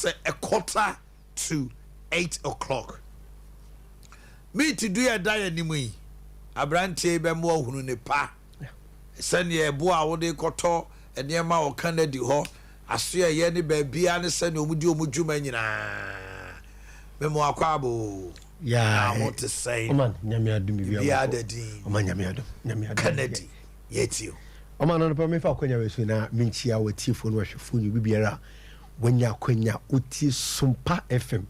Sɛ a 7:45. Meet du yɛ da yɛ anim yi, aberanteɛ yi bɛma wahunu ne pa sɛnea ɛboa a wode kɔtɔ nneɛma a ɔka no adi hɔ aso ɛyɛ ne baabia ne sɛnea ɔmu di ɔmu dwuma nyinaa. Mema wakɔ abo Ya. Na ho te sɛn? Ɔman, Nyame adom, biribiara biribiara bɔkɔ. Da din. Ɔman, Nyame adom, Nyame adom. Kennedy, yɛtie o. Ɔman no pa, mefa akwanya wei so na menkyia watiefoɔ no, wahwɛfoɔ ne obibiara a wanya akwanya wotie Sompa FM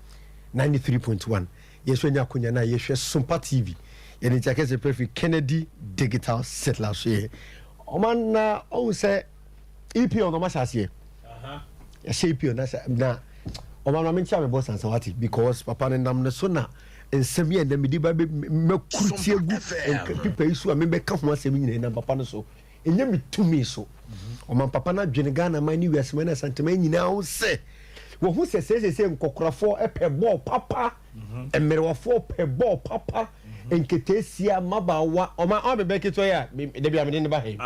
93.1. Yɛso anya akwanya no a yɛhwɛ Sompa TV. Yɛde nkyia kɛsɛ pɛ firi Kennedy Digital Settler so. Yɛ ɔman na ɔhu sɛ EPL no ɔma hyɛ aseɛ, yɛhyɛ EPL na sɛ na ɔman ma menkyia me bɔ sansa wate, because papa no nam ne so na nsɛm yɛ ndɛ mede ba mɛkuru tie gu pipa yi so a mebɛka ho asɛm nyinaa nam papa no so, ɛnyɛ me tumi so. Ɔman, papa no adwene Ghana man ne wiase man ne Asanteman nyinaa ho sɛ wɔho sɛ sɛsɛsɛ nkɔkorafoɔ pɛ bɔɔl papa, mmerewafoɔ pɛ bɔɔl papa, nketeesia, mmabaawa. Ɔma ɔbɛbɛ ketewa yi a dabi a mede ne ba ha yi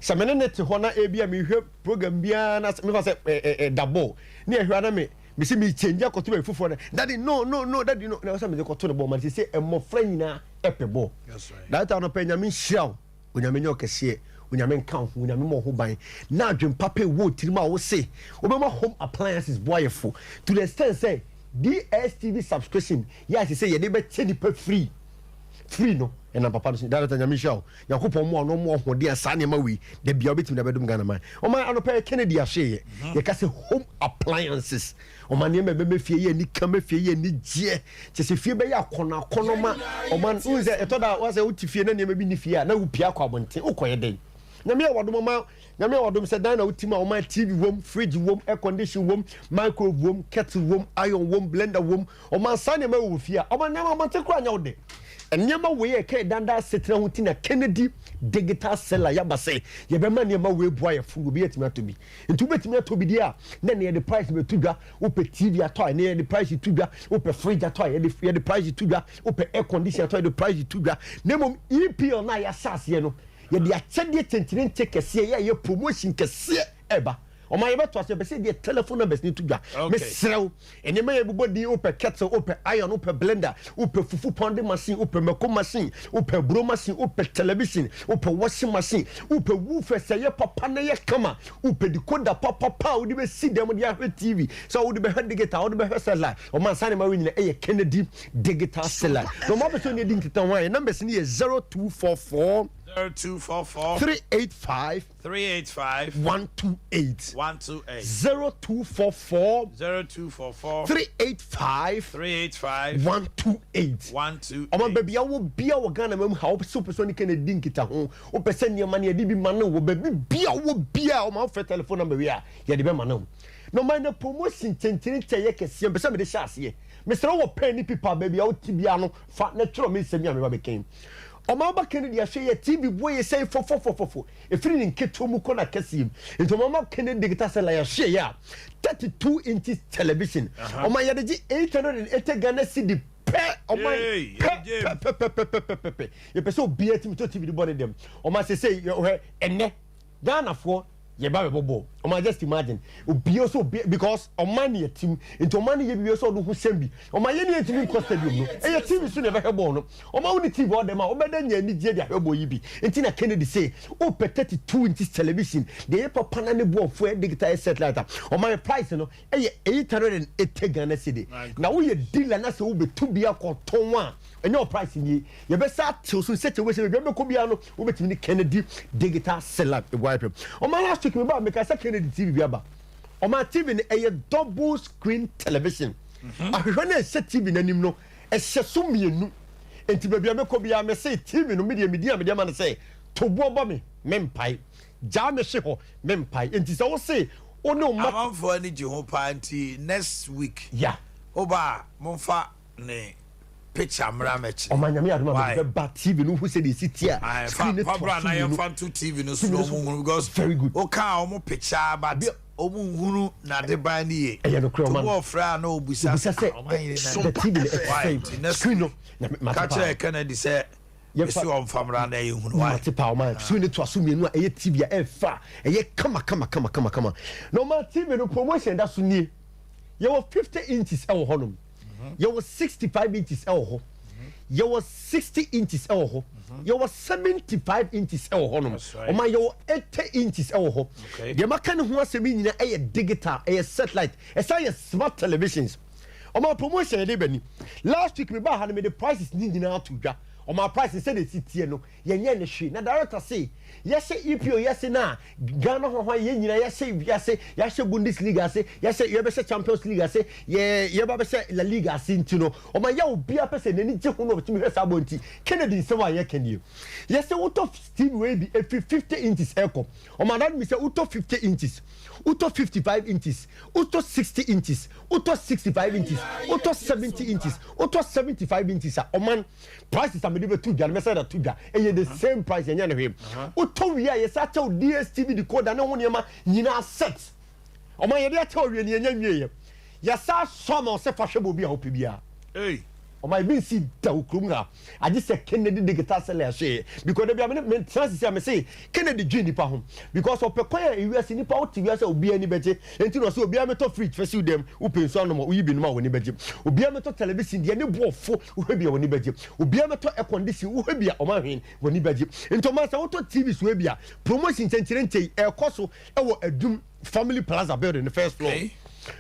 sɛ mene ne te hɔ na ebi a mehwɛ program biara na mefa sɛ ɛ da bɔɔl ne ɛhwɛ a na me mesi me change akɔto baabi foforɔ no, "Daddy, no, no, no, daddy, no," na ɔsɛ mede kɔto ne bɔɔl ma no. Sɛ mmɔfra nyinaa ɛpɛ bɔɔl. That's right. Data no pɛ. Nyame nhyira wo, Onyame nyɛ ɔkɛseɛ, Onyame nka wo ho, Onyame ma wo ho ban na adwen papa ɛwɔ wo tirim a wo se wobɛma home appliances boa yɛfo to the extent sɛ DStv subscription yɛ ase sɛ yɛde bɛkyɛ nipa free free no, ɛnam papa no so. Data, Nyame nhyira wo, Nyankopɔn mmoa no, ɔmo ahoɔden a saa nneɛma wei da bia wobɛtumi de abɛdom Ghana man. Ɔma anɔpɛ yɛ Kennedy ahyeeɛ, yɛka sɛ home appliances, ɔma nneɛma ɛbɛmɛ fie yɛ ani kama, fie yɛ ani gyeɛ, kyɛ sɛ fie bɛyɛ akɔnɔ akɔnɔ ma ɔma. Wohu sɛ ɛtɔ da wa sɛ wote fie na nneɛma bi ni fie a na wopia akɔ abɔnten, wokɔyɛ dɛn? Nyame yɛ wadom, ɔma Nyame yɛ wadom sɛ dan na wotim a, ɔma TV wom, fridge wom, air condition wom, microwave wom, kettle wom, iron wom, blender wom. Ɔma saa nneɛma wɔ fie a, ɔma nneɛma abɔnten koraa nyɛ wo de. Nneɛma wei a ɛka danda asetena ho ti na Kennedy Digital Seller yaba sɛ yɛbɛma nneɛma wei boa yɛ fo, obi atumi atɔ bi. Nti wobɛtumi atɔ bi deɛ a na ne yɛde price bɛto dwa. Wopɛ TV atɔ a, ne yɛde price to dwa. Wopɛ fridge atɔ a, yɛde price to dwa. Wopɛ air condition atɔ a, yɛde price to dwa. Na mmom EPL no a yɛahyɛ aseɛ no, yɛde akyɛdeɛ kyenkyerɛnkyɛ kɛseɛ yɛ a yɛ promotion kɛseɛ ɛba. Ɔma yɛbɛto ase, yɛpɛ sɛ deɛ telephone numbers ne to dwa. Mesrɛ wo, nneɛma yɛ bobɔ din: wopɛ kettle, wopɛ iron, wopɛ blender, wopɛ fufu pounding machine, wopɛ mako machine, wopɛ aburo machine, wopɛ television, wopɛ washing machine, wopɛ woofer sɛ yɛ papa na yɛ kama, wopɛ decoder papapa a wode bɛsi dɛm de ahwɛ TV, sɛ wode bɛhwɛ digital, wode bɛhwɛ satellite, ɔma nsa nneɛma wei nyina ɛyɛ Kennedy Digital Seller. Na ɔma pɛ sɛ ɔne adi nkita ho a, yɛ numbers no yɛ 0244 0244 385 385 128. 128. 0244 0244 385 385 128. 128. Ɔma baabi a wɔ bia wɔ Ghana mam ha, wopɛ sɛ wopɛ sɛ ɔne Kennedy nkita ho, wopɛ sɛ nneɛma no yɛde bi ma no wɔ baabi bia wɔ bia, ɔma wofrɛ telephone number wei a, yɛde bɛma no. Na ɔma no promotion kyɛnkyɛnkyɛn yɛ kɛseɛ mpɛ sɛ mede hyɛ aseɛ. Mesrɛ wɔ pen ne paper, baabi a wote bia no, fa na twerɛ me nsɛm yi a meba bɛkɛn. Ɔma woba Kennedy ahwɛ yɛ TV boɔ yɛ sɛn fɔfɔfɔfɔfo, ɛfiri ne nketewa mu kɔ na kɛseɛ mu. Nti ɔma ma Kennedy Digital Seller yɛahwɛ yɛ a 32 inches television, ɔma yɛde gye 880 Ghana cedi pɛ. Ɔma Yay, pɛ yɛgye. Pɛpɛpɛpɛpɛpɛ. Yɛpɛ sɛ obiara tumi tɔ TV de bɔ ne dɛm. Ɔma sɛ yɛhwɛ ɛnɛ Ghanafoɔ yɛba bɛbɔ bɔɔl. Ɔma just imagine obiara sɛ obiara, because ɔman ne yɛ tim nti ɔman ne yɛ biribi sɛ ɔde ho hyɛn bi. Ɔma yɛ ne yɛntumi nkɔ stadium no, ɛyɛ TV so na yɛbɛhwɛ bɔɔl no. Ɔma wo ne TV ɔdɛm a wobɛda nya anigyeɛ de ahwɛ bɔɔl yi bi. Nti na Kennedy sɛ wopɛ 32 inches television deɛ ɛyɛ papa na ne boɔfoɔ yɛ digital, yɛ satellite a, ɔma yɛ price no ɛyɛ 880 Ghana cedi. Na woyɛ dealer na sɛ wobɛtu bi akɔtɔn a, ɛnyɛ wɔ price nie, yɛbɛsa atew so nsɛkyɛ wobɛsɛ baabi a wobɛkɔ biara no, wobɛtumi ne Kennedy Digital Seller ɛgu ayɛ pɛ. Ɔma last week meba meka sɛ Kennedy TV bi aba. Ɔma TV no ɛyɛ double screen television. Ahwehwɛ no a ɛhyɛ TV no anim no ɛhyɛ so mmienu, nti baabi a mɛkɔ biara mɛsɛ TV no medeɛ medin a mede ama no sɛ toboɔ bɔ me mempae gyaa me hye hɔ mempae. Nti sɛ wo se wo ne wo ma Amanfoɔ ani gye ho paa, nti next week woba a, momfa ne picture mmra mɛkyerɛ. Ɔma Nyame adom a Why? mede bɛba. TV no hu sɛdeɛ ɛsi tie a Aye, screen no fa toa bra so na mmienu. Yɛmfa nto TV no so TV na no so. ɔmo nhunu because Very good. woka a ɔmo picture but ɔmo nhunu n'adeban no yie. Ɛyɛ nokorɛ, nti ɔma no ɔmo ɔfrɛ a na obisa obisa sɛ "Ah, ɔma yere na the TV no ɛte Why? sɛn?" Nti next Screen no week na mate ka paa. kyerɛ Kennedy sɛ Yɛmfa mesi ɔmfa mmra na yɛhunu. Why? Mate paa. Ɔma screen no toa so mmienu a ɛyɛ TV a ɛmfa ɛyɛ kama kama kama kama kama. Na ɔma TV no promotion da so nie. Yɛwɔ 50 inches ɛwɔ hɔnom, yɛwɔ 65 inches ɛwɔ hɔ, yɛwɔ 60 inches ɛwɔ hɔ, yɛwɔ 75 inches ɛwɔ hɔnom. Ɔma yɛwɔ 80 inches ɛwɔ hɔ. Deɛ maka ne ho asɛm yi nyinaa ɛyɛ digital, ɛyɛ satellite, ɛsan yɛ smart televisions. Ɔma promotion yɛde bɛni. Last week mi ba ha no, mi de prices ni nyinaa to dwa. Ɔma prices sɛde esi tie no, yɛnyɛ ne hwee na director se yɛhyɛ EPL, yɛse na Ghana hɔ hɔ yɛn nyinaa yɛhyɛ wiase, yɛahyɛ Bundesliga ase, yɛhyɛ, yɛbɛhyɛ Champions League ase, yɛba bɛhyɛ La Liga ase. Nti no ɔma yɛ obiara pɛ sɛ n'ani gye ho na ɔbɛtumi hwɛ saa bɔ. Nti Kennedy, nsɛm a yɛka nie: yɛsɛ wotɔ TV wei bi efi 50 inches ɛkɔ, ɔma that means sɛ wotɔ 50 inches, wotɔ 55 inches, wotɔ 60 inches, wotɔ 65 inches, wotɔ 70 inches, wotɔ 75 inches a, ɔman prices a mede bɛto dwa no, mɛsɛ da to dwa, ɛyɛ the same price, ɛnyɛ ne hwee. Wotɔ wie a, yɛsɛ akyɛw DStv decoder ne ho nneɛma nyinaa set. Ɔman yɛde akyɛw wie ne yɛnya nwie yɛ, yɛsa sɔ ama ɔsɛ fa hwɛ bɔ obi a wopɛ biara. Ɔman ebi nsi da wɔ kurom ha agye sɛ Kennedy Digital Seller ɛso yɛ, because ebi a me tena sisi a me se Kennedy dwi nipa ho, because ɔpɛ kwan a ewiase nipa wote wiase a obiara ani bɛgye. Nti na ɔsɛ obiara mɛtɔ fridge fɛsi dɛm, wopɛ nsu anom a woyi bi nom a wɔn ani bɛgye. Obiara mɛtɔ television deɛ ne bo ɔfo, wohwɛ bi a wɔn ani bɛgye. Obiara mɛtɔ air condition, wohwɛ bi a ɔman hwɛn wɔn ani bɛgye. Nti ɔman sɛ wotɔ TV so ebi a, promotion nkyɛnkyɛn ɛkɔ so ɛwɔ Adum Family Plaza building, the first floor.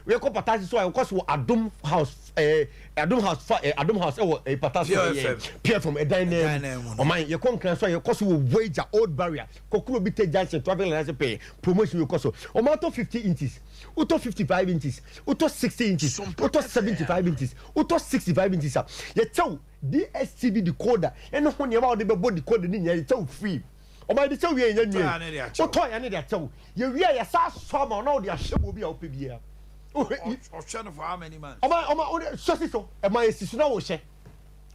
Yɛkɔ Patasi so a, yɛkɔ so wɔ Adum House, Adum House fa, Adum House ɛwɔ Patasi. Pure ɛyɛ FM. Pure FM ɛdan Ɛdan nan nan mu mu no. Ɔman yɛkɔ Nkran so a, yɛkɔ so wɔ Weija Old Barrier, Kokuro Bite Junction, traffic light ase pɛɛ. Promotion yɛkɔ so, ɔman atɔ 50 inches, wotɔ 55 inches, wotɔ 60 inches, wotɔ 75 inches, wotɔ 65 inches a, yɛkyɛw DStv decoder ɛne ho nneɛma a wɔde bɛbɔ decoder ne nyinaa, yɛkyɛw free. Ɔman yɛde kyɛw wie, yɛnya Wotɔ a ne de nwie. akyɛw. Wotɔ yɛ ne de akyɛw, yɛwie a, yɛsa asɔ ama ɔna wɔde ahyɛ bɔ obi a wopɛ biara. Ɔhwɛ no for how many months? Ɔma ɔde sɔ si so, ɛma esi so na wɔhyɛ,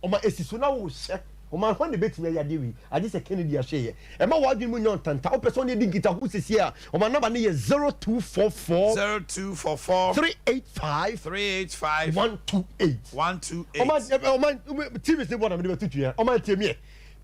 ɔma esi so na wɔhyɛ. Ɔma hɔn de betumi ayɛ adeɛ wi agye sɛ Kennedy ahyɛ yɛ. Ɛma wɔadwene mu nyɛ ɔntanta. Wopɛ sɛ ɔne di nkitaho sisi a, ɔma number ne yɛ 0244 0244 385 385 128. 128. Ɔma TV si bɔ na mede bɛto tua. Ɔma tie miɛ: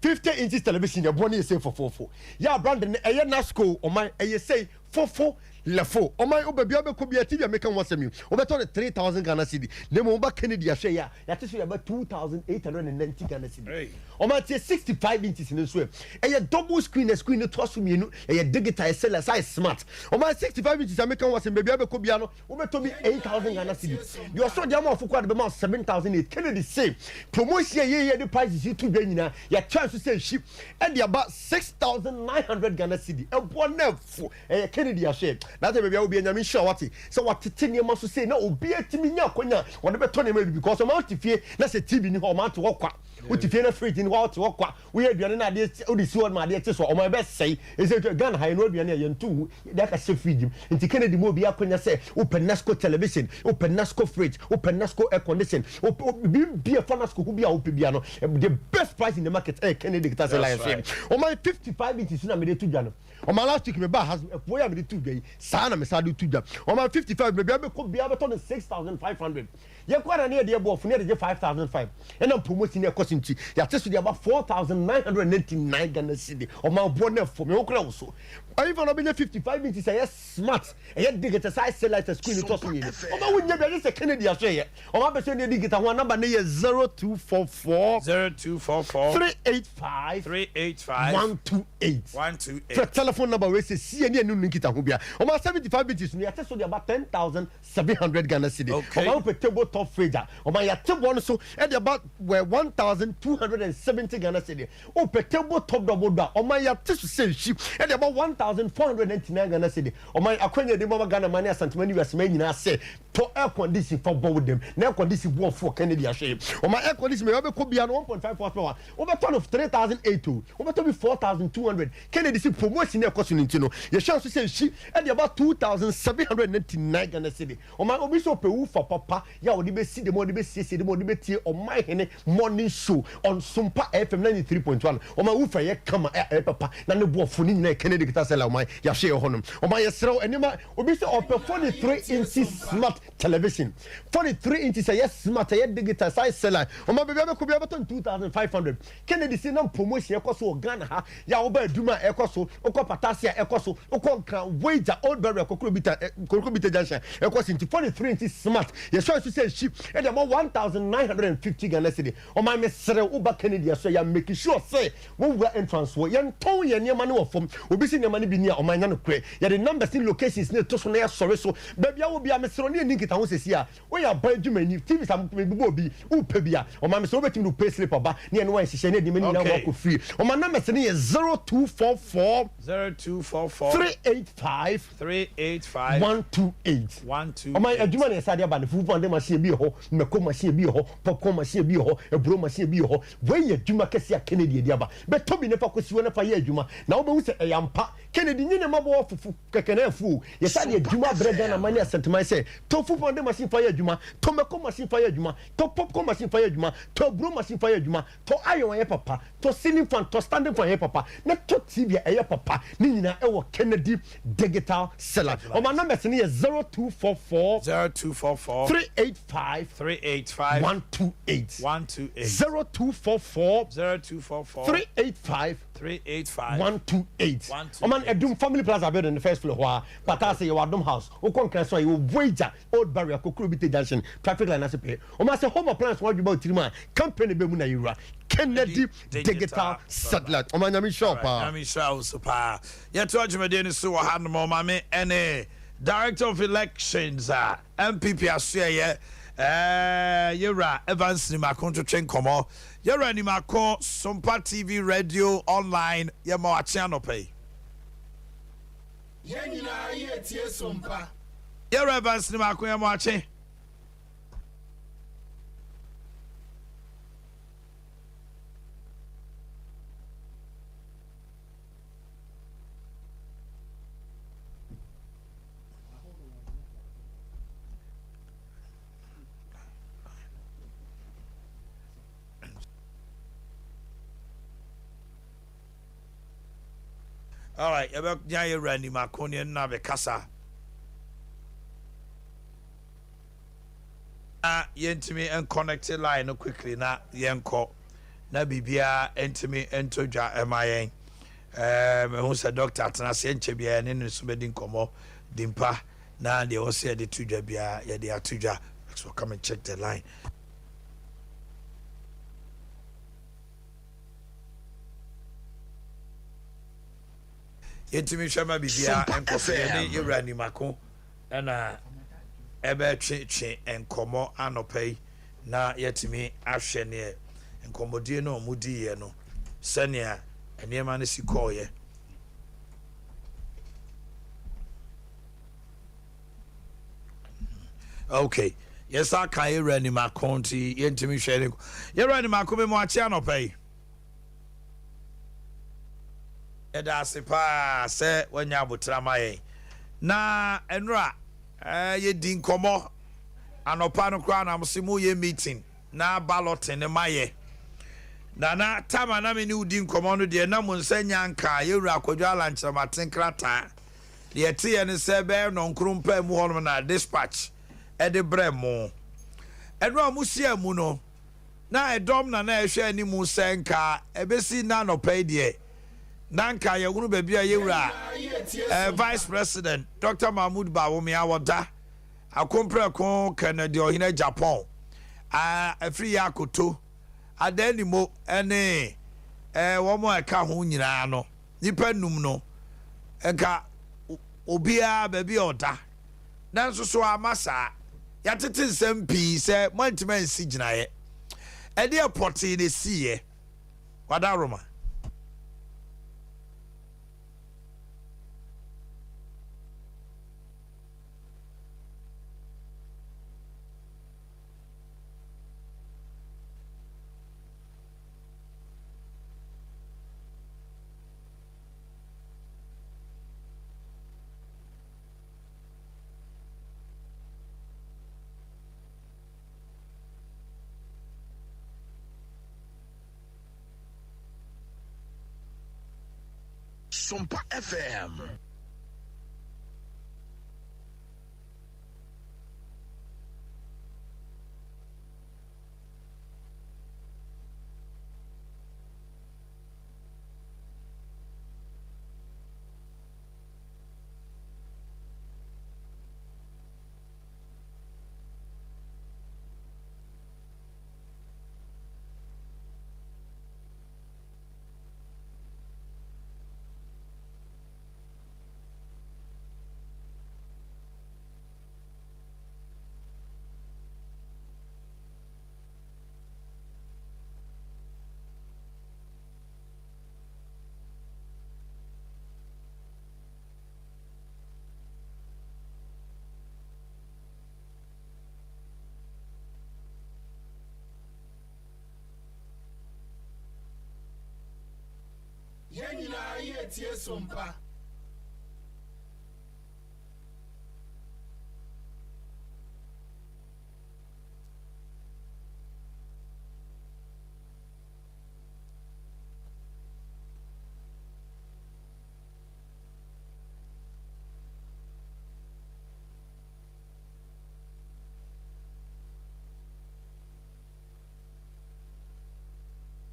50 inches television yɛ bɔ ne yɛ sɛ fɔfɔɔfɔ yɛ a, brand ne ɛyɛ Nasco. Ɔman ɛyɛ sɛ fofo lɛfo. Ɔman wo baabi a wobɛkɔ bia, TV a meka ho asɛm yi, wobɛtɔ ne 3000 Ghana cedi, na mmom woba Kennedy ahwɛ yɛ a, yɛate so yɛba 2890 Ghana cedi. Hey. Ɔman tie, 65 inches no nso ɛ, ɛyɛ double screen na screen no toa so mmienu, ɛyɛ digital, ɛsɛ lɛ size smart. Ɔman 65 inches a meka ho asɛm, baabi a wobɛkɔ bia no, wobɛtɔ bi 8000 Ghana cedi. Deɛ ɔsɔ deɛ ama ɔfo kɔ ade bɛma 7008. Kennedy se promotion a yɛyɛ de prices yi to dwa nyinaa, yɛtwɛn so sɛ nhyi ɛde aba 6900 Ghana cedi. Ɛboɔ no ɛfo, ɛyɛ Kennedy ahwɛ na sɛ baabi a wobi, Nyame nhyira wate sɛ watete nneɛma so sei na obi atumi nya akwanya a wɔde bɛtɔ nneɛma bi, because ɔma wote fie na sɛ TV ni hɔ, ɔma ate hɔ kwa. Wote fie na fridge ni hɔ a, wote hɔ kwa. Woyɛ aduane na adeɛ wode si hɔ ma adeɛ kye so a, ɔma ɛbɛsɛe. Ɛsɛ sɛ Ghana ha yɛno aduane a yɛnto wu, yɛde aka hyɛ fridge mu. Nti Kennedy mu obi akwanya sɛ wopɛ Nasco television, wopɛ Nasco fridge, wopɛ Nasco air condition, wopɛ biribi a ɛfa Nasco ho bi a wopɛ bia no, the best price in the market ɛyɛ Kennedy Digital Seller. That's yɛ ɔma 55 inches na mede to dwa no. Ɔma last week me ba ha, ɛpoɔ yi a mede to dwa yi, saa na mesa de to dwa. Ɔma 55, baabi a bɛkɔ bia bɛtɔ no 6500. Yɛkɔ ara ne yɛde ɛbɔ ɔfo ne yɛde gye 5005. Ɛna promotion ne ɛkɔ so nti yɛate so de aba 4999 Ghana cedi. Ɔma boɔ no ɛfo me ho kora wo so. Ɔyifa no ɔbɛnya 55 inches, ɛyɛ smart, ɛyɛ digital size satellite, screen tɔ so mmienu. Ɔma wonya bi agye sɛ Kennedy aso yɛ. Ɔma pɛ sɛ ne yɛdi nkita ho a, number ne yɛ 0244 0244 385 385 128. 128. Fɛ telephone number wei sɛ sie ne ɛnu no nkita ho bia. Ɔma 75 inches no, yɛte so de aba 10,700 Ghana cedi. Ɔma wopɛ table top fridge a, ɔma yɛte bɔ no so ɛde aba wɛ 1270 Ghana cedi. Wopɛ table top double door a, ɔma yɛte so sɛ nhyi ɛde aba 1499 Ghana cedi. Ɔma akwanya de mama Ghana ma ne Asantema ne wiasema nyinaa sɛ tɔ air condition fa bɔ wo dɛm na air condition bu ɔfo. Kennedy ahwɛ ɔma air condition mɛ wabɛkɔ bia no 1.5 horsepower, wobɛtɔ no 3008 o, wobɛtɔ bi 4200. Kennedy si promotion na ɛkɔ so no nti no, yɛhwɛ nso sɛ nhyi ɛde aba 2799 Ghana cedi. Ɔma obi sɛ ɔpɛ wufa papa yɛ a wɔde bɛsi dɛm, wɔde bɛsiesie dɛm, wɔde bɛtie Ɔman Hene Morning Show on Sompa. Sompa FM 93.1 ɔman wo fɛ yɛ kama ɛyɛ papa na ne boɔfo ne nyinaa yɛ Kennedy Guitar Seller ɔman yɛahwɛ yɛ hɔ nom ɔman yɛserɛ wo nneɛma obi sɛ ɔpɛ 43 inches smart television 43 inches ɛyɛ smart ɛyɛ digital size seller ɔman baabi abɛkɔ bi abɛtɔ 2500 Kennedy se nam promotion ɛkɔ so wɔ Ghana ha yɛ a woba adwuma a ɛkɔ so wokɔ Patase a ɛkɔ so wokɔ Nkran Weija Old Barrier Kokrobita Kokrobita Junction ɛkɔ so nti 43 inches smart yɛsɔ ɛso sɛ ɛhyi ɛde ama 1950 Ghana cedi Ɔman mesrɛ wo ba Kennedy ɛso yɛ make sure sɛ wowura entrance hɔ yɛntɔn yɛn nneɛma no wɔ fam obi se nneɛma no bi ni a ɔman nya nokorɛ yɛde numbers ne locations no to so na yɛsɔre so baabi a wɔ biara mesrɛ wo ne yɛnni nkitaho sɛsi a woyɛ aban adwumani TV sa mebobɔ obi wopɛ bi a ɔman mesrɛ wobɛtumi de wo pay slip aba ne yɛne wo ayɛ nhyehyɛe ne yɛde nneɛma no nyinaa Okay. wakɔ free ɔman numbers no yɛ 0244 0244 385 385 128 128. Ɔman adwuma na yɛsa de aba no fufu pounding machine bi wɔ hɔ mako machine bi wɔ hɔ popcorn machine bi wɔ hɔ aburo machine bi wɔ hɔ wei yɛ adwuma kɛse a Kennedy adi aba bɛtɔ bi na fa kɔsi hɔ na fa yɛ adwuma na wobɛhu sɛ ɛyɛ ampa Kennedy nye ne mmabɔwɔ fufu kɛkɛ na afu o yɛsa de adwuma abrɛ Ghana man ne Asanteman sɛ tɔ fufu pounding machine fa yɛ adwuma tɔ mako machine fa yɛ adwuma tɔ popcorn machine fa yɛ adwuma tɔ aburo machine fa yɛ adwuma Tɔ iron a ɛyɛ papa, tɔ ceiling fan, tɔ standing fan a ɛyɛ papa, na tɔ TV a ɛyɛ papa. Ne nyinaa ɛwɔ Kennedy Digital Seller. Wɔn numbers no yɛ 0244 0244 385 385 128. 128 0244 0244 385 385 128. 128. Ɔman Adum Family Plaza building the first floor hɔ a Pataase yɛwɔ Adom House. Wokɔ Nkran so a yɛwɔ Voyager Old Barrier Kokrobite Junction traffic line ase pɛɛ. Wɔn asɛ home appliance ho adwuma wɔ tirim a company bɛ mu na yɛwura Kennedy Digital Satellite. Ɔma Nyame nhyira wo paa. Nyame nhyira wo so paa. Yɛtoa dwumadie no so wɔ hanom. Ɔmame ɛne Director of Elections a NPP asoɛyɛ ɛɛ Yɛwura Evans Nimako ntwetwe nkɔmɔ. Yɛwura Nimako, Sompa TV Radio Online yɛma wakye anɔpa yi. Yɛn nyinaa yɛtie Sompa. Yɛwura Evans Nimako yɛma wakye. Alright, yɛbɛnya yɛwura Nimako ne ɛno na bɛkasa. Na yɛntumi nconnecte line no quickly na yɛnkɔ na biribiara ntumi ntɔ dwa ɛma yɛn. Ɛɛ mehu sɛ doctor atena ase ɛnkyɛ biara yɛne no nso bɛdi nkɔmmɔ dimpa na deɛ ɛwɔ sɛ yɛde to dwa biara yɛde ato dwa. So come and check the line. Yɛntumi hwɛ ma biribiara nkɔ so yɛne yɛwura Nimako na ɛbɛtwetwe nkɔmmɔ anɔpa yi na yɛatumi ahwɛ neɛ nkɔmmɔdie no a wɔdiiɛ no sɛnea nneɛma no si kɔɔeɛ. Okay, yɛsa ka yɛwura Nimako nti yɛntumi hwɛ ne yɛwura Nimako me mo akye anɔpa yi. Yɛda ase paa sɛ wanya aboterɛ ama yɛn. Na ɛnora yɛdi nkɔmmɔ anɔpa no koraa na mo se moyɛ meeting na balloting no mayɛ. Na na time a na me ne wo di nkɔmmɔ no deɛ na mo nsa nya nkaa yɛwura Kwadwo Allan Kyerematen krataa. Deɛ ɛteɛ ne sɛ bɛyɛ nnɔnkron mpaa mu hɔnom na dispatch de brɛ mo. Ɛno a mohyiaa mu no, Na ɛdɔm na na ɛhwɛ anim sɛ nka ɛbɛsi nnɛ anɔpa yi deɛ, na nka yɛhunu baabi a yɛwura eh, Vice President Dr. Mahmoud Bawumia wɔda, Akompreko Kennedy Ɔhene Agyapong, ah, Afriyie Akoto, Adanimo ne eh, wɔn a ɛka ho nyinaa no, nnipa num no, nka obiara baabi a ɔda. Nanso so amma saa? Yɛatete nsɛm pii sɛ moantumi ansi gyinaeɛ. Ɛdeɛn pɔtee na ɛsiiɛ? Wadaworoma. Sompa FM. Yɛn nyinaa yɛretie Sompa.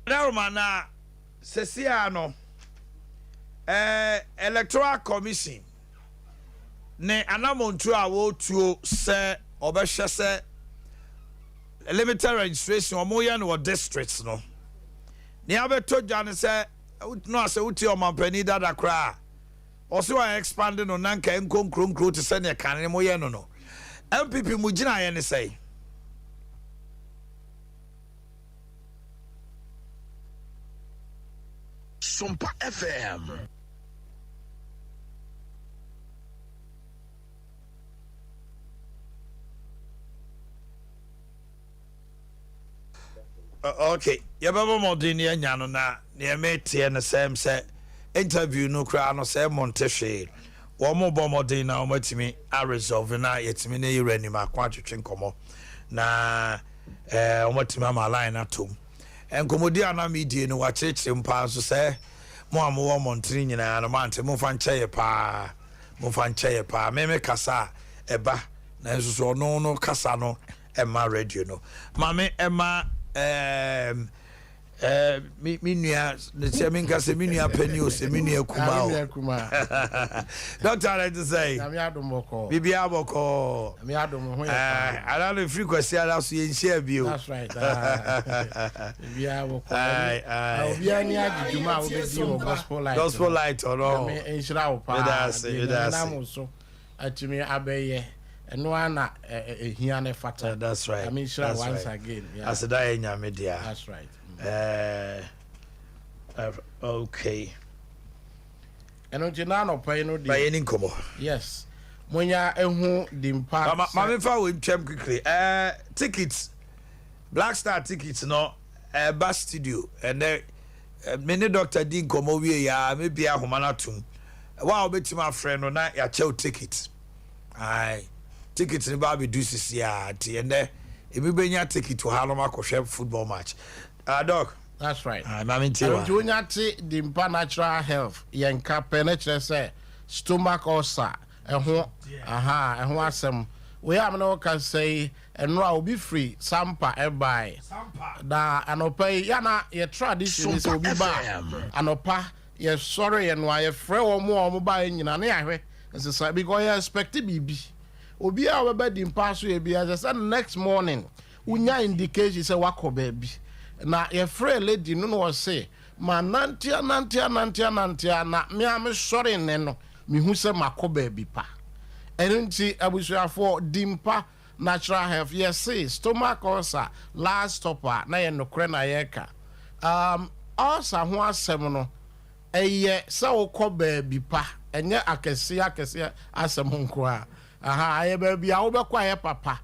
Adaworoma na sɛsi ara no eh, Electoral Commission ne anamontuo a wɔretuo sɛ ɔbɛhwɛ sɛ limited registration wɔyɛ no wɔ districts no. Nea abɛtɔ dwa ne sɛ no a sɛ wotie ɔmampanin dada koraa a ɔse wɔn expand no na nka ɛnkɔ nkuro nkuro te sɛ nea kane moyɛ no no. NPP mu gyinaeɛ ne sɛn? Sompa FM. Ok, yɛbɛbɔ mmɔden ne anya no na neɛ meteɛ no sɛm sɛ interview no koraa no sɛ monte hwee wɔn mo bɔ mmɔden na wɔn atumi a resolve na yɛtumi ne yɛwura anim ako atwetwe nkɔmmɔ na ɛɛ wɔn atumi ama line atom nkɔmmɔdi a na medie no wakyerɛkyerɛ mu paa nso sɛ mo a mowɔ mmɔntene nyinaa no mante momfa nkyɛ yɛ paa momfa nkyɛ yɛ paa me me kasa a ɛba nanso so ɔno no kasa no ɛma radio no maame ɛma ɛɛm ɛɛ mi mi nua sɛ mi nka sɛ mi nua panyin o sɛ mi nua kuma o dɔkta rɛ ti sɛ biribiara bɔkɔɔ ɛɛ ara no firi kwasi ara so yɛn nhyia bio. That's right. Biribiara bɔkɔɔ. Obiara ni agye dwuma a wobɛdi wɔ gospel light. Gospel light ɔno. Nyame nhyira wo paa. Meda ase meda ase. So atumi abɛyɛ ɛno ara na ɛhia no ɛfata. That's right. Nyame nhyira once again. Yeah. Aseda yɛ Nyame dea. That's right. Okay. Ɛno nti na anɔpa yi no deɛ. Ba yɛ ni nkɔmɔ. Yes. Monya ehu di mpa. Ma ma me fa wo ntwam kikiri. Tickets Black Star tickets no ɛba studio ɛnɛ me ne doctor di nkɔmɔ wie ya me bia ahoma no atom. Wa a wobɛtumi afrɛ no na yɛakyɛw ticket. Ae ticket no ba abɛdu sisi a nti ɛnɛ ebi bɛnya ticket wɔ ha nom akɔhwɛ football match. Ah doc. That's right. Ae ma me ntie wa. Nti wonya te Dimpa Natural Health yɛn ka pɛ na kyerɛ sɛ stomach ulcer ɛho aha ɛho asɛm. Wei a me ne wo kasa yi ɛnora obi firi Sampa ɛbae. Na anɔpa yi yana yɛ tradition ni sɛ obi ba anɔpa yɛsɔre yɛ no a yɛfrɛ wɔn a wɔn baeɛ nyinaa na yɛahwɛ nsesa because yɛ expect biribi. Obiara a ɔbɛba Dimpa so yɛ biara ɛsɛ sɛ next morning wonya indication sɛ wakɔ baabi. Na yɛfrɛɛ lady no na ɔse manante anante anante anante a na me a mesɔre nnɛ no mehu sɛ makɔ baabi pa. Ɛno nti abusuafoɔ Dimpa Natural Health yɛse stomach ulcer last stop a na yɛ nokorɛ na yɛreka. Um, ulcer ho asɛm no ɛyɛ sɛ wokɔ baabi pa, ɛnyɛ akɛseɛ akɛseɛ asɛm nko ara. Aha, ɛyɛ baabi a wobɛkɔ a ɛyɛ papa.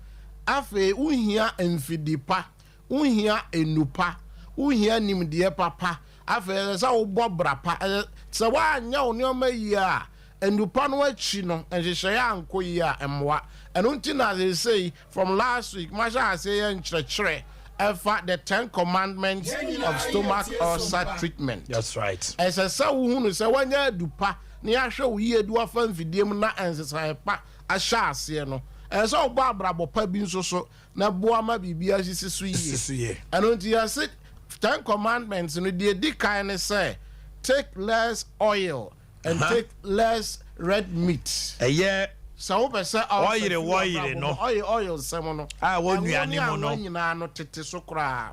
Afei wohia mfidi pa, wohia enu pa, wohia nimdeɛ papa. Afei ɛsɛ sɛ wobɔ bra pa. Ɛsɛ sɛ woanyɛ wo nneɛma yie a, enu pa no akyi no, nhyehyɛeɛ ankɔ yie a, ɛmmoa. Ɛno nti na seesei from last week mahyɛ aseɛ yɛ nkyerɛkyerɛ. ɛfa the 10 commandments of stomach ulcer treatment. That's right. Ɛsɛ sɛ wohunu sɛ woanya adu pa na yɛahwɛ wo yie de wafa mfidie mu na ɛnsesaeɛ pa ahyɛ aseɛ no, ɛsɛ sɛ wobɔ abrabɔ pa bi nso so na boa ma biribi asisi so yie. Sisi so yie. Ɛno nti yɛse 10 commandments no, deɛ di kan ne sɛ take less oil and take less red meat. Ɛyɛ Sɛ wopɛ sɛ ulcer Ɔyere fi wɔ wɔyere abrabɔ no. mu, oil sɛm no A ɛwɔ ɛngo nnuane ne mu no. anwa nyinaa no, tete so koraa.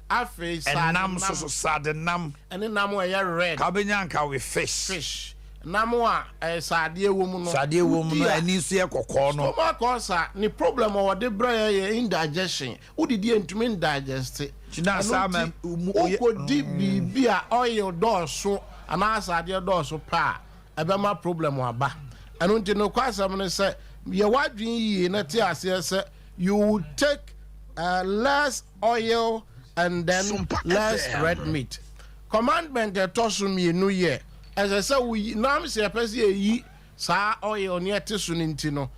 Afei sade. Ɛnam so so sade nam. Ɛne nam a ɛyɛ red. Ka wobɛnya nka with fish. Fish nam a ɛyɛ sadeɛ wɔ mu no. Sadeɛ wɔ mu no. Wodi a, Ani nso yɛ kɔkɔɔ no. Stomach ulcer ne problem a wɔde brɛ yɛ yɛ indigestion. Wodidi a, ntumi ndigest. Gyina saa ma Wokɔdi biribi a oil dɔɔso anaa sadeɛ dɔɔso pa a, ɛbɛma problem aba. Ɛno nti no kwasɛm no sɛ yɛ w'adwene yie na te aseɛ sɛ you will take less oil and then Sumpa less FM. red meat. Commandment ɛtɔ so mmienu yɛ ɛsɛ sɛ woyi nam. Sɛ yɛpɛ sɛ yɛyi saa oil ne ɛte so no nti no,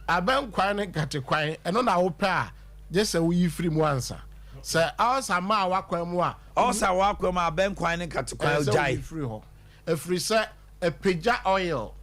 abɛnkwan ne nkatekwan, ɛno na wopɛ a, gye sɛ woyi firi mu ansa. Sɛ ulcer ma a wakwan mu a, Ɔsa wakɔ mu, abɛnkwan ne nkatekwan, ɛsɛ sɛ gyae. woyi firi hɔ, ɛfiri sɛ ɛpagya oil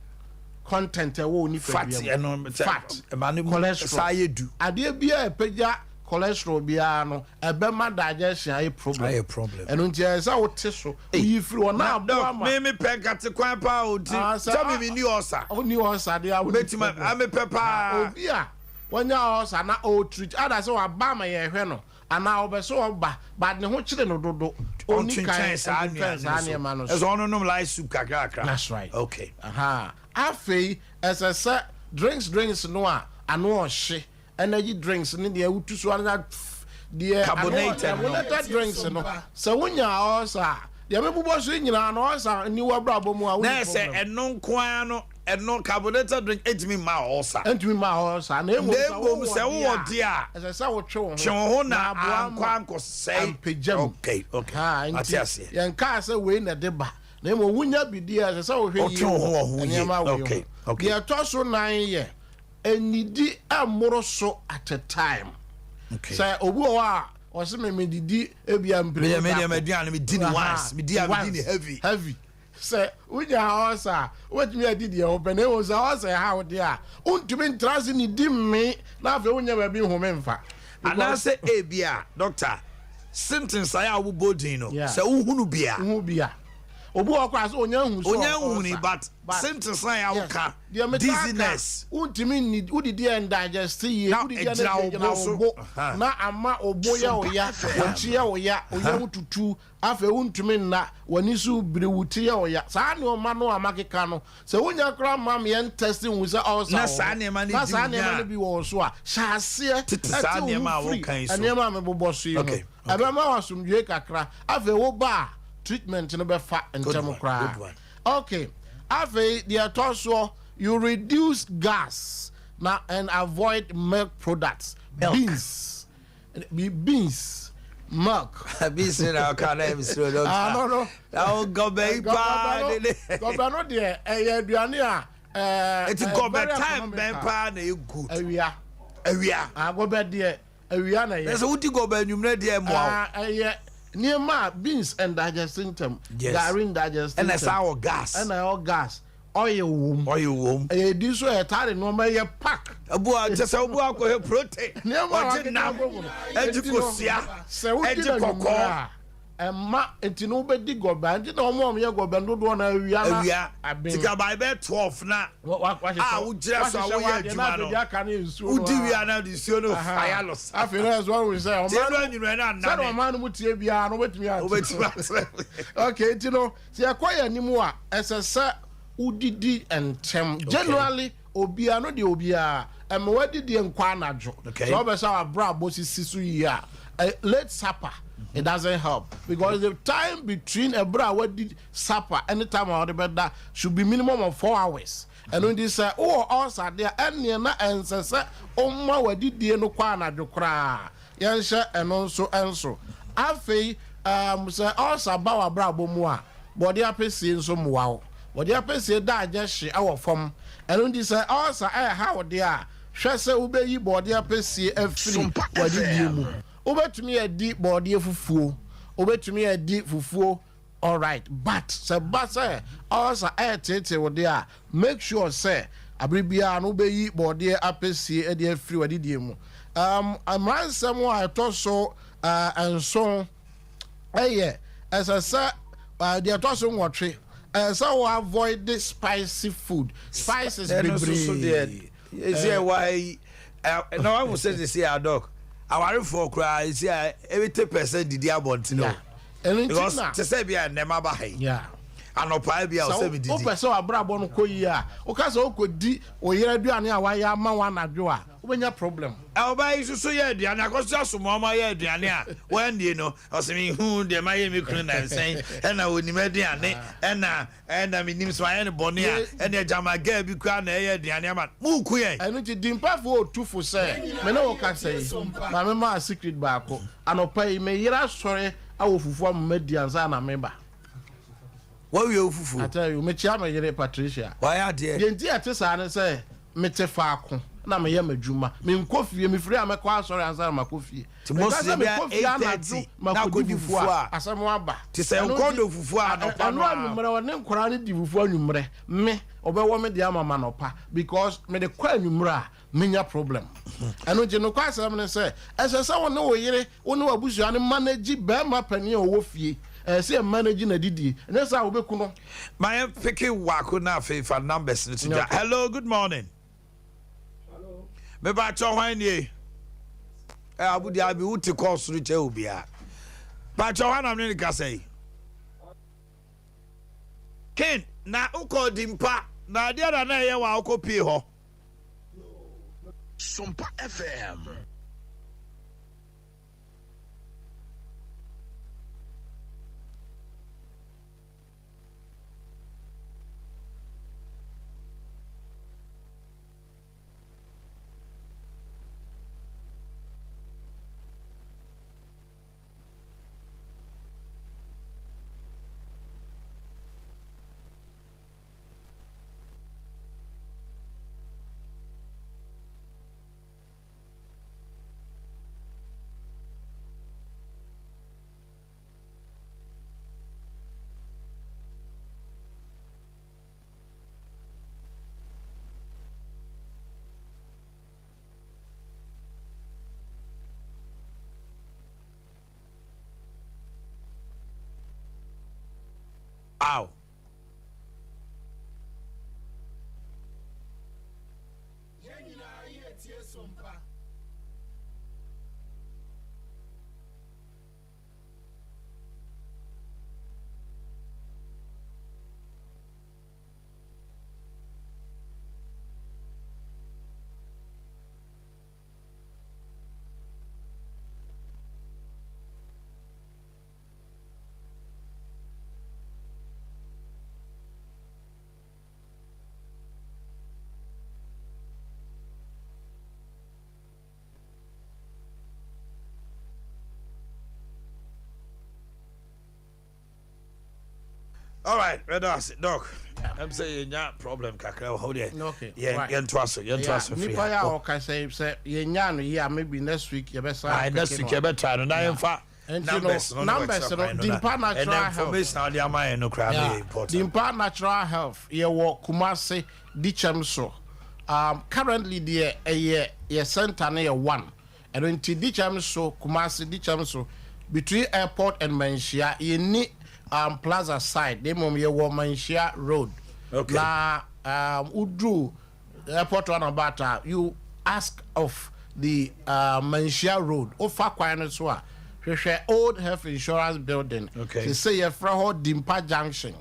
content ɛwɔ wo Fat. nipadua mu. Ɛno Fat, ɛma no cholesterol. saa yɛ du. Adeɛ bi a ɛpagya cholesterol biara no, ɛbɛma digestion ayɛ problem. Ayɛ problem. Ɛno nti ɛsɛ sɛ wote so, woyi firi hɔ na aboa ma Me me pɛ nkatekwan paa o, nti Ah, sɛ me me ni ɔsa. Woni ulcer deɛ a, wonni mɛtumi problem. amepɛ paa. Obi a wɔnya ulcer na ɔretreat ada sɛ waba ama yɛhwɛ no anaa ɔbɛ sɛ ɔba, but ne ho kyerɛ no dodo, ɔni kan Ɔntwentwɛn saa ɔntwentwɛn saa nnuane nneɛma no so, so. ɛsɛ ɔno nom light soup kakrakra. That's right. Aha. Afei ɛsɛ sɛ drinks no a ano ɔhye, energy drinks ne deɛ wotu so ana deɛ ano Carbonated no. Carbonated drinks no, sɛ wonya ulcer a, deɛ mebobɔ so yi nyinaa no, ulcer ni w'abrabɔ mu a, Na wonni ɛsɛ problem. ɛno nko ara no, ɛno carbonated drink ɛntumi mma ulcer. Ɛntumi ma ulcer, na mmom Na mmom sɛ wowɔ deɛ a, ɛsɛ sɛ wotwe wo ho. Twe wo ho na aboa ankɔ ma ankɔsɛe. ampagya mu. Okay. Ha, Ate nti aseɛ. yɛnkaa sɛ wei na ɛde ba, na mmom wonya bidi a, ɛsɛ sɛ wohwɛ yie Wotwe wo ho wɔ ho yie. nneɛma wei ho. Deɛ ɛtɔ so nan yɛ ɛnidi ɛmmoro so at a time. Sɛ obi wɔ hɔ a ɔse me medidi ebia mpire Meyɛ me deɛ, m'aduane medi ne once, medi a, medi ne heavy. Heavy. Sɛ wonya ulcer a, wobɛtumi adi deɛ wopɛ, na mmom sɛ ulcer ɛha wo deɛ a, wontumi ntra ase ne di mmee na afei wonya baabi nhome mfa. Anaasɛ ebi a, doctor, symptoms a yɛ a wobobɔ din no, sɛ wohunu bi a, wohu bi a, obi wɔ hɔ koraa sɛ onya hu sɛ onya ɔwɔ nhuni ulcer. But symptoms na yɛ a woka, Deɛ metaa ka, dizziness, wontumi nni, wodidi a ndigest yie, Na wodidi a na ɛgyina wo ɛgyina bo wo so. bo na ama wo bo yɛ wo ya, w'akyi yɛ wo ya, wo yam tutu, afei wontumi nna, w'ani so biri, wo ti yɛ wo ya. Saa nneɛma no a makeka no, sɛ wonya koraa ma meɛn test hu sɛ ulcer Na wɔ saa hɔ, nneɛma no na di saa wo nneɛma nya no bi wɔ wo so a, hyɛ aseɛ tete saa ɛte wo nneɛma ho a firi woka yi so. nneɛma a mebobɔ so yi ho. Ɛbɛma wo asomdwoe kakra. Afei woba a, treatment no bɛfa ntɛm One, koraa. good one. Okay, afei deɛ ɛtɔ soɔ, you reduce gas na and avoid milk products. Milk. Beans, beans, milk. Beans na ɔka na ɛmi siro, doctor. Ah, no. Na wo gɔbɛ yi paa Gɔbɛ de no ne gɔbɛ no deɛ, ɛyɛ aduane a Eti ɛyɛ gɔbɛ very time bɛn economical. paa na ɛyɛ good? Awia. Awia. Ah, gɔbɛ deɛ, awia na Na ɛyɛ. sɛ wodi gɔbɛ anwummerɛ deɛ, mmoa wo. Ah, ɛyɛ nneɛma a beans ndigest ntɛm, gari ndigest Ɛna ntɛm. saa wɔ gas. Ɛna ɛwɔ gas, oil wɔ mu. Oil wɔ mu. Ɛyɛ di so, ɛyɛ taare nneɛma ɛyɛ pack. Ebu a kyɛ sɛ obu akɔhɛ protein, Nneɛma a ɔgye wakeka nam, abɔ mu no. ɛgye Enti no, kosua, sɛ wodi ɛgye no anwummerɛ kɔkɔɔ. a, ɛma nti no wobɛdi gɔbɛ, nti na ɔmo a ɔmo yɛ gɔbɛ no dodoɔ na awia na awia aben. tika by bɛ 12 na a wogyina so a woyɛ wahyehyɛ adwuma na no afei deɛ aka no yɛ nsuo no. Wodi wia na de nsuo no faya no sa. Afei na ɛsɛ wɔn sɛ Tie no ɔman anwummerɛ no sɛdeɛ anane ɔman no mu tie biara no, wobɛtumi ate. Wobɛtumi atena. Okay, nti no sɛ yɛkɔ yɛn anim a, ɛsɛ sɛ wodidi ntɛm. Generally, obiara no deɛ, obiara ɛma wadidi nkɔ anadwo. Sɛ ɔbɛ sɛ wabrabɔ sisi so yie a, late supper, it doesn't help, because the time between ɛbrɛ a wadi supper any time a wɔde bɛda should be minimum of 4 hours. Ɛno nti sɛ wowɔ ulcer deɛ, ɛnneɛ na ɛnsɛ sɛ ɔma wadidie no kɔ anadwo koraa. Yɛnhyɛ ɛno nso. Afei sɛ ulcer ba w'abrabɔ mu a, bɔde apɛsie nso mmoa wo. Bɔde apɛsie da agye hye ɛwɔ fam. Ɛno nti sɛ ulcer ɛɛha wo deɛ a, Hwɛ sɛ wobɛyi bɔɔdeɛ apɛsie afiri w'adidie mu. Wobɛtumi adi bɔɔdeɛ fufuo, wobɛtumi adi fufuo alright, but sɛ ba sɛ ulcer ɛreteetee wo deɛ a, make sure sɛ abere biara no wobɛyi bɔɔdeɛ apɛsie de afiri w'adidie mu. Um, mmaransɛm a ɛtɔ so uh, nson ɛyɛ ɛsɛ sɛ uh, deɛ ɛtɔ so nwɔtwe ɛsɛ sɛ wo avoid spicy food, spices bebree. Ɛsɛ ɛwɔ ha yi na wahu sɛ sisi a dɔk awarefoɔ koraa ɛsi a 80% didi abɔnten o because te sɛ bi a nnɛma ba ha yi anɔpaa bi a ɔsɛ mi didi. Wopɛ sɛ w'abrabɔ no kɔ yie a, woka sɛ wokɔdi wo yere aduane a wayɛ ama wo anadwo a, wobɛnya problem. Ɔbaa yi soso yɛ aduane akɔso asomɔɔma yɛ aduane a wandie no ɔsɛ mehu deɛ mayɛ me kunu nansɛn ɛna onim aduane ɛna Ɛna menim sɛ mayɛ no bɔne a, ɛneɛ gyama girl bi koraa na ɛyɛ aduane ama no. Moreku yɛn! Ɛno nti Dimpafoɔ retu fo sɛ, Me ne wo kasa yi, ma me maa secret baako. Anɔpa yi, me yere asɔre awɔ fufuo ama madi ansa na meba. Wawie wo fufuo? I tell you, mekyea me yere Patricia. Wayɛ adeɛ. Deɛ nti a ɛte saa ne sɛ, mete faako na meyɛ m'adwuma. Menkɔ fie, mefiri a mɛkɔ asɔre ansa na makɔ fie. Nti mo Meka sɛ sɛ mekɔ fie 8:30 anadwo na makɔdi akɔdi fufuo fufuo a, a, asɛm aba. te sɛ Ɛno nkɔ nti, dɔ fufuo a anɔpa ɛno no ara. anwummerɛ ɔne nkwadaa no di fufuo anwummerɛ, me ɔbɛwɔ me deɛ ama me anɔpa because mede kɔ anwummerɛ a menya problem. Ɛno nti nokwasɛm ne sɛ, ɛsɛ sɛ wo ne wo yere, wo ne w'abusua no manage barima panin a ɔwɔ fie. Ɛsɛ sɛ yɛ manage n'adidie, ɛnyɛ saa a wobɛku no. Ma yɛn peke wako na afei fa numbers no to dwa. Okay. Hello, good morning. Mepakyɛ hwan nie? Ɛ abudi abi wo te kɔɔ soro kyɛ obiara. Pakyɛ hwan na mene ne kasa yi? Ken na wokɔ Dimpa na adeɛ na na ɛyɛ wa wokɔ pie hɔ. Sompa FM. Aw. Yɛn nyinaa yɛretie Sompa. Alright, mɛda ase doc. Ɛm sɛ yɛnya problem kakra wɔ hɔ deɛ. Yɛn yɛntoa so yɛntoa so firi Nipa yɛ a ɔka sɛ sɛ yɛnya no yie a maybe next week yɛbɛsa. Ah, next week yɛbɛtra no na yɛmfa numbers no numbers no Dimpa Natural Health. Information a wɔde ama yɛn no koraa no yɛ important. Dimpa Natural Health yɛwɔ Kumasi Dikyɛm so. Um, currently deɛ ɛyɛ yɛ center no yɛ one. Ɛno nti Dikyɛm so, Kumasi Dikyɛm so, between airport and Manhyia, yɛnni um, plaza side, na mmom yɛwɔ Manhyia road. Okay. Na um, woduru airport roundabout a, you ask of the uh, Manhyia road. Wofa kwan no so a, hwehwɛ old health insurance building. Okay. Sese yɛfrɛ hɔ Dimpa Junction.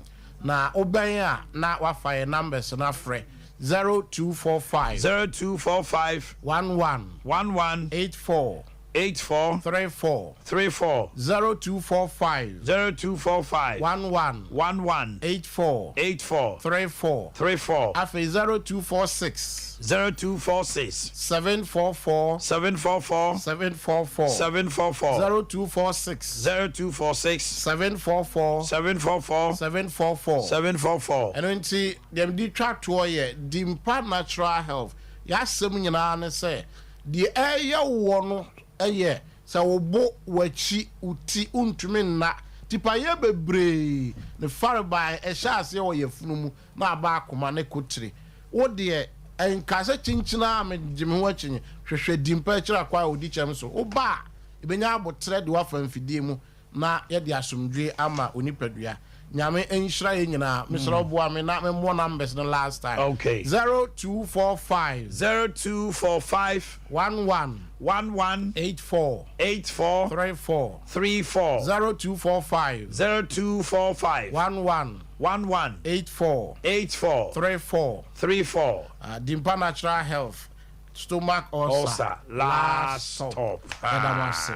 Na wobɛn a na wafa yɛn numbers no afrɛ 0245 0245 11 11 84 84 34 34 0245 0245 11 11 84 84 34 34 afei 0246 0246 744 744 744 744 0246 0246 744 744 744 744. Ɛno nti deɛ mede twa toɔ yɛ Dimpa Natural Health. Y'asɛm nyinaa ne sɛ, deɛ ɛreyɛ woɔ no yɛ sɛ wo bo, w'akyi, wo ti, wontumi nna, tipaeɛ bebree, ne farebae, ɛhyɛ aseɛ wɔ yafunu mu na aba akoma ne kotire. Wo deɛ, nka sɛ kyinkyin ara megye me ho akyinnye, hwehwɛ dimpa akyiri akwan a ɔdi kyɛm so. Woba a, yɛbɛnya aboterɛ de wo afa mfidie mu na yɛde asomdwoe ama onipadua. Nyame nhyira yɛn nyinaa. Mesrɛ wo boa me na me mmɔ numbers no last time. Okay. 0245. 0245. 11. 11. 84. 84. 34. 34. 0245. 0245. 11. 11. 84. 84. 34. 34. Dimpa Natural Health. Stomach ulcer last stop. Yɛda mo ase.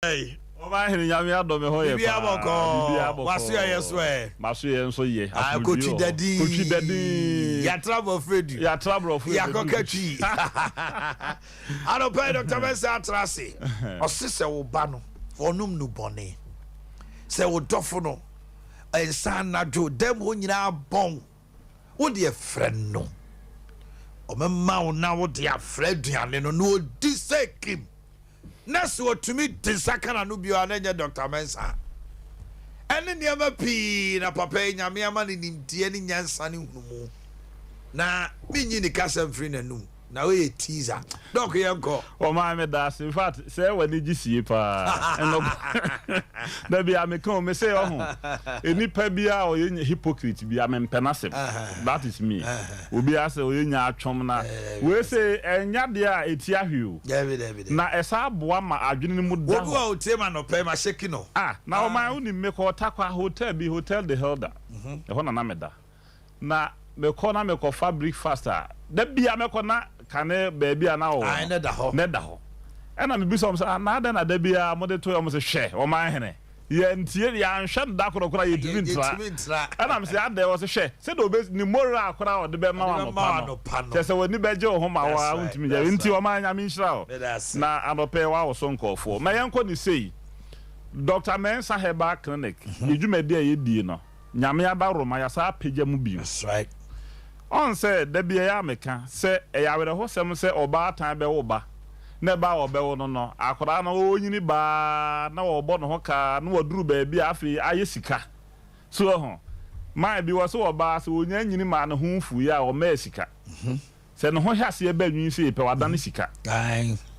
Ɔman hene Nyame adɔ me hɔ yɛ Biribiara paa. bɔkɔɔ. Biribiara bɔkɔɔ. W'aso yɛ so ɛ? M'aso yɛ nso yɛ. Ah, Asomdwie kotwi wɔ hɔ. dadin. Kotwi dadin. Yɛatra borɔfo adu. Yɛatra borɔfo adu. Yɛakɔka twi. Anɔpa yi Dr. Mensah atra ase. Ɔse sɛ wo ba no, ɔnom nnubɔne. Sɛ wo dɔfo no, nsa anadwo, dam hɔ nyinaa bɔn. Wo deɛ frɛ no. Ɔbɛma wo na wode afrɛ aduane no na ɔdi sɛ kim. Na sɛ ɔtumi de nsa ka n'ano bio a na ɛnyɛ Dɔkta Mensah. Ɛne nneɛma pii na papa yi Nyame ama no nimdeɛ ne nyansa ne nhunumu. Na menyi ne kasa mfiri n'anum. Na wei yɛ teaser. Doc yɛnkɔ. Ɔmaa me da ase. In fact, sɛ w'ani gye sie paa. Ɛnɔ da bi a meka o, me se ɔho, nnipa bi a ɔyɛ hypocrite bi a mempɛ n'asɛm. That is me. Obi a sɛ ɔyɛ nyaatwom na wei se ɛnya deɛ a ɛtia hwee o. Dabi dabi dabi. Na ɛsaa boa ma adwene no mu da Obi hɔ. wɔ otie ma nɔpɛ ma shake no. Ah, na ɔman wonim mekɔɔ Tarkwa hotel bi, Hotel de Helder. Ɛhɔ na na meda. Na mekɔ na mekɔfa breakfast a, da biara mɛkɔ na kane baabi a na wɔwɔ Ae, no, na ɛda hɔ. na ɛda hɔ. Ɛna mebisa wɔn sɛ, ah, na adɛn na da biara mode to yɛ? Wɔn se, hwɛ, ɔman hene, yɛntie, yɛanhwɛ no da koro koraa, yɛntumi ntra. Yɛntumi ntra. Ɛna mese, adɛn? Wɔse, hwɛ, sɛdeɛ ɔbɛ, ne moral koraa a ɔde bɛma Ɔde wo bɛma anɔpa wo no, anɔpa no. kyerɛ sɛ w'ani bɛgye wo ho ma wo That's ara right, wontumi nyɛ. that's Nti right. ɔman, Nyame nhyira wo. Meda ase. Na anɔpa yi woawoso nkurɔfoɔ. Ma yɛnkɔ ne sei, Doctor Mensah Herbal Clinic, yɛ dwumadi a yɛdie no, Nyame adaworoma yɛasan apagya mu bio. Ɔn sɛ da bi ɛyɛ a meka sɛ ɛyɛ awerɛhosɛm sɛ ɔbaatan bɛwo ba na ɛba a ɔbɛwo no no akwadaa no ɔrenyini ba ara na ɔrebɔ ne ho ka na waduru baabi a afei ayɛ sika. So wahu? Man bi wɔ sɛ ɔbaa sɛ ɔnya nyini maa ne ho mfuiɛ a ɔmɛɛ sika. Sɛ ne ho hwɛ aseɛ ba nwi sei pɛ, wadane sika.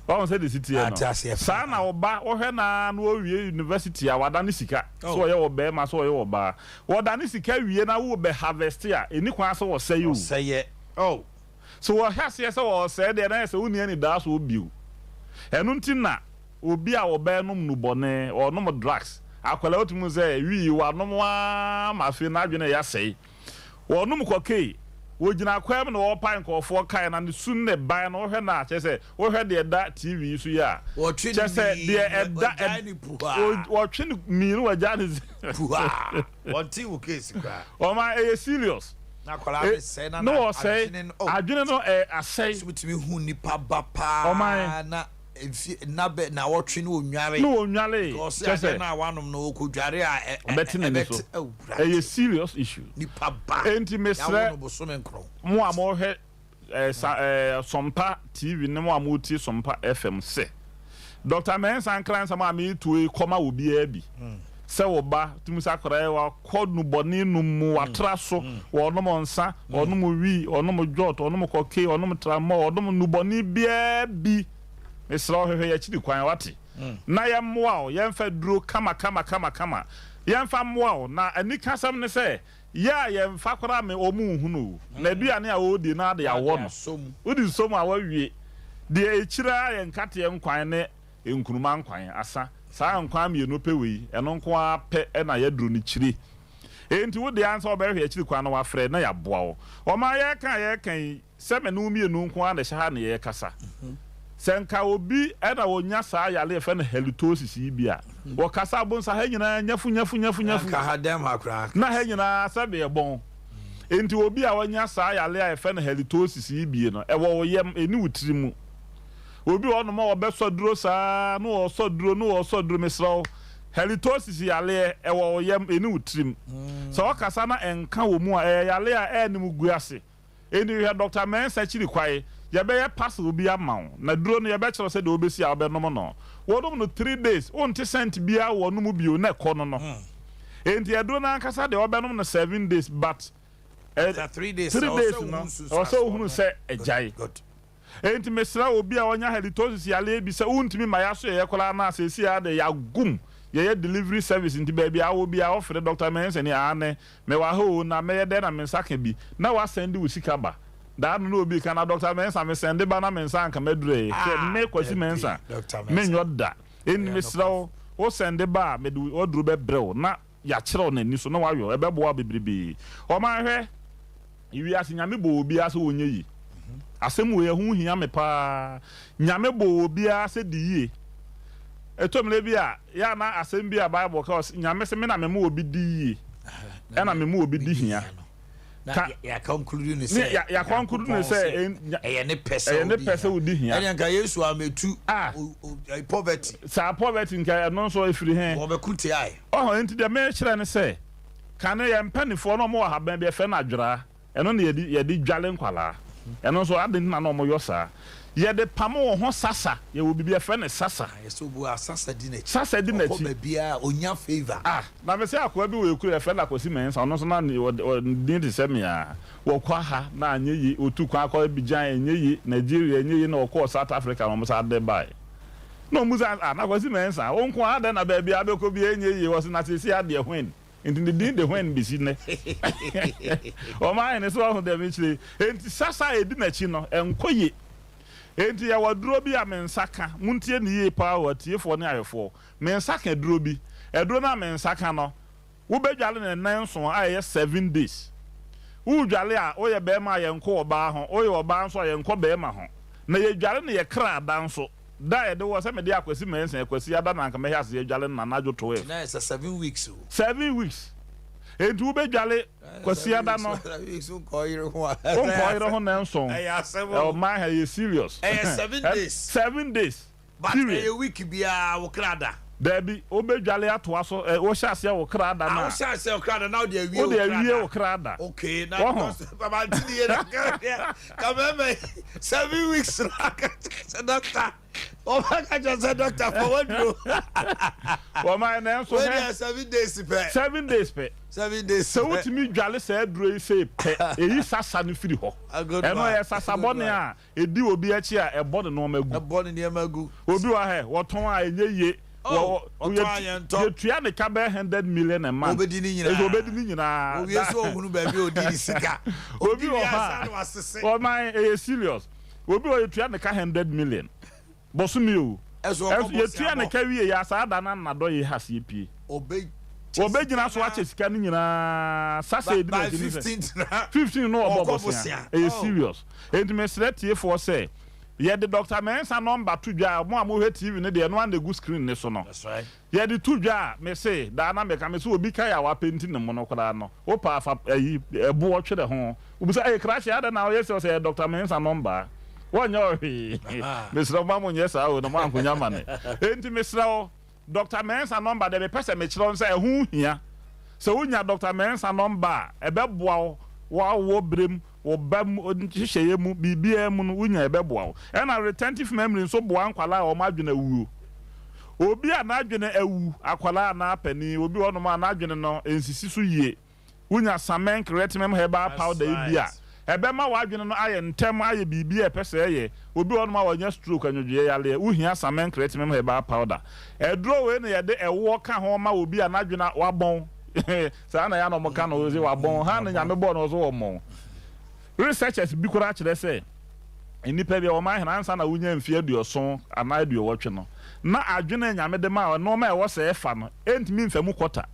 Wahu sɛdeɛ ɛsi teɛ no? Saa na wo ba, wohwɛ no ara na ɔwie university a, wadane sika. Sɛ ɔyɛ ɔbarima, sɛ ɔyɛ ɔbaa. Wɔdane sika wie na worebɛ harvest a, ɛnni kwan sɛ wɔsɛe o. Sɛ wɔhwɛ aseɛ sɛ wɔresɛe deɛ, na ayɛ sɛ wonni anidaasoɔ bio. Ɛno nti na obi a ɔbɛnom nnubɔne, ɔnom drugs, akwadaa wotumi hu sɛ wii, wanom ara ma afei n'adwene reyɛ asɛe. Wɔnom kɔkee, wɔgyina kwan mu na wɔrepae nkurɔfoɔ kae na ne su ne ne ban no wohwɛ no a kyerɛ sɛ wohwɛ deɛ ɛda TV yi so yi a Wɔtwe kyerɛ ne sɛ mii deɛ na ɛda wɔgyae ne puhaa. wɔtwe ne mii na wɔgyae ne Puhaa. Wɔnte wo case koraa. Ɔma ɛyɛ serious. Na akwadaa no sɛe na na wɔsɛe adwene no oh. adwene no ɛ asɛe. So wotumi hu nipa ba paa Ɔman. na mfie nna bɛ nnawɔtwe ne ɔnnware. Ne ɔnnware Because kyerɛ adeɛ sɛ. no a wanom no ɔkɔdware a ɛ ɛ Ɛbɛte n'ani so. ɛbɛte awurade. Ɛyɛ serious issue. Nipa ba Enti yɛawo mesrɛ no bosome nkron. mo a mohwɛ ɛ sa ɛ Sompa TV ne mo a motie Sompa FM sɛ, Doctor Mensah Nkransɛm a mereto yi kɔma obiara bi. Sɛ wo ba tumi sɛ akwadaa yi wakɔ nnubɔne nom mu, watra so, ɔnom nsa, ɔnom wii, ɔnom jot, ɔnom kɔkee, ɔnom tramɔɔ, ɔnom nnubɔne biara bi. Mesrɛ wo hwehwɛ yɛakyiri kwan, wate? Na yɛmmoa wo, yɛmfa aduro kama kama kama kama, yɛmfa mmoa wo. Na anikasɛm ne sɛ, yɛ a yɛmfa koraa me wɔn nhunu o. Na aduane a wɔredie no ara de awɔ no. Wode sɔ mu a woawie. Deɛ ɛkyire ara yɛ nkateɛ nkwan ne nkruma nkwan, asa. Saa nkwan mmienu pɛ wei, ɛno nko ara pɛ na yɛaduro no kyire. Enti wo deɛ ara ne sɛ wobɛhwehwɛ akyiri kwan na woafrɛ na yɛaboa wo. Ɔman yɛreka a yɛreka yi, Sɛ me ne wo mmienu nko ara na ɛhyɛ ha na yɛrekasa. Sɛ nka obi na ɔnya saa yare a yɛfrɛ no halitosis yi bi a, wɔkasa a wobɛhu sɛ ha nyinaa nyafu nyafu nyafu nyafu. Anka ha dɛm ha koraa. Na ha nyinaa sɛbe ɛbɔn. Enti obi a wanya saa yare a yɛfrɛ no halitosis yi bi no, ɛwɔ wo yam, ɛnni wo tiri mu. Obi wɔ hɔnom a ɔbɛsɔ aduro saa na ɔresɔ aduro na ɔresɔ aduro, mesrɛ wo, halitosis yareɛ, ɛwɔ wo yam, ɛnni wo tirim. Sɛ ɔkasa na ɛnka wɔ mu a, ɛyɛ yareɛ a ɛnne mu gu ase. Enti hwehwɛ Dɔkta Mensah akyiri kwae. Yɛbɛyɛ parcel bi ama wo, na duro no yɛbɛkyerɛ wo sɛdeɛ wobɛsi a wobɛnom no. Wonom no 3 days, wonte scent biara wɔ no mu bio na ɛkɔ no no. Enti aduro no ankasa deɛ wobɛnom no 7 days but After 3 days, 3 ɛwɔ days sɛ no wohu ɛwɔ sɛ nsunsuansoɔ wohunu no. sɛ Good, agyae. good. Enti mesrɛ obi a ɔnya halitosis yareɛ bi sɛ wontumi mma yɛasoɛeɛ koraa no a seesei ara deɛ yɛagum yɛyɛ delivery service nti baabi a wowɔ biara wofrɛ Dɔkta Mensah ni aane mewɔ ha oo na mɛyɛ dɛn na me nsa ka bi na wasɛnde wo sika ba daa no na obi reka na Dɔkta Mensah me sɛnde ba na me nsa anka maduru ee hwɛ Ah, me Kwasi dabi, Mensah Dɔkta Mensah. menyɔ da enti Ɔyɛ mesrɛ wo nokwafo. wo sɛnde ba a mede w'aduro bɛbrɛ wo na yɛakyerɛ wo n'ani so na wayɔ ɛbɛboa wo bebrebee ɔman hwɛ Wiase Nyame bɔɔ obiara sɛ ɔnyɛ yie. Asɛm wei ɛho hia me paa. Nyame bɔɔ obiara sɛ di yie. Ɛtɔ mmerɛ bi a, yɛ a na asɛm bi a Bible ka ɔse, Nyame se me na mema obi di yie, ɛna mema obi di hia. Ka, yɛakɔnkludu ne ne sɛ yɛakɔnkludu ne Nyankopɔn sɛ se ɛyɛ ɛyɛ ne pɛ sɛ ne wodi pɛ sɛ hia. wodi hia. Ɛneɛ nka Yesu ammɛtu Ah. poverty. Saa poverty nka ɛno nso ɛfiri he? Wɔbɛko tiae. Ɔhɔ, enti deɛ merekyerɛ ne sɛ, Kane yɛn mpaninfoɔ na wɔwɔ ahaban bi yɛfrɛ no adweraa, ɛno na yɛde yɛde dwale nkwadaa. Ɛno nso adɛn nti na na wɔyɔ saa? Yɛde pam wo ho sasa. Yɛwɔ biribi yɛfrɛ no sasa. Ah, yɛsɛ obu a sasa di n'akyi. Sasa di Ɔkɔ n'akyi. baabiara a, ɔnya favour. Ah, na mese akoa bi wɔ ekuro yɛfrɛ no Akwasi Mensah, ɔno nso na ne ɔde ɔ ne din te sɛ me ara. Wɔkɔ ha na anyɛ yie, ɔtu kwan akɔ Abidjan ɛnyɛ yie, Nigeria ɛnyɛ yie na ɔkɔɔ South Africa na wɔsan de baeɛ. Na wɔn bisa no sɛ, ah, na Kwasi Mensah, wo nko ara adɛn na baabi a wobɛkɔ biara ɛnyɛ yie? Ɔse, na seesei adeɛ when? Nti ne din de when besi nnɛ. Wɔn ahene so wahu deɛ mekyerɛ yi. Enti sasa a ɛdi n'akyi no, ɛnkɔ yie. Enti yɛwɔ aduro bi a me nsa ka, montie no yie paa o, atiefoɔ ne ahwɛfoɔ. Me nsa ka aduro bi. Aduro no a me nsa ka no, wobɛdwale no nnanson a ɛyɛ seven days. Woredwale a, woyɛ barima a yɛnkɔ ɔbaa ho, woyɛ ɔbaa nso a yɛnkɔ barima ho. Na yɛdwale no yɛ kra da nso. Da a yɛde wɔ sɛ mede Akwasi Mensah, Akwasi ada na anka mɛhwɛ aseɛ adwale no anadwo 12. Nti na ɛsɛ seven weeks o. Seven weeks. Enti wobɛdwale Kwasiada no. Seven weeks wonkɔ ɔyere ho a. Wonkɔ ɔyere ho nnanson. Ɛyɛ asɛm o. Ɔman ha ɛyɛ serious. Ɛyɛ 7 days. 7 days. But Period. ɛyɛ week biara wo kra da. Daabi, wobɛdwale atoa so, ɛ, wohyɛ aseɛ wo kra da no Ah, a. wohyɛ aseɛ wo kra da na wode awie wo Wode kra awie da. wo kra da. Okay, na Wɔho. because papa nti ne yɛ na ka deɛ ka mɛmɛ 7 weeks na aka kyerɛ sɛ doctor wɔbɛka kyerɛ sɛ doctor fa waduro. Wɔma nanso Wei hwɛ. deɛ 7 days pɛ. 7 days pɛ. 7 days Sɛ pɛ. wotumi dwale saa aduro yi sei pɛ, ɛyi sasa no firi hɔ. A good Ɛno one. ɛyɛ sasa A good bɔne one. a ɛdi obi akyi a ɛbɔ ne nneɛma gu. Ɛbɔ ne nneɛma gu. Obi wɔ ha wɔtɔn a ɛnyɛ yie. Oh, ɔtɔn a yɛntɔ. Yɛtua ne ka bɛyɛ 100 million a month. Obedi ne nyinaa. Ɛsɛ obedi ne nyinaa. Owie so ohunu baabi a odi ne sika. Obi Odi wɔ wie hɔ ansa a na wasese. ɔman ɛyɛ serious. Obi wɔ yɛtua ne ka 100 million. Bɔsome o. Ɛso ɔkɔ Ɛso yɛtua ne bɔsea bɔ. ka wie yɛ saa da na nnadɔ yi ha se pie. Obe Wɔbɛgyina so akyɛ sika no nyinaa sasa edi By n'akyi ne sɛ 15th na 15 no ɔbɔ ɔkɔ bosea. bosea. Ɛyɛ Oh. serious. Enti mesrɛ tiefoɔ sɛ yɛde Dr. Mensah number to dwa a mo a mohwɛ TV no deɛ ɛno ara na egu screen ne so no. That's right. Yɛde to dwa a mese daa na meka mese obi ka yɛ a wapenti ne mo no koraa no wopɛ afa ayi ɛboɔ twerɛ ho wobisa ɛyɛ krakye adɛn na ɔyɛ sɛ ɔsɛ ɛyɛ Dr. Mensah number a wɔnyɛ ɔhwee mesrɛ mo ma monyɛ saa o na moankonya ma ne enti mesrɛ wo Doctor Mensah number deɛ mepɛ sɛ mekyerɛ wo ne sɛ ɛho hia. Sɛ wonya Doctor Mensah number a, ɛbɛboa wo w'awoɔ berɛ mu, wo ba mu nhyehyɛeɛ mu, biribiara mu no wonya a ɛbɛboa wo. Ɛna retentive memory nso boa nkwadaa a wɔn adwene awuo. Obi a n'adwene awu, akwadaa anaa panin, obi wɔ hɔnom a n'adwene no nsisi so yie. Wonya Samenk Retimem Herbal Powder yi bi a, ɛbɛma w'adwene no ayɛ ntɛm ayɛ biribi a ɛpɛ sɛ ɛyɛ. Obi wɔ hɔnom a wanya stroke, anwodwoeɛ yareɛ, wohia Samenk Retimem Herbal Powder. Aduro wei na yɛde ɛwoɔ ka ho ma obi a n'adwene a wabɔn. Saa na ɛyɛ a na wɔka no, wɔse wabɔn. Haa na Nyame bɔɔ no ɔso ɔmmɔn. Researchers bi koraa kyerɛ sɛ nnipa bi a wɔn ahene ansa na wonya mfeɛ 70 anaa 80 no, na adwene a Nyame de maa wɔn, nneɛma a ɛwɔ sɛ ɛfa no, ɛntumi mfa mu kɔta.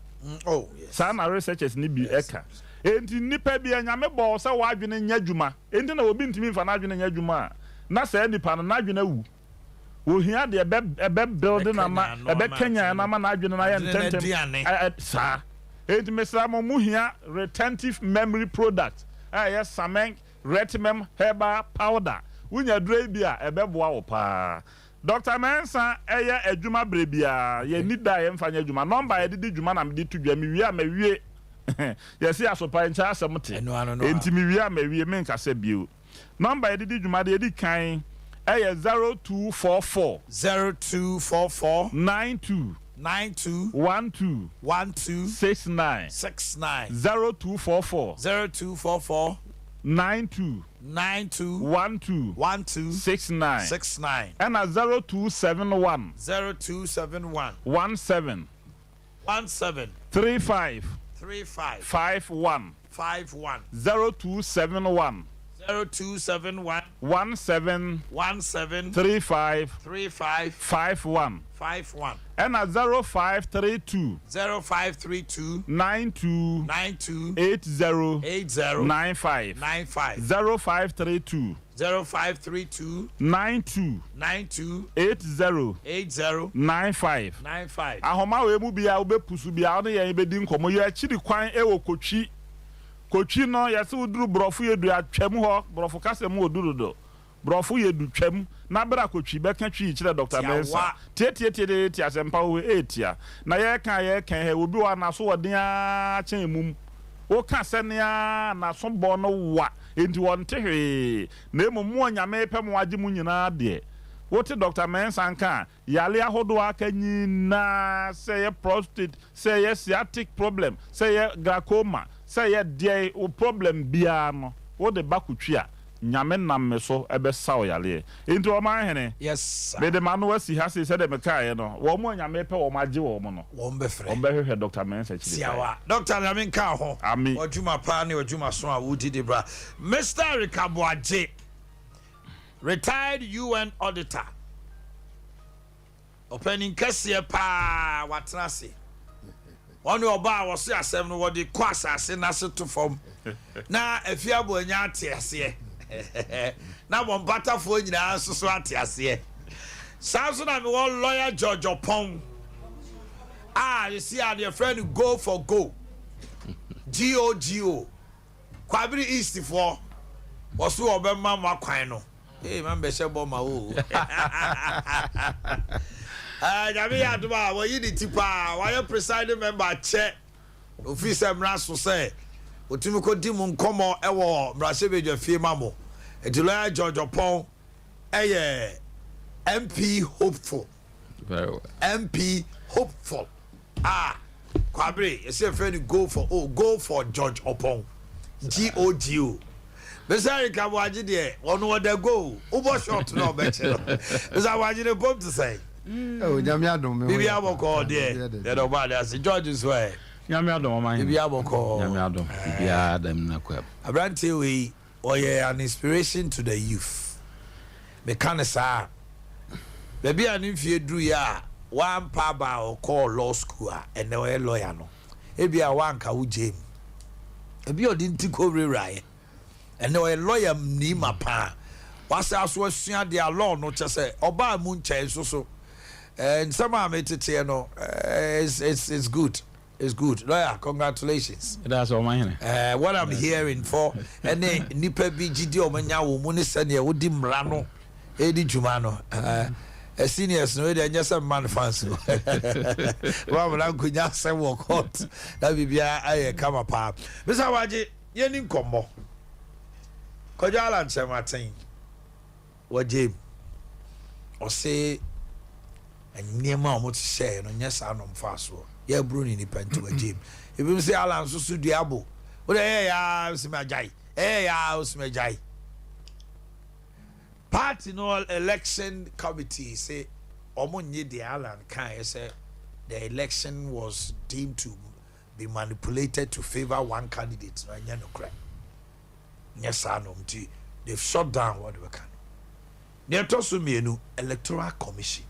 Oh, yes. Saa na researchers no bi ka. Enti nnipa bi a Nyame bɔɔ wo sɛ w'adwene nyɛ adwuma, enti na obi ntumi mfa n'adwene nyɛ adwuma a, na saa nipa no n'adwene awu. Ohia deɛ ɛbɛ ɛbɛ build no ama, Ɛbɛkanyan no ama ɛbɛkanyan no ama n'adwene no ayɛ adwene no ntɛntɛm. aduane. Ɛ ɛ saa. Enti mesrɛ mo, mo hia retentive memory product a ɛyɛ Samenk Retimem Herbal Powder. Wonya aduro yi bi a, ɛbɛboa wo paa. Doctor Mensah yɛ adwuma berɛ biara, yɛnni da a yɛmfa nyɛ adwuma. Nɔmba a yɛde di dwuma na mede to dwa, mewie a mawie. Yɛse asopa nkyɛ asɛm te, Ɛno ano no a. enti mewie a mawie, menkasa bio. Nɔmba a yɛde di dwuma deɛ ɛdi kan yɛ 0244. 0244. 92. 92. 12. 12. 69. 69. 0244. 0244. 92. 92. 12. 12. 69. 69. Ɛna 0271. 0271. 17. 17. 35. 35. 51. 51. 0271. 0271. 17. 17. 35. 35. 51. 51. Ɛna 0532. 0532. 92. 92. 80. 80. 95. 95. 0532. 0532. 92. 92. 80. 80. 95. 95. Ahoma wei mu biara wobɛpusu biara wo ne yɛn bɛdi nkɔmmɔ. Yɛ akyiri kwan wɔ Kotwi. Kotwi no yɛse woduru borɔfo yɛ du atwam hɔ, borɔfo kasa mu ɔdu dodo. Borɔfo yɛ du twam na bra Kotwi bɛka Twi kyerɛ Doctor Mensah. Tiawa. Tiatiatiatiatia asɛmpa wɔ hɔ eetia. Na yɛreka a yɛreka yi hɛ obi wɔ hɔ a n'aso wɔ den ara kyɛn mum. Woka sɛnea n'aso bɔ no wa, enti ɔnte hwee. Na mmom mo a Nyame repɛ mo agye mo nyinaa deɛ, wote Dɔkta Mensah nka a, yare ahodoɔ a aka nyinaa, sɛ ɛyɛ prostate, sɛ ɛyɛ sciatic problem, sɛ ɛyɛ glaucoma, sɛ ɛyɛ deɛn, wo problem biara no, wode ba kotwi a, Nyame nam me so bɛsa wo yareɛ. Enti ɔman hene, Yes sir. mede m'ano asi ha sei, sɛdeɛ mekaeɛ no, wɔn a Nyame repɛ wɔn agye wɔn no, Wɔn bɛfrɛ. wɔn bɛhwehwɛ Dɔkta Mensah akyiri kwan. Tiawa. Doctor Nyame nka wo ho. Ami. W'adwuma paa ne w'adwuma so a wodi de bra. Mister Eric Aboagye, retired UN auditor. Ɔpanin kɛseɛ paa watena ase. Wɔne ɔbaa a wɔse asɛm no wɔde kɔ asase no ase to fam na afie aboanya ate aseɛ na wɔn mpatafoɔ nyinaa nso so ate aseɛ. Saa nso na mewɔ lawyer George Ɔpɔn a yɛsi a deɛ frɛ no go for go GOGO Kwabere East foɔ wɔso wɔbɛma mo akwan no. Ee ma mbɛhyɛ bɔ ma wo o. Eh, Nyame yɛ adom a wɔyi ne ti paa, wayɛ presiding member kyɛ. Ofii sɛ mmara so sɛ otumi kɔdi mo nkɔmmɔ wɔ mmarahyɛbadwa fie ma mo. Nti lawyer George Oppong yɛ MP hopeful. Very well. MP hopeful. Ah Kwabere yɛsɛ yɛfrɛ no go for oh go for George Opong G O G O Mr Eric Aboagye deɛ ɔno ɔda go wobɔ short na ɔbɛkye no Mr Aboagye ne pom te sɛn Oh, nyame adom me ho Biribi yɛ abɔkɔɔ deɛ yɛda ɔbɔ ade ase George nso ɛ Nyame adom ɔman Biribi abɔkɔɔ Nyame adom biribiara dɛm na kwam. Aberanteɛ wei Ɔyɛ an inspiration to the youth. Meka no saa a, baabi a ne mfeɛ duruiɛ a wampa aba a ɔkɔɔ law school a ɛnnɛ ɔyɛ lawyer no, ebia wanka wo gyee mu. Ebi a ɔde nti kɔwurawuraeɛ. Ɛnnɛ ɔyɛ lawyer mni mapa a wasan so asua adeɛ a law no kyɛ sɛ ɔbaa mu nkyɛe nso so. Eh, nsɛm a meteteɛ no, eh, it's, it's, it's good. It's good lawyer congratulations. Yɛda ase ɔmanhene. Eh, what I'm hearing for ɛne nipa bi gyidi a wɔanya wɔn mu ne sɛdeɛ wodi mmara no ɛredi dwuma no. Eh, eh, seniors no ɛdeɛ ɛnyɛ sɛ mma no fans o. Wɔn amena nkonya asɛm wɔ court na biribiara ayɛ kama paa. Mr. Wagye, yɛni nkɔmmɔ. Kwadwo Alan Kyerematen. Wɔgyae mu. Ɔse nneɛma a wɔhyehyɛɛ no nyɛ saa na wɔfaa soɔ. Yɛreboro ne nipa nti wɔagyae mu. Ebinom se Allah nso so dua bo. Wode ɛyɛɛ yaa ɔse magyae. Ɛyɛɛ yaa ɔse magyae. Party no election committee se wɔn nnye deɛ Allan kaeɛ sɛ the election was deemed to be manipulated to favour one candidate no ɛnyɛ nokorɛ. Nyɛ saa nom nti they've shut down wɔde bɛka no. Nea ɛtɔ so mmienu, Electoral Commission.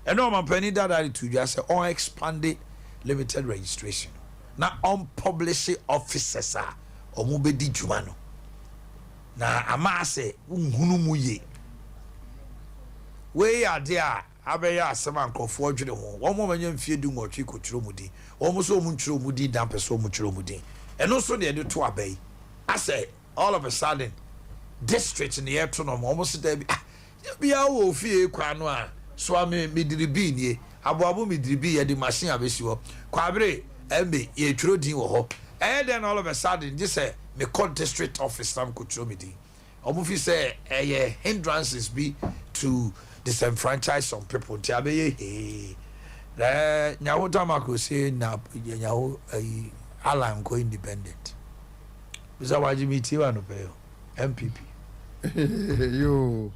Ɛno ɔmampanin dada de too dwa sɛ ɔn expande limited registration no na ɔn publishe officers a wɔn bɛdi dwuma no na ama asɛ wonhunu mu yie. Wei yɛ adeɛ a abɛyɛ asɛm a nkurɔfoɔ dwene ho. Wɔn a wɔanya mfeɛ dunwɔtwe kɔtwerɛ wɔn din. Wɔn nso wɔntwerɛ wɔn din da mpɛ sɛ wɔtwerɛ wɔn din. Ɛno nso na yɛde to aba yi. Asɛ all of a sudden district na yɛto no wɔn se daabi ah nyɛ biara wɔ ofie kwan no a soa me mediri bii nie aboabo mediri bii yɛde machine abɛsi hɔ kwabere ɛmbe yɛtwerɛ din wɔ hɔ ɛyɛ dɛn na all of a sudden gye sɛ mekɔ district office na mekɔtwerɛ me din. Ɔmo fi sɛ ɛyɛ hindrances bi to disenfranchise some people nti abɛyɛ hee. Na Nyaho Tamaklo se na Nyaho ayi Allan nkɔ independent. Bisa wagye me tie anɔpa yi o. NPP. Yoo,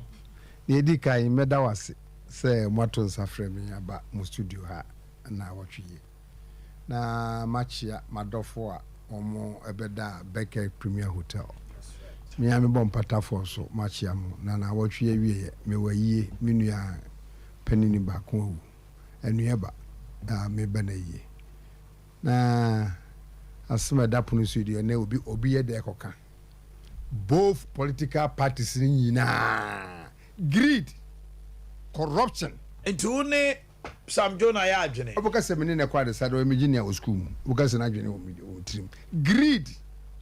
nea edi kan mɛda wo ase sɛ moato nsa frɛ me aba mo studio ha nnawɔtwe yi. na makyea m'adɔfo a wɔbɛdaa Becker Premier Hotel. Me ara mebɔ mpatafoɔ nso makyea mo, na naawɔtwe awieɛ mewɔ ayie, me nua panini baako awu, Anuaba a meba no ayie. Na asɛm a ɛda pono so yi deɛ ɛnɛ obi obi yɛ dɛ kɔka. Both political parties no nyinaa greed, corruption. Nti wo ne Sam Jonah yɛ adwene. Wobɛka sɛ me ne no kɔ adesa de, ɔyɛ me junior wɔ sukuu mu. Wobɛka sɛ n'adwene wɔ me tirim. Greed,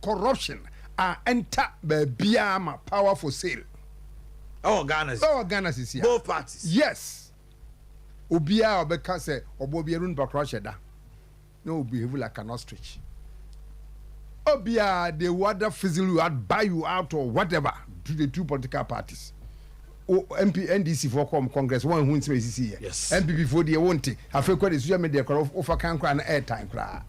corruption a ɛnta baabiara ma power for sale. Ɛwɔ Ghana sisi. Ɛwɔ Ghana sisi a. Both parties. Yes. Obiara a ɔbɛka sɛ ɔbɔ obiara no nipa korɔ ahyɛ da. Na o behave like an ostrich. Obiara, they will either fizzle you out, buy you out or whatever to the two political parties. O MP, NDC foɔ kɔɔ congress, wɔn ehu nsɛm esisi yɛ. Yes. NPP foɔ deɛ wɔn te. Afei kɔ de social media koraa wofa kan koraa na ɛɛtan koraa.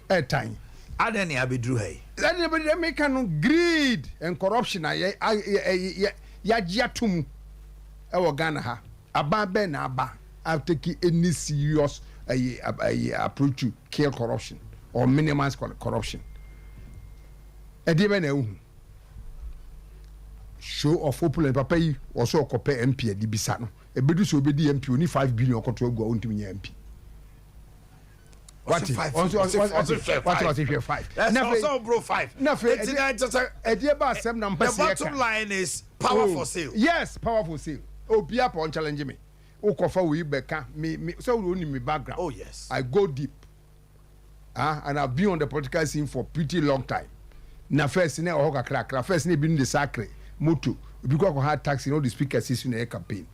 Ɛɛtan. Adɛn ne abɛduru ha yi? Ɛdeɛ bɛ deɛ meka no greed and corruption a yɛ yɛ yɛ yɛagye ato mu ɛwɔ Ghana ha. Aban bɛn na aba a take any serious ɛyɛ ɛyɛ approach to kill corruption or minimize corruption? Ɛdeɛ bɛn na ɛwohu? Show of opulence papa yi ɔsɛ ɔkɔpɛ MP adi bisa no. Ebedu sɛ obedi MP oni 5 billion ɔkɔto agu a ontumi nyɛ MP. Wate ɔnso ɔse wate ɔse hwɛ 5. Na afei ɔsɛ ɔbro 5. Na afei ɛdeɛ ba asɛm na mpɛ sɛ yɛka. The bottom line is power for sale. Yes, power for sale. Obiara pɛ ɔnchallenge me. Wokɔfa wei bɛka me me sɛ wo nim me background. Oh yes. I go deep. Ah, and I've been on the political scene for pretty long time. Na first na ɛwɔ hɔ kakrakra. First na ebinom de sakre, moto, obi kɔ akɔha taxi na ɔde speaker si so na ɛyɛ campaign.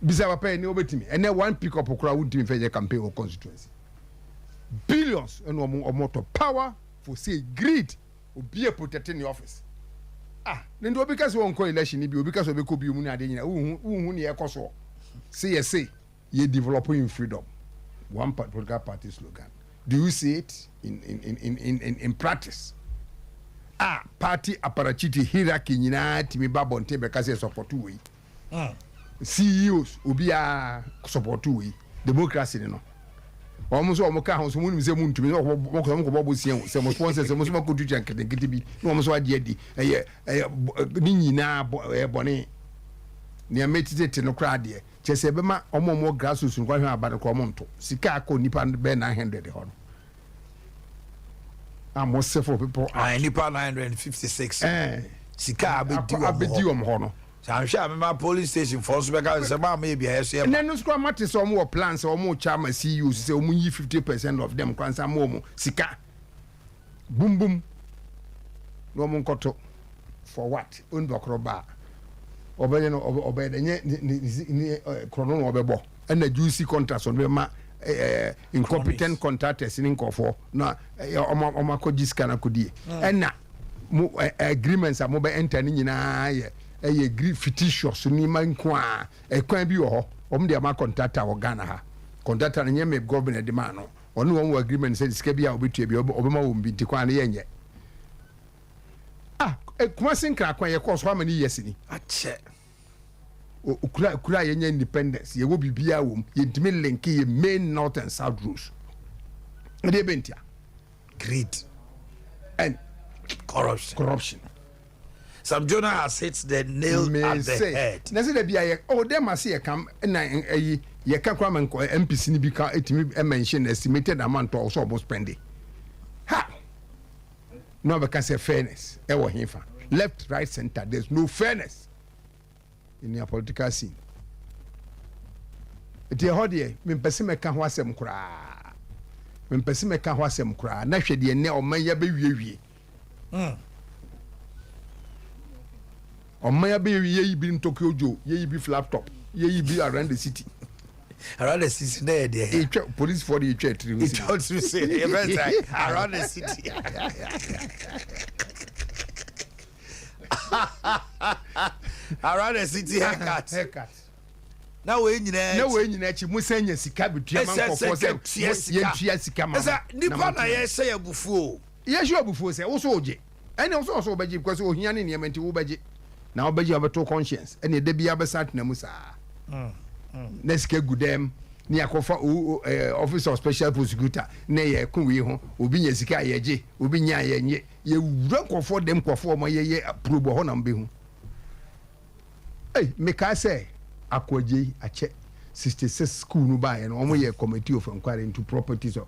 Bisa papa yi ne wobɛtumi. Ɛnɛ one pick up koraa wontumi mfa nyɛ campaign wɔ constituency. Billions ɛna ɔmo ɔmo tɔ power for sale greed. Obi a protect ne office. Ah, ne nti obi ka sɛ ɔnkɔ election ni bi, obi ka sɛ ɔbɛkɔ bi mu ne adeɛ nyinaa. Wohu wohu ne ɛkɔ soɔ. Se yɛ se yɛ develop in freedom. One political party slogan. Do you see it in in in in in, in practice? Ah, party apparatchik hierarchy nyinaa tumi ba abɔnten bɛka sɛ support wei. CEOs obiara support wei. Democracy ni no. Wɔn nso wɔn ka ho so mo nim sɛ mo ntumi sɛ wɔn kɔ wɔn kɔ bɔ bosia o sɛ mo sponsors sɛ mo nso mo akɔ tutua nketenkete bi na wɔn nso agye adi ɛyɛ ɛyɛ ne nyinaa bɔ ɛyɛ bɔne. Nea mɛtete no koraa deɛ kyɛ sɛ ɛbɛma wɔn a wɔwɔ grassroots no kwan aba no koraa wɔn nto sika akɔ nipa bɛyɛ 900 hɔ no. A mo sefo people out. Nipa 956. Sika abɛdi wɔn hɔ. Abɛdi wɔn hɔ no. Sɛ anhwɛ a mema polling station foɔ nso bɛka sɛ maa meyɛ biayɛ so yɛ ma. Ɛnɛ no nso koraa mate sɛ wɔn wɔ plan sɛ wɔn rekyɛ ama CEOs sɛ wɔn yi 50% of them koraa nsa ma wɔn sika bum bum na wɔn nkɔto for what? Onipa korɔ ba a ɔbɛyɛ no ɔbɛyɛ dɛ nyɛ ne ne ne korɔ no na ɔbɛbɔ ɛna juicy contracts ɔno bɛma ɛɛ incompetent contractors ne nkɔfoɔ na wɔn wɔn akɔgye sika no akɔdie ɛna mo ɛ agreements a mobɛ enter ne nyinaa yɛ ɛyɛ agree fictitious nneɛma nko a ɛkwan bi wɔ hɔ wɔn de ama contractor wɔ Ghana ha contractor no nyɛ me government de maa no ɔne wɔn wɔ agreement sɛ sika bi a ɔbɛtua bi ɔbɛma wɔn bi nti kwan no yɛnyɛ ah Kumasi nkra kwan yɛ kɔɔ so how many years ni akyɛ kura kura yɛnyɛ independence yɛwɔ biribiara wɔ mu yɛntumi link yɛ main north and south roads ɛdeɛ bɛntia greed and corruption. Corruption. Sam Jonah has hit the nail Me at the say, head. Na sɛ dabi a yɛ oh dɛm ase yɛ kam na ɛyi yɛ ka kora ma nkɔ MPC ni bi ka etimi mention estimated amount ɔsɔ ɔmo spend. Ha! Na ɔbɛka sɛ fairness ɛwɔ hefa left right center there's no fairness in your political scene. Nti ɛhɔ deɛ mempɛ sɛ mɛka ho asɛm koraa. Mempɛ sɛ mɛka ho asɛm koraa. Na hwɛ deɛ nnɛ ɔman yi abɛwiewie. Ɔman yi abɛwiewie yɛyi bi Tokyo Joe, yɛyi bi flap top, yɛyi bi around the city. Around the city na yɛ deɛ. Etwa police foɔ de etwa tiri ho si. Etwa tiri si yɛ bɛ sɛ around the city. Around the city haircut. Haircut. Na wei nyinaa Na wei nyinaa akyi mo sɛ nya sika betua ma nkɔfoɔ sɛ yɛntua sika ma. Ɛsɛ nipa na yɛhyɛ yɛ abufuo. Yɛhyɛ abufuo sɛ wosɔ ogye. Ɛne wosɔ ɔsɔ wobɛgye because ohia ne nneɛma nti wobɛgye. Na wobɛgye a wobɛto conscience. Ɛne ɛda biara bɛsan atena mu saa. Na sika gu dɛm ne yɛakɔfa office of special prosecutor na yɛko wei ho. Obi nya sika a yɛgye, obi nya a yɛnye. Yɛwura nkɔfoɔ dɛm nkɔfoɔ ɔma yɛyɛ probe hɔ na mbɛhu. Hey, mekaa sɛ Akwagye akyɛ 66 school no baeɛ no wɔn yɛ committee of inquiry into properties of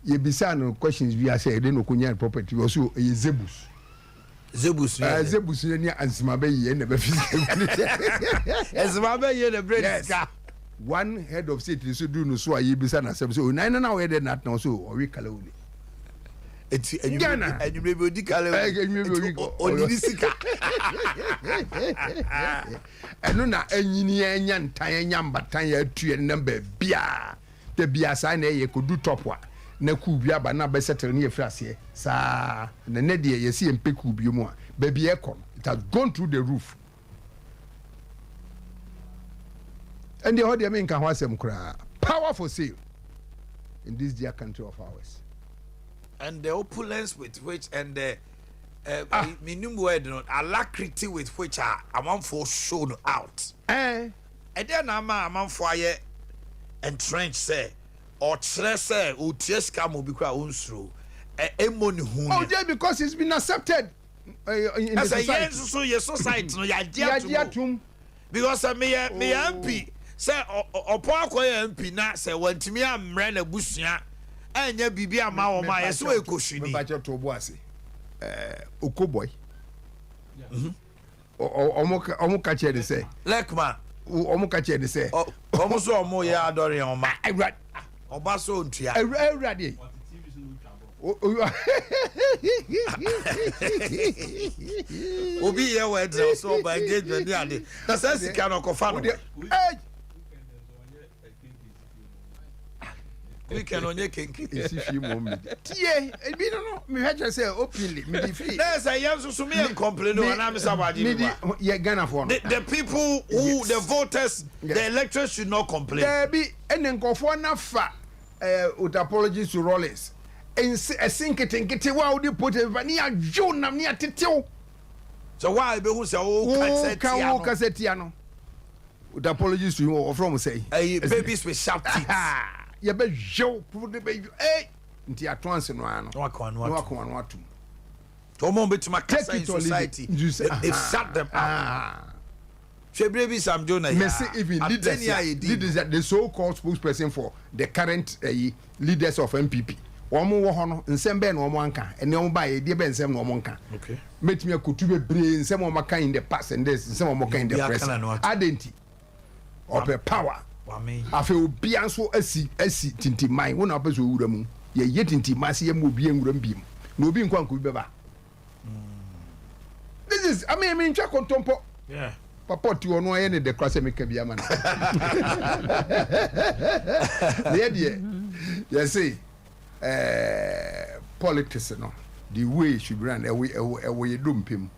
yɛbisaa no questions bi asɛ ɛde na ɔkɔnya property wɔ so ɛyɛ zebus Zebus no yɛ zebus no ne ansima bɛyie na bɛfi Ansima bɛyie na brɛ sika one head of state nso duru no so a yɛbisa n'asɛm sɛ onan no na ɔyɛ dɛ n'atena so ɔwe kalawule Eti enyimire bi odi kalawule enyimire bi odi odi sika ɛno na enyini enya ntan enya mbatan yɛ atu yɛ nenam baabiaa da bia saa na ɛyɛ kodu top a na coup bi aba na abɛ settle ne yɛfiri aseɛ saa. Na nnɛ deɛ yɛse yɛmpɛ coup bio mu a, baabi a ɛkɔ no, it has gone through the roof. Ɛndeɛ hɔ deɛ menka ho asɛm koraa. Power for sale in this dear country of ours. And the opulence with which and the uh, ah. menim word no, alacrity with which a amanfoɔ show no out. Eh. Ɛdeɛn na ama amanfoɔ ayɛ entrenched sɛ ɔkyerɛ sɛ ɔtua sika ma obi koraa a ɔnsuro ɛ ɛmmɔ ne hu Oh ne. dear because it's been accepted uh, in the Ɛsɛ yɛn society. nso so yɛ society no yɛagye Yɛagye atom o. atom. Because sɛ meyɛ meyɛ Oh. MP sɛ ɔ- ɔ- ɔpɔn akɔyɛ MP na sɛ wantumi ammrɛ n'abusua anyɛ biribi amma Me wɔn a mepa yɛsɛ kyɛw ɔyɛ kɔhwini. mepa kyɛw to bo ase. Eh, Okoboy. Ɔmo ka kyerɛ ne sɛ. Lɛkma. Ɔmo ka kyerɛ ne sɛ. Ɔmo so ɔmo yɛ adɔre yɛn ɔma. Awura. Ɔba so ntua. Awura awura deɛ. Obi yɛ wɔ ɛdina ɔsɛ ɔba engagement ne ade na sɛ sika no ɔkɔfa no. Weekend ɔnyɛ kenke. Esi hwii mu ɔmo di. Tie ebi no no mehwɛ kyerɛ sɛ openly mede firi. Na sɛ yɛn nso so meyɛ complain o anaa mesa wagye bi wa. Yɛ Ghana foɔ no. The people who the voters the electorate should not complain. Daabi ɛne nkɔfoɔ nafa ɛɛ with apologies to Rawlings nse ɛse nketenkete wa wode pote ba ne yɛadwew nam ne yɛatetew. Sɛ wa ebehu sɛ wo kasa tia no. Wo kasa tia no. With apologies to him, wɔfrɛ wɔn sɛn? Ɛyi babies with sharp teeth. Yɛbɛhwɛ wo de bɛ ee nti ato anse no ara no. Na waka ano atum. Na waka ano atum. Wɔn a wɔbɛtumi akasa in society they shut them up. Hwɛ bere bi Sam Jonah yi Mese even leaders leaders the so called spokesperson for the current uh, leaders of NPP wɔn wɔ hɔ no nsɛm bɛn na wɔn anka ɛnɛ wɔn ba yɛ deɛ bɛn nsɛm na wɔn nka mɛtumi akotu bebree nsɛm wɔn aka in the past and this nsɛm wɔn aka in the present adanti ɔpɛ power afei obia nso asi asi tintiman wo na ɔpɛ sɛ owura mu yɛyɛ tintiman sɛ yɛma obi nwura mu biem na obi nkɔ anka obi bɛba this is I mean mentwa kontompɔ papa ɔte hɔ no ayɛ ne dɛ kora sɛ meka bi ama no na yɛ deɛ yɛse eh, politics no the way it should be run ɛwɔ ɛwɔ ɛwɔ yɛ dompe mu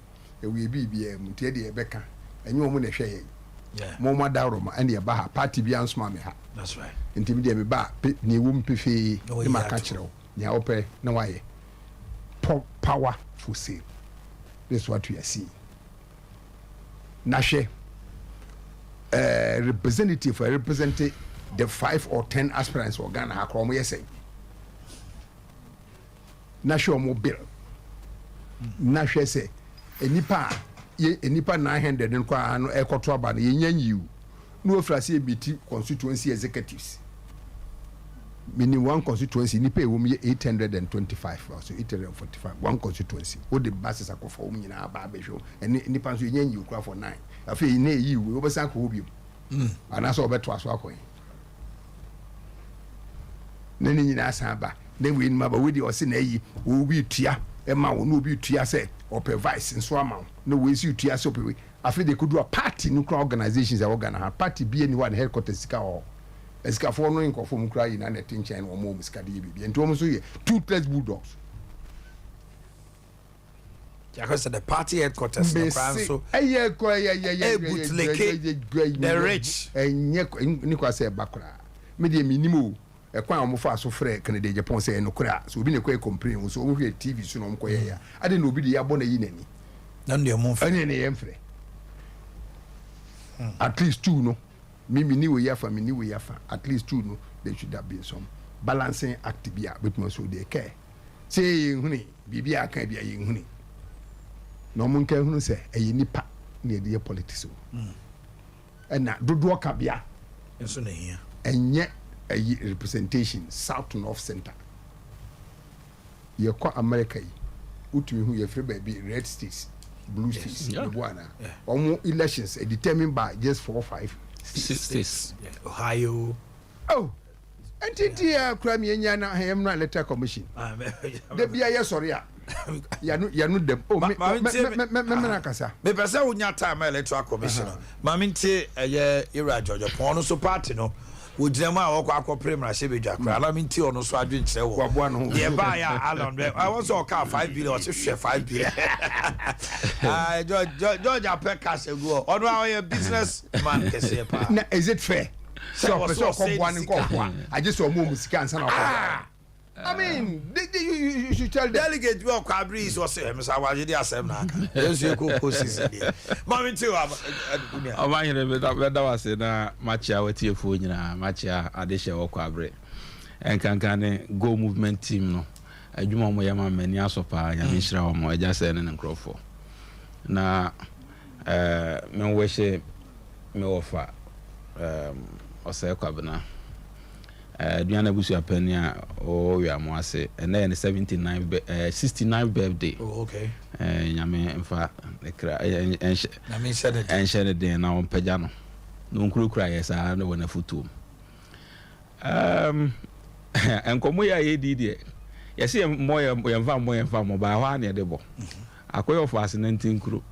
ɛwɔ yɛ biribiara mu nti yɛ deɛ yɛbɛka ɛnyɛ wɔn na ɛhwɛ yɛn mo mo adaworoma ɛna ɛba ha party bi ansoma me ha nti mi deɛ mi ba pe nea ɛwɔ mu pefee ne ma ka kyerɛ wo nea wopɛ na wayɛ power for sale this is what we are seeing na hwɛ eh, representative a represent the five or ten aspirants wɔ Ghana ha koraa wɔn yɛ sɛn na hwɛ wɔn bill na hwɛ sɛ nnipa a yɛ nnipa 900 no koraa no ɛkɔto aba no yɛnya nyiw na wɔfiri ase yɛ constituency executives menim one constituency nnipa ɛwɔ mu yɛ 825 so 845 one constituency wode buses akɔfa wɔn nyinaa ba abɛhwɛ wɔn ɛne nnipa nso yɛnya nyiw koraa for nine afei na ɛyi wei wobɛsan akɔ hɔ biom anaasɛ wɔbɛtoa so akɔ yi na ne nyinaa san ba na wei nim aba wei deɛ ɔse na ayi obi tua ma wo na obi tua sɛ ɔpɛ vice nso ama wo na wei nso tua sɛ ɔpɛ wei afei de kodu a party no kura organizations a ɛwɔ Ghana ha party bi ani hɔ a ne headquarters sika wɔ hɔ asikafoɔ no nkurɔfoɔ mu kura yi na na ɛte nkyɛn na wɔn wɔn sika de yɛ biribi nti wɔn nso yɛ toothless bulldogs. Yàkɔ sɛ the party headquarters no koraa nso. Ɛyɛ kɔ ɛyɛ ɛyɛ ɛyɛ Ebutleke the rich. Ɛnyɛ ne kwa sɛ ɛba koraa mi deɛ mi nim o ɛkwan a wɔn fa so frɛ Kennedy Agyapong sɛ ɛnokorɛ a sɛ obi na ɛkɔ yɛ complain wɔn so wɔn hwɛ TV so na wɔn kɔ yɛ ya adi na obi de yɛ abɔ na yi n'ani. Na deɛ mo nfrɛ. Ɛne ne yɛn frɛ at least two no mi mi ni wei afa mi ni wei afa at least two no there should have been some balancing act bi a betuma so deɛ kɛɛ. Sɛ yɛnhunui, biribi a aka bi a yɛnhunui. Na wɔn nka nhunu sɛ ɛyɛ nipa na yɛde yɛ politics o. Ɛna dodoɔ kabea. Nso na ehia. Ɛnyɛ ɛyi representation south north center. Yɛkɔ America yi, wotumi hu yɛfrɛ baabi red states, blue states, mebo anaa? Wɔn elections determined by just four five states. States. Ohio. Oh. Nti nti yɛ kura mi enya na yɛn muna electoral commission. Da bia yɛ sɔre a yanu yanu dɛm. Oh me me me me me na kasa. Me pɛ sɛ wonya time electoral commission no. Maame ntie ɛyɛ Ewura George Pɔn no so party no. Wɔgyina mu a wɔkɔ akɔpere mmarahyɛbadwa koraa na mente ɔno nso adwenkyerɛ wɔ Waboa ne ho. deɛ ɛbaeɛ a Alan bɛ ɛwɔ sɛ ɔkaa 5 billion ɔse hwɛ 5 billion. Ah, George, George, George apɛ cash agu hɔ. Ɔno a ɔyɛ business man kɛseɛ paa. Na is it fair sɛ Sɛ ɔpɛ ɔsɛ sɛ ɔsɛe ɔkɔboa ne ne sika. nkɔɔfoɔ a agye sɛ ɔmo ɔmo sika ansa na ɔkɔboa? I mean, you should tell them. Delegate bi ɔkɔ abiri yi sɛ ɔsɛ ɛmi sɛ awagye de asɛm na aka yɛn nso yɛ kɔ sisi deɛ maame ti wa nua. Ɔmanhene, mɛda wo ase na makyea w'atiefoɔ nyinaa, makyea adehyɛ wɔ Kwabre, ɛnkanka ne Go Movement team no, adwuma a wɔyɛ ma me, m'ani asɔ paa, Nyame nhyira wɔn, Agya Sɛɛ ne ne nkorɔfoɔ. Na eh, me nwɛhyɛ me wɔfa eh, Ɔsɛe Kwabena. Aduan abusuapanin a ɔwɔ Weamo ase. Ɛnɛ yɛ ne 79 bɛ eh, 69 birthday. Oh, okay. Eh, Nyame mfa ne kra eh, ɛnhyɛ Nyame nhyɛ ne den. ɛnhyɛ ne den na ɔmpagya no na ɔnkurakura yɛ saa na wɔ n'afotuo mu. Um, nkɔmmɔ yi a yɛdi deɛ yɛse yɛmmɔ yɛmfa mmɔ yɛmfa mmɔ baa hɔ a na yɛde bɔ akɔyɛ ɔfo ase nantin kuro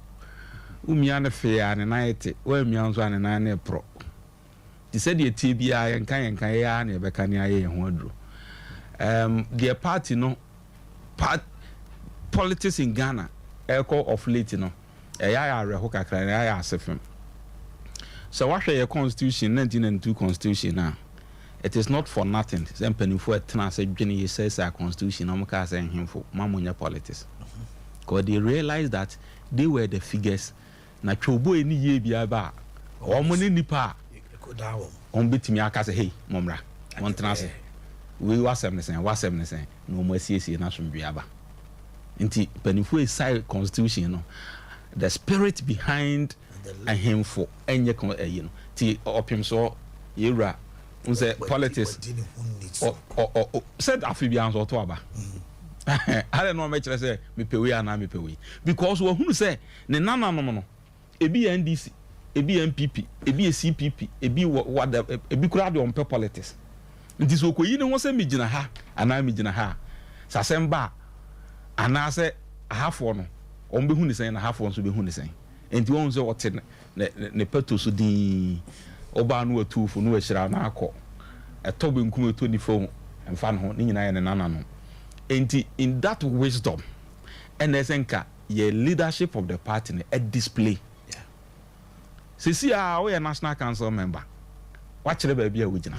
womia no fee a ne nan te woammia nso a ne nan ne porɔ. Nti sɛdeɛ ɛteɛ biara yɛnka yɛnka yɛyɛ ara na yɛbɛka ne ayɛ yɛn ho aduro. Um, deɛ party no, part, politics in Ghana ɛrekɔ off late no, ɛyɛ ayɛ awerɛho kakra na ɛyɛ ayɛ asefem. Sɛ wahwɛ yɛ constitution, 1992 constitution a, it is not for nothing sɛ mpanimfoɔ ɛtena ase dwene yɛ sɛsɛ constitution na wɔn kaa sɛ nhemfo ma mo nyɛ politics. Because they realized that they were the figures Na twɛwboe ne yie biara ba a, wɔn ne nnipa a wɔbɛtumi aka sɛ, Hei, mommra, montena ase. Wei w'asɛm ne sɛn? W'asɛm ne sɛn? Na wɔn asiesie na asomdwoeɛ aba. Nti mpanimfoɔ resae constitution no, the spirit behind ahemfo ɛnyɛ kɔn ɛyi no. Nti ɔpem soɔ yɛwura n sɛ politics ɔ ɔ ɔ sɛ afe biara nso ɔto aba. Adɛn na wɔmɛkyerɛ sɛ mepɛ wei anaa mepɛ wei? Because wɔahunu sɛ Ne nananom no, ebi yɛ NDC, ebi yɛ NPP, ebi yɛ CPP, ebi wɔ wada, ebi koraa deɛ ɔmpɛ politics. Nti sɛ ɔkɔyi ne ho sɛ megyina ha anaa megyina ha a, sɛ asɛm ba a, anaasɛ ahafoɔ no, wɔbɛhu ne sɛn na ahafoɔ nso bɛhu ne sɛn. Nti wahu sɛ ɔte ne, ne, ne pɛto so dinn. Wobaa no watu wo fo na wahyira wo na akɔ. Ɛtɔ benkum ɛtɔ nifa o, ɛmfa ne ho, ne nyinaa yɛ ne nananom. Nti in that wisdom, ɛna ɛsɛ nka yɛ leadership of the party no display. Sisi a woyɛ national council member, wakyerɛ baabi a wogyina.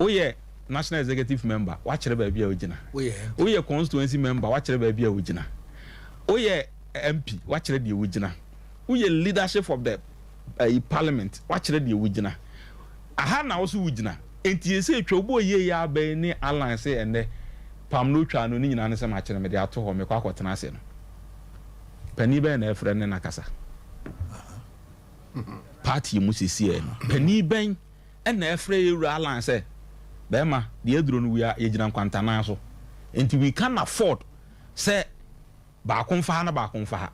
Woyɛ national executive member, wakyerɛ baabi a wogyina. Woyɛ constituency member, wakyerɛ baabi a wogyina. Woyɛ MP, wakyerɛ deɛ wogyina. Woyɛ leadership of the uh, parliament, wakyerɛ deɛ wogyina. Aha na wo so wogyina. Enti ese twa wobɔ yie yɛ abɛn ne Alan sɛ ɛnɛ pam no otwaa no ne nyinaa ne sɛ makyere mede ato hɔ mekɔ akɔtena ase no. Panin bɛn na ɛfrɛ ne na kasa? Party mu sesiɛ no panin bɛn na ɛfrɛ yɛwura Alan sɛ bɛrima deɛ aduro no wia yɛgyina nkwantanan so nti we can afford sɛ baako mfa ha na baako mfa ha.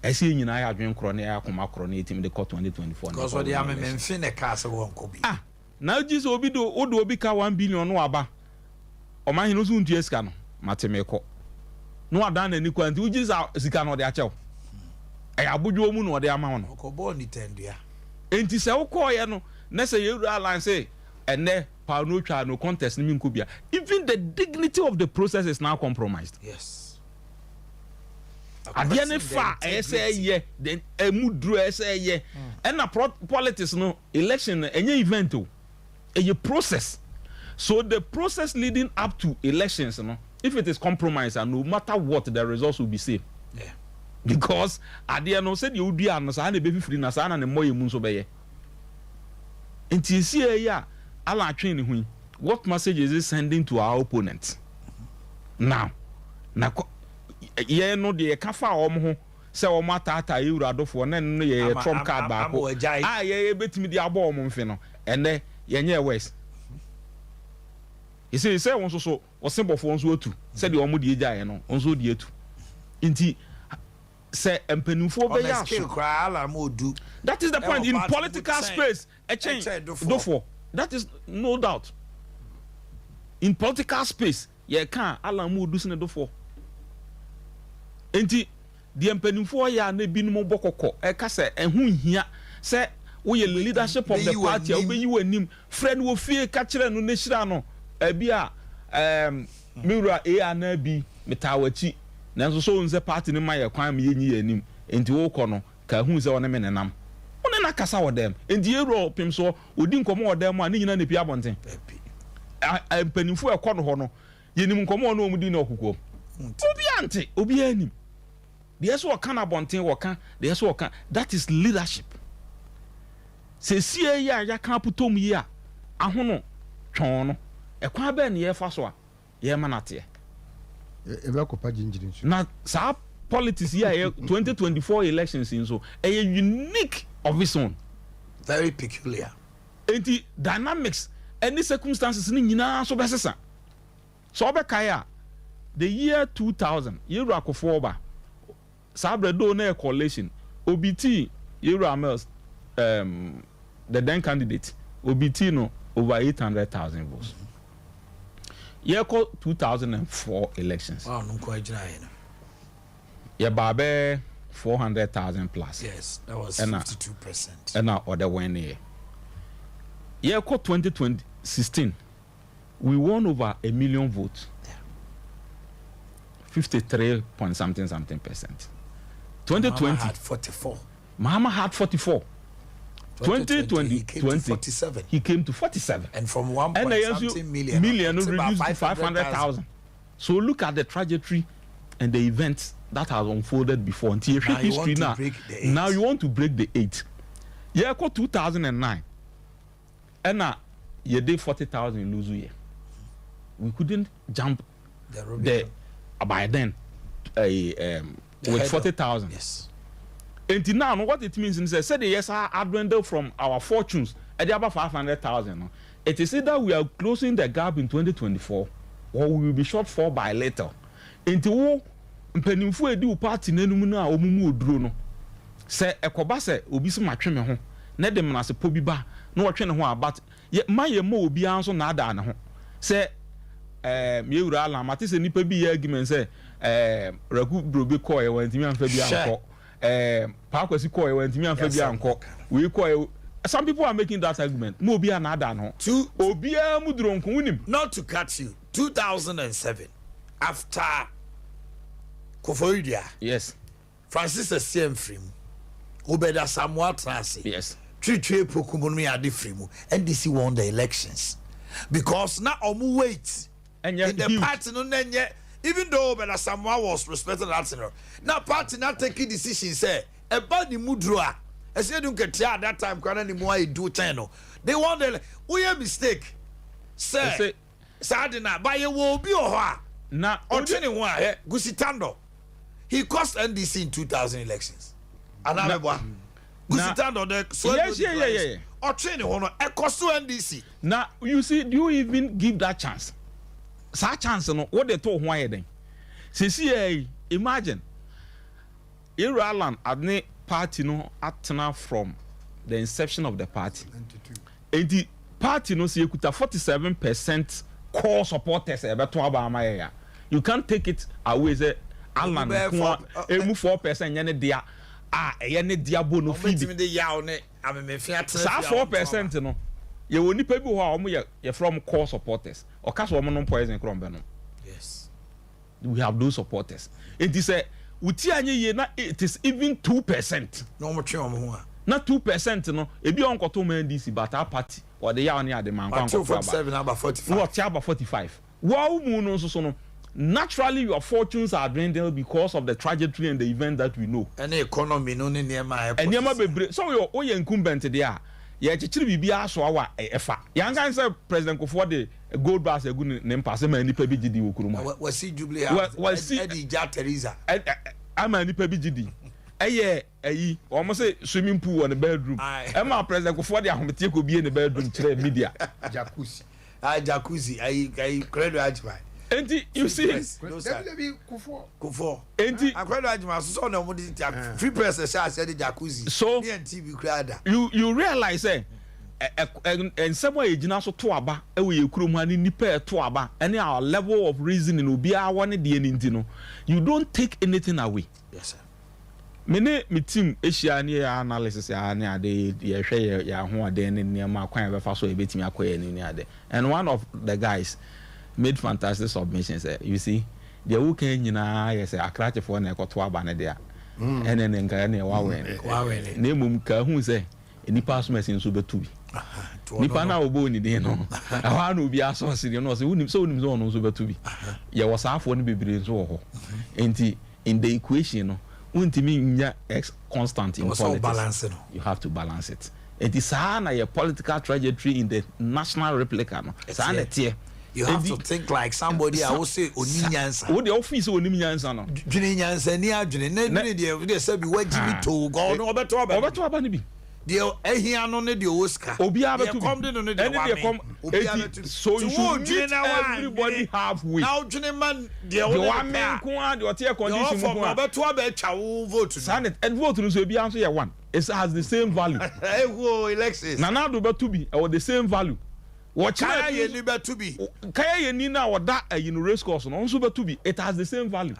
Ɛsɛ yɛn nyinaa yɛ adwene korɔ ne yɛ akoma korɔ na yɛtumi de kɔ 2024 na Because yɛkɔ ɔde win election. amememfe na ɛkaa sɛ wɔnkɔ bi. Ah! Na gye sɛ obi de wode obi ka 1 billion no waba ɔmanhene wo so wontua sika no mate mekɔ na wadan n'ani kɔ a nti wogye sɛ sika no ɔde akyɛ wo ɛyɛ abodwoɔ mu na ɔde ama wo no. Ɔkɔbɔɔ nitɛndua. Enti sɛ wokɔɔyɛ no na sɛ yɛwura line sɛ ɛnɛ paa no otwa no contest no menkɔ bia even the dignity of the process is now compromised. Yes. Adeɛ ne fa a ɛyɛ sɛ ɛyɛ then ɛmu duro ɛyɛ sɛ ɛyɛ ɛna politics no election no ɛnyɛ event o ɛyɛ process so the process leading up to elections no if it is compromised and no matter what the results will be same. Because adeɛ no sɛdeɛ wodua no saa na ɛbɛfifiri na saa na ne mmɔyɛ mu nso bɛyɛ. Nti esi ɛyɛ a Alan atwe ne ho yi, what message is it sending to our opponents now? Na yɛn no deɛ yɛka fa wɔn ho sɛ wɔn ataataa yɛ wura adofoɔ na ɛno no yɛ yɛ trump card baako a yɛyɛ bɛtumi de abɔ wɔn mfe no ɛnɛ yɛnyɛ worse. Yɛsɛ sɛ wɔn nso so wɔse bɔfoɔ nso atu sɛdeɛ wɔn deɛ gyaeɛ no wɔn nso deɛ atu nti sɛ mpanimfoɔ bɛyɛ aso. That is the point in political space ɛkyɛn dofoɔ, that is no doubt. In political space yɛka Alan mu odu sene dofoɔ nti deɛ mpanimfoɔ yɛ a na ebinom bɔ kɔkɔ ɛka sɛ ɛho nhia sɛ Woyɛ leadership of the Bɛyi party a w'anim. wobɛyi w'anim. Frɛ no wɔ fie ka kyerɛ no na hyira no. Ɛbi a ɛɛm me wura A anaa B metaa w'akyi nanso sɛ wohu sɛ party no ma yɛ kwan ma yɛnyi yɛn anim nti wokɔ no ka hu sɛ ɔne me nenam. Wo ne no akasa wɔ dɛm. Nti yɛn wura ɔpem soɔ ɔdi nkɔmmɔ wɔ dan mu a ne nyinaa na ɛpue abɔnten. Dabi. A mpanimfoɔ a ɛkɔ no hɔ no yɛnim nkɔmmɔ a ɔne wɔn di no wɔ kokoam. Obiara nte, obiara nnim. Deɛ ɛsɛ ɔka no abɔnten wɔka, deɛ ɛsɛ ɔka, that is leadership. Sesie yi a yɛaka apotom yi a ahono twɔn no, ɛkwan bɛn na yɛfa so a yɛrema no ateɛ? Yɛbɛkɔpa gyingyini nso. Na saa politics yi a ɛyɛ 2024 elections yi nso, ɛyɛ unique of its own. Very peculiar. Enti dynamics ɛne circumstances no nyinaa nso bɛsesa. Sɛ wobɛkae a, the year 2000, Yewura Kufuor ba, saa berɛ though na ɛyɛ coalition, obitii Yewura Mills, um, the then candidate, obitii no over 800,000 votes. Yɛkɔ 2004 elections. Wow, no nko agyinaeɛ no. Yɛbaa bɛyɛ 400,000 plus. Yes, that was Ɛna 52%. ɛna ɔde wɛneeɛ. Yɛkɔ 2016, we won over a million votes. 53 point something something percent. 2020, Mahama had 44. Mahama had 44. 2020, he 2020, came to 47. He came to 47. And from 1 And point something million, million it's about reduced to 500,000. So look at the trajectory and the events that has unfolded before. Nti yɛhwɛ Now you history want to now. break the eight. Now you want to break the eight. Yɛkɔ 2009. Ɛna yɛde 40,000 lose yɛ. We couldn't jump The Rubicon. the by then The with hurdle. 40,000. Yes. Nti now no, what it means is sɛ sɛdeɛ yɛ saa adwendle from our fortunes ɛde aba 500,000 no, it is either we are closing the gap in 2024 or we will be short fall by little. Nti wo mpanimfoɔ a edi wo party n'anim no a wɔn mu oduro no, sɛ ɛkɔba sɛ obi sɛ matwe me ho na de menasepɔ bi ba na wɔtwe ne ho a, but yɛ ma yɛ ma obiara nso naadaa ne ho sɛ yɛwura Alan mate sɛ nipa bi yɛ argument sɛ Raku Brobe kɔɔ yɛ wɔntumi amfa bi ankɔ, Paakwasi kɔɔ yɛ wɔntumi amfa bi ankɔ, wei kɔɔ yɛ. Some people are making that argument. Ma obiara naadaa ne ho. Two, obiara mu duro nko wonim. Not to cut you, 2007, after Koforidua, Francis Essien firi mu, Obed Asamoah tena ase, Twitwi Poku mu no yɛ ade firi mu, NDC won the elections because na ɔmo wait ɛnyɛ in the huge. Party no na nyɛ, even though Obed Asamoah was respected that no, na party na take decision sɛ ɛba ne mu duro a ɛsɛ edu nketewa at that time kora na ne mu ayɛ du kyɛn no, they won the. Woyɛ mistake sɛ Ɛsɛ- saa de na ba yɛ wɔ obi wɔ hɔ a na ɔtwe ne ho a ɛ Goosie Tanoh, he cost NDC in 2000 elections anabɛboa Goosie Tanoh the so ɔtwe ne ho no ɛkɔ so NDC. Na you see, do you even give that chance? Saa chance no wode to ho ayɛ den sisi yɛ yi. Imagine Ewura Alan ane party no atena from the inception of the party. Enti party no sɛ yɛkuta 47% core supporters a ɛbɛto aba ama yɛ a, you can't take it away sɛ Alan Emu bɛyɛ nko a emu 4% nyɛ ne dea a ɛyɛ ne dea bɔ no fidi. Ɔbɛtumi de yaw ne amemefe atena Saa fie a four wɔnto aba. percent no, yɛwɔ nipa bi wɔ hɔ a wɔn yɛ yɛfrɛ wɔn core supporters. Ɔka sɛ wɔn nom poison korɔ mbɛnom. We have those supporters. Nti sɛ wuti anyɛ yie na it is even 2%. Na wɔn twe wɔn ho a. Na 2% no ebi a ɔnkɔtɔ ma NDC, but our party ɔde yaw ne ade ma nkɔ Watew ankɔtɔ aba. 47 aba 45. Na ɔte aba 45 wɔn mu no nso so no, naturally your fortunes are dwindled because of the trajectory and the event that we know. Ɛne economy no ne nneɛma a ɛkɔ nneɛma sisi. Bebree sɛ woyɛ incumbent deɛ a yɛkyekyere biribi asoa wa ɛfa yɛnkan sɛ President Kufuor de gold bars agu ne mpa sɛ ma nipa bi gye di wɔ kurom ha. Wasi Jubilee House. Ɛde gya Teresa. Ama nipa bi gye di ɛyɛ ɛyi wɔn sɛ swimming pool wɔ ne bedroom. Ɛma President Kufuor de ahometeɛ kɔ bie ne bedroom kyerɛ media. Jacuzzi. Ah, jacuzzi ayi ayi Credo Agyeman. Enti you see. Dabi dabi, Kufuor. Kufuor. Enti Credo Agyeman soso na wɔn de ti Free Press ɛhyɛ aseɛ de jacuzzi. So ne yɛn TV kura da. You realize sɛ ɛ ɛ nsɛm a yɛgyina so to aba ɛwɔ yɛ kurom ha ne nipa ɛto aba ɛne our level of reasoning, obiara wɔ ne deɛ ne nti no, you don't take anything away. Yes sir. Me ne me team hyia ne yɛyɛ analysis a ne ade, yɛhwɛ yɛ yɛn ahoɔden ne nneɛma kwan a yɛbɛfa so a yɛbɛtumi akɔ yɛn anim ne ade. And one of the guys made fantastic submission sɛ, you see, deɛ woka yi nyinaa yɛ sɛ akrakyefoɔ na ɛkɔto aba no dea, ɛne ne nka ɛneɛ woawɛne. Na mmom ka hu sɛ nnipa asomasi nso bɛto bi. Nipa no a wɔbɔɔ ne din no, ɛhɔ ara na obiara sɔɔ sedeɛ no, ɔsɛ wonim sɛ wonim sɛ ɔno nso bɛto bi. Yɛwɔ saafoɔ no bebree nso wɔ hɔ. Enti in the equation no, wontumi nnya x constant in politics. You have to balance it. Enti saa na yɛ political trajectory in the national replica no, saa na ɛteɛ. You have to think like somebody a wose onim nyansa. Wo deɛ wofii sɛ onim nyansa no. Dwene nyansani adwene na dwene deɛ wo deɛ sɛbi wagyi bi too gɔ ɔno ɔbɛtɔ aba no bi. Ɔbɛtɔ aba no bi. Deɛ ahia no ne deɛ ɔwɔ sika. Obiara bɛtɔ bi. Deɛ kɔm de no ne deɛ wame. Obiara bɛtɔ bi. So you should meet everybody halfway. Na wodwene ma deɛ wo ne no pɛ a. Deɛ wame nko ara deɛ ɔte air condition mu nko ara. Deɛ ɔwɔ fam no ɔbɛto aba atwa wo vote no. Saa na and vote no nso ebiara nso yɛ one. It has the same value. Ehu o elections. Nana Addo bɛto bi ɛwɔ the same value. Wɔkyerɛ Kaya yɛni bɛto bi. Kaya yɛni no a ɔda ayi no race course no ɔno nso bɛto bi. It has the same value.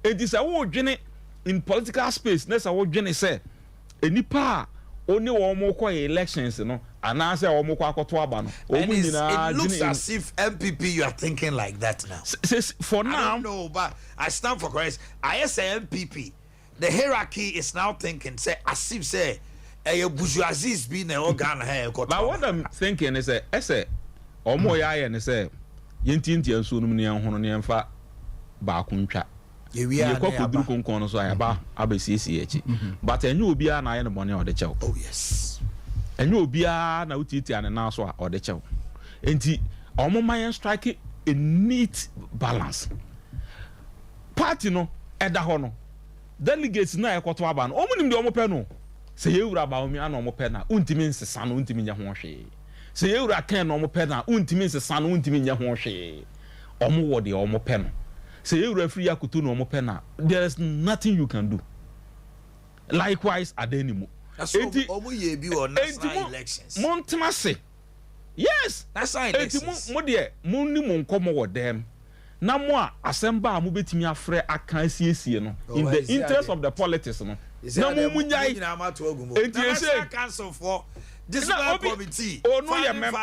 Enti sɛ wodwene in political space na sɛ wodwene sɛ nnipa a wo ne wɔn kɔ elections no anaasɛ wɔn kɔ akɔto aba no wɔn nyinaa it looks as if NPP you are thinking like that now. Sɛ for now. I don't know but I stand for correction. Ayɛ sɛ NPP The hierarchy is now thinking sɛ as if sɛ ɛyɛ bourgeoisies bi na ɛwɔ Ghana ha a ɛkɔtɔ But what aba. I'm thinking ne sɛ ɛsɛ wɔn a yɛayɛ ne sɛ yɛntiantia nsuo no mu na yɛnhono na yɛmfa baako ntwa. Yɛwie a Yɛkɔ na yɛaba. akɔduru konkɔn no so a yɛaba abɛsiesie yɛn akyi. But ɛnyɛ obiara na ayɛ no bɔne a ɔde kyɛ wo. Oh yes. Ɛnyɛ obiara na wotiatia ne nan so a ɔde kyɛ wo. Enti wɔn mma yɛn strike a neat balance. Party no ɛda hɔ no, delegates no a ɛkɔto aba no, wɔn nim deɛ wɔn pɛ no. Sɛ yɛn wura Bawumia na wɔn pɛ no a, wontumi nsesa no, wontumi nyɛ ho hwee. Sɛ yɛn wura Ken na wɔn pɛ no a, wontumi nsesa no, wontumi nyɛ ho hwee. Wɔn wɔ deɛ wɔn pɛ no. Sɛ yɛn wura Afriyie Akoto na wɔn pɛ no a, there is nothing you can do. Likewise Adanimo. Ɛso Enti, wɔn yɛ bi wɔ enti national mo, elections. montena ase. Yes! National Enti mo, elections. mo deɛ, monni mo nkɔmmɔ wɔ dɛm. na mo a asɛm ba a mobɛtumi afrɛ aka asiesie no in the interest of the politics no na mo mo nyae enti ese na obi ono yɛ mɛm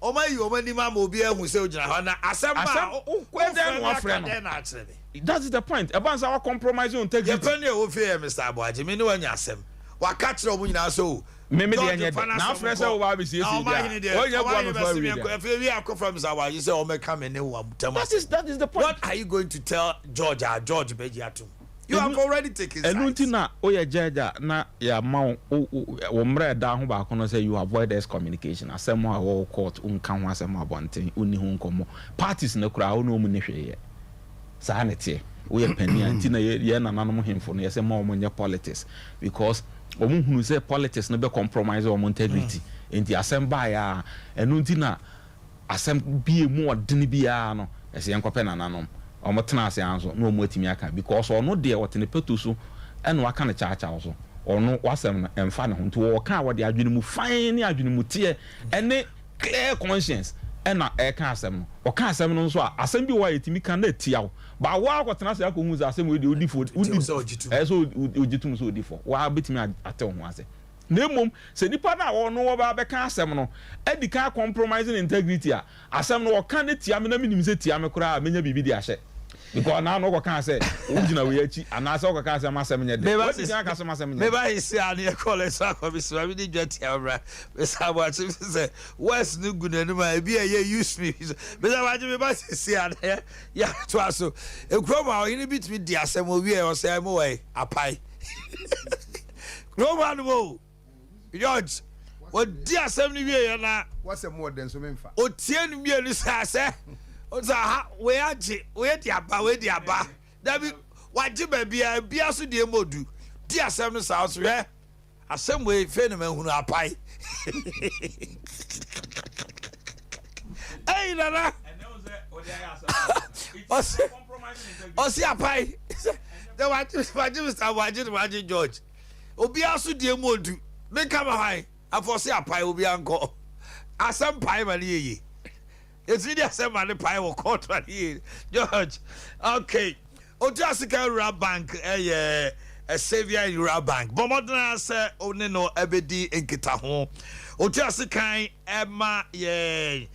ɔmo ayi ɔmo anim ama obi ahu sɛ ogyina hɔ na asɛm ba a wofrɛ no aka dɛn na akyerɛ me. That is the point ɛba nsa wa compromise on integrity. Yɛ pɛ ne ɛwɔ fie yɛ Mister Aboagye me ne wanya asɛm waka kyerɛ ɔmo nyinaa sɛ o Me me deɛ George nyɛ fa dɛ. Na n'asɛm afrɛ sɛ nkɔ wobaa na abɛsiesie ɔma deɛ hene a, deɛ wɔnyɛ ɔma boa hene me fa bɛse awie me nkɔ deɛ. afei wie akɔfrɛ Mr. Aboagye sɛ ɔmmɛka me ne wo ntam That is asɛm that is the point. What are you going to tell George a George bɛgye atom? You have Ɛnu already taken ɛnu nti sides. na woyɛ judge a na yɛama wo wo wo mmara a ɛda ho baako no sɛ you avoid excommunication asɛm a ɛwɔ wo court wonka ho asɛm wɔ abɔnten wonni ho nkɔmmɔ parties no koraa wo ne wɔn nni hwee yɛ. Saa na ɛteɛ. Woyɛ panin a nti na yɛ yɛn nananom hemfo no yɛsɛ mma wɔn nyɛ politics because wɔn hunu sɛ politics no bɛ compromise wɔn integrity. Nti asɛm baeɛ a ɛno nti na asɛm bi a emu ɔdene biara no ɛsɛ yɛnkɔpɛ nananom. Wɔn tena ase ara nso na wɔn atumi aka because ɔno deɛ ɔte ne pɛto so ɛna waka no kyaakyaw so. Ɔno w'asɛm no ɛmfa ne ho nti ɔɔka a ɔde adwene mu fann ne adwene mu teɛ ɛne clear conscience ɛna ɛka asɛm no. Ɔka asɛm no nso a, asɛm bi wɔ hɔ a yɛtumi ka na ɛtia wo. But wo ara kɔtena ase akɔhu sɛ asɛm wei deɛ wodi fɔ, wodi, ɛyɛ sɛ wogye tom sɛ wodi fɔ. Wo ara bɛtumi ate wo ho ase. Na mmom, sɛ nipa no a ɔno ɔba abɛka asɛm no adi kan compromise ne integrity a, asɛm no ɔka no tia me na menim sɛ tia me koraa a, mɛnya biribi de ahyɛ. Because naa no wokɔkaa sɛ wogyina wei akyi anaasɛ wokɔkaa sɛ m'asɛm nyɛ dɛ. Woadi kan aka sɛ m'asɛm nyɛ dɛ. Meba he se a ne yɛkɔɔ lɛsra kɔ me sima mede dwa tia wo bra. Mesa aboakye me sɛ words no gu n'anim a ebi a ɛyɛ use me. Mesa aboakye meba sisi a na yɛatoa so. Ekurom a ɔhene bi tumi di asɛm owie ɔsɛ mo wɔ apae. Kurom hanom o. George, wɔdi asɛm no wieɛ na ɔtie no mmienu saa sɛ ɔsɛ aha wei agye wei de aba wei de aba dabi wagye baabi a bia so deɛ mu odu di asɛm no saa ɔso hwɛ asɛm wei fei na mahunu apae ɛyi nana ɔse ɔse apae sɛ wagye wagye Mr. Wagye wagye George Obiara so deɛ mu odu. Menka ma hwan? Afei ɔse apae obiara nkɔ. Asɛm pae ma no yɛ yie. Yɛtumi de asɛm ma no pae wɔ court ma no yɛ yie. George, okay. Otu Asika Rural Bank ɛyɛ. Saviour in Rural Bank. Bɔ mmɔden ara sɛ wo ne no bɛdi nkitaho. Ɔtu ase kan ma yɛn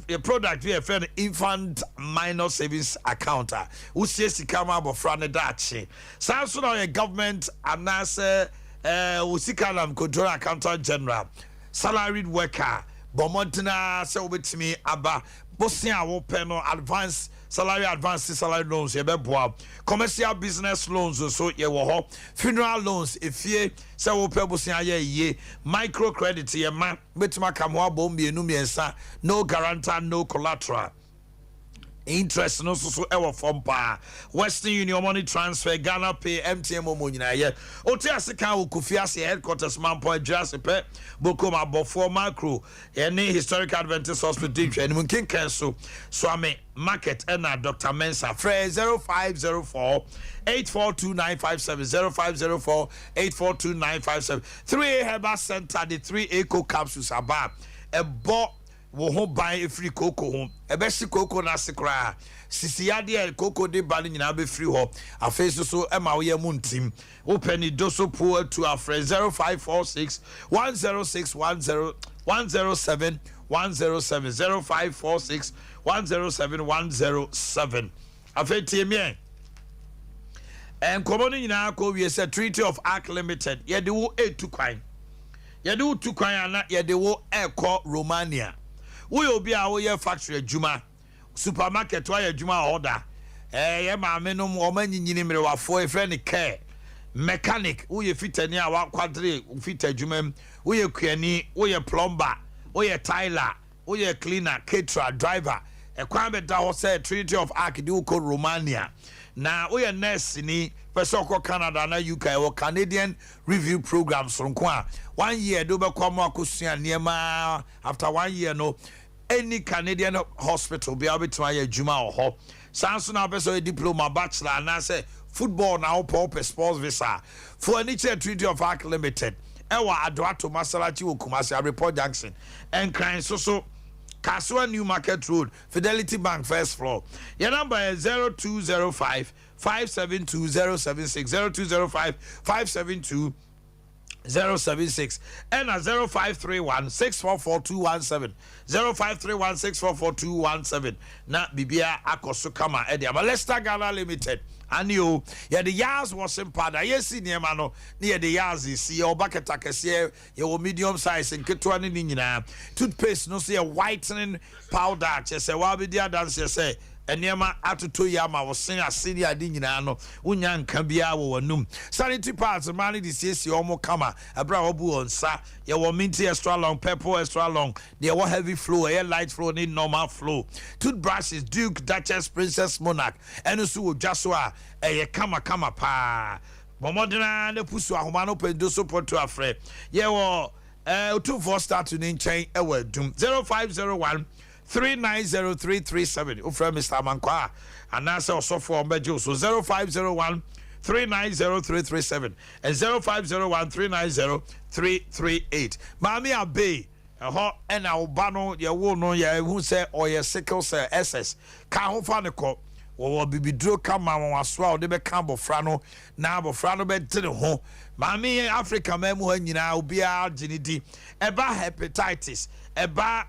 yɛ product bi a yɛfrɛ no Infant Minor Savings Account a wosie sika ma abɔfra no daakye. Saa nso na ɔyɛ government anaasɛ wo sika nam Controller Accountant General, salaried worker. Bɔ mmɔden ara sɛ wobɛtumi aba bosea a wopɛ no advance Salary advance ne salary loans yɛbɛboa wo. Commercial business loans nso yɛwɔ hɔ. Funeral loans, efie, sɛ wopɛ bosea ayɛ ayie. Micro credit yɛma, wobɛtumi aka mo abom mmienu mmiɛnsa, no guarantor, no collateral. Interest no nso so ɛwɔ fam paa. Western Union Money Transfer, Ghana Pay, MTN Momo nyinaa yɛ. Wote ase kan wɔ Kofi Ase headquarters, Mampɔn, Adwira Ase pɛ, Bokom, Abɔfoɔ, Macro, Yɛne Historic Adventist Hospital di nhwɛanim nkenkan so, Suame Market ɛna Doctor Mensah. Frɛ 0504 842957, 0504 842957. 3A Herbal Center de 3A Coke Capsules aba a ɛbɔ wo ho ban firi kooko ho. Ɛbɛhye kooko no ase koraa. Sisi yadeɛ a kooko de ba no nyinaa bɛfiri hɔ. Afei nso so ɛma wo yam ntim. Wopɛ ne do so po atu a frɛ 0546 106 10 107 107 0546 107 107. Afei tie me ɛ. Nkɔmmɔ no nyinaa kɔ wie sɛ Treaty of Ark Limited yɛde wo etu kwan. Yɛde wo tu kwan a na yɛde wo ɛkɔ Romania. Woyɛ obi a woyɛ factory adwuma. Supermarket wayɛ adwuma wɔ hɔ da. Ɛɛ yɛ maame nom wɔn anyinyini mmerewafoɔ yɛfrɛ no care. Mechanic woyɛ fitani a wakwadere fita adwuma mu, woyɛ kuani, woyɛ plumber, woyɛ tiler, woyɛ cleaner, caterer, driver. Ɛkwan bɛda hɔ sɛ Trinity of Ark de wo kɔ Romania. Na woyɛ nurse ni pɛ sɛ ɔkɔ Canada anaa UK a yɛwɔ Canadian review program soronko a one year de wobɛkɔ ama wakɔsua nneɛma after one year no Any Canadian hospital biara wobɛtumi ayɛ adwuma wɔ hɔ. Saa nso na wopɛ sɛ woyɛ diploma, bachelor anaasɛ football na wopɛ wopɛ sports visa a, fa w'ani kyerɛ Trinity of Ark Limited ɛwɔ Adoato Masalachi wɔ Kumasi, Abrepɔ Junction, Nkran nso so, Kasoa New Market Road, Fidelity Bank first floor. Yɛn number yɛ 0205 572 076, 0205 572 076 ɛna 0531 644 217 0531 644 217 na biribiara akɔ so kama ɛde ama Leicester Ghana Limited ane o yɛde Yaz washing powder yɛsi nneɛma no ne yɛde Yaz si yɛwɔ bucket akɛseɛ yɛwɔ medium size nketewa ne ne nyinaa toothpaste no nso yɛ whitening powder kyerɛ sɛ wabɛdi adanseɛ sɛ Nneɛma atotɔ yie ama wo se ase ne ade nyinaa no, wonnya nka biara wɔ w'anum. Sanitary pads mmaa no de siesie wɔn kama ɛberɛ a wɔbu wɔn nsa. Yɛwɔ minty extra long, purple extra long, deɛ ɛwɔ heavy flow, ɛyɛ light flow ne normal flow. Toothbrushes, Duke, Duchess, Princess, Monarch, ɛno nso wɔ dwa so a ɛyɛ kama kama paa. Bɔ mmɔden ara na pusu ahoma no pɛ do so pɔtu afrɛ. Yɛwɔ eh, Otumfoɔ statue no nkyɛn wɔ Adum. 0501 390337 wofrɛ Mr. Amankwaa a anaasɛ ɔsɔfo a ɔmbɛgye wo so 0501 390337 and 0501 390338 Maame Abbey ɛhɔ ɛna wo ba no yɛwo no yɛhu sɛ ɔyɛ sickle cell SS ka ho fa no kɔ wɔwɔ bibiduro ka ma wɔn aso a wɔde bɛka abɔfra no na abɔfra no bɛte ne ho maame yɛn Africa man mu ha nyinaa obiara gye ne di ɛba hepatitis ɛba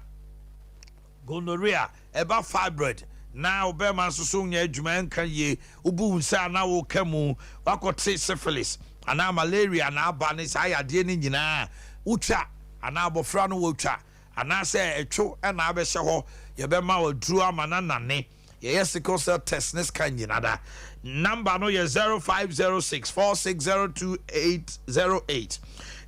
Gonorrhea, ɛba fibroid na wo bɛrima nso so nyɛ adwuma ɛnka yie, wobu wo nsa a na woka mu, woakɔte syphilis anaa malaria na aba ne saa yadeɛ no nyinaa wotwa anaa abɔfra no wɔtwa anaasɛ ɛtwo na abɛhyɛ hɔ, yɛbɛma wo aduro ama no anane. Yɛyɛ sickle cell test ne scan nyina da. Number no yɛ 0506 460208,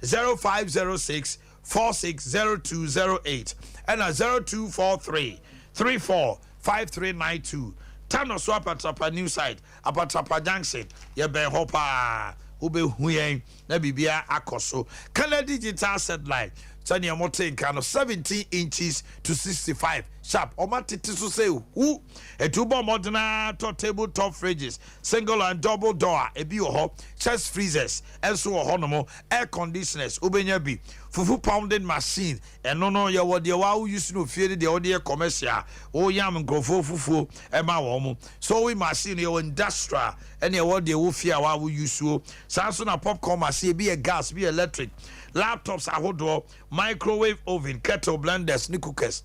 0506 460208 ɛna 0243 34 5392. Tano so Apatrapa New Site, Apatrapa Junction, yɛbɛn hɔ paa. Wobɛhu yɛn na biribiara akɔ so. Kana Digital Satellite, Sɛnea mote nka no, 17 inches to 65 sharp. Ɔma tete so sɛ hu. Ɛtu bɔ mmɔden ara tɔ table top fridges, single and double door a, ebi wɔ hɔ. Chest freezers ɛnso wɔ hɔnom. Air conditioners wobɛnya bi. Fufu pounding machine, ɛno no yɛwɔ deɛ waa woyi no fie ne deɛ wɔde yɛ commercial, woyam nkurɔfoɔ fufuo ɛma wɔn mo. Sewing machine, yɛwɔ industrial ɛne ɛwɔ deɛ wɔ fie a waa woyi suo. Saa nso na popcorn machine, ebi yɛ gas, bi yɛ electric. Laptops ahodoɔ, microwave oven, kettle, blenders ne cookers.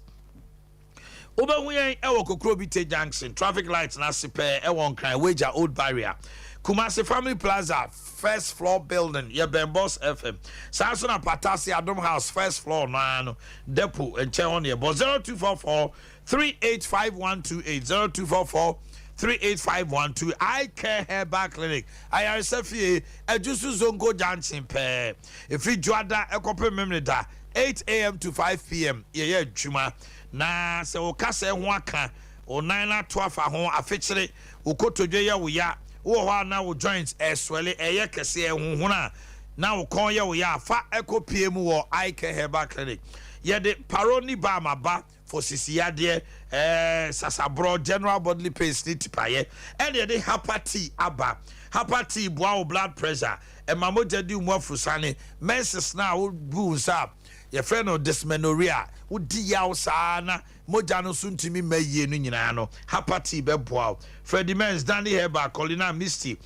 Wobɛhu yɛn ɛwɔ Kokrobite Junction traffic light n'ase pɛɛ ɛwɔ Nkran, Wagya Old Barrier. Kumasi, Family Plaza first floor building, yɛbɛn Boss FM. Saa nso na Patasi, Adom House first floor naa no, depot nkyɛn hɔ no. Yɛbɔ 0244 385128, 0244 38512. Eye Care Herbal Clinic, Ayaresa Fie, Adwusu Zongo Junction pɛɛ. Ɛfiri Dwoada ɛkɔpem Memeneda, 8 a.m. to 5 p.m. yɛyɛ adwuma. Na sɛ wo kasa ho aka, wo nan no ato afa ho, afekyere wo kotodwe yɛ wo ya, wowɔ hɔ a na wo joints ɛswɛle, ɛyɛ kɛseɛ, ɛhohono a na wo kɔn yɛ wo ya, fa ɛkɔ pie mu wɔ Eye Care Herbal Clinic. Yɛde paroni balm aba for sisiyadeɛ, sasaborɔ, general bodily pains ne tipayɛ. Ɛne yɛde Hapa Tea aba. Hapa Tea boa wo blood pressure, ɛma mogya di mu afurusane, menses na wobu wo nsa a yɛfrɛ no dysmenorrhea, wodi yaw saa na mogya no so ntumi mma yie no nyinaa no, Hapa Tea bɛboa wo. Freddy Mens, Danny Herbal, Colina, Misty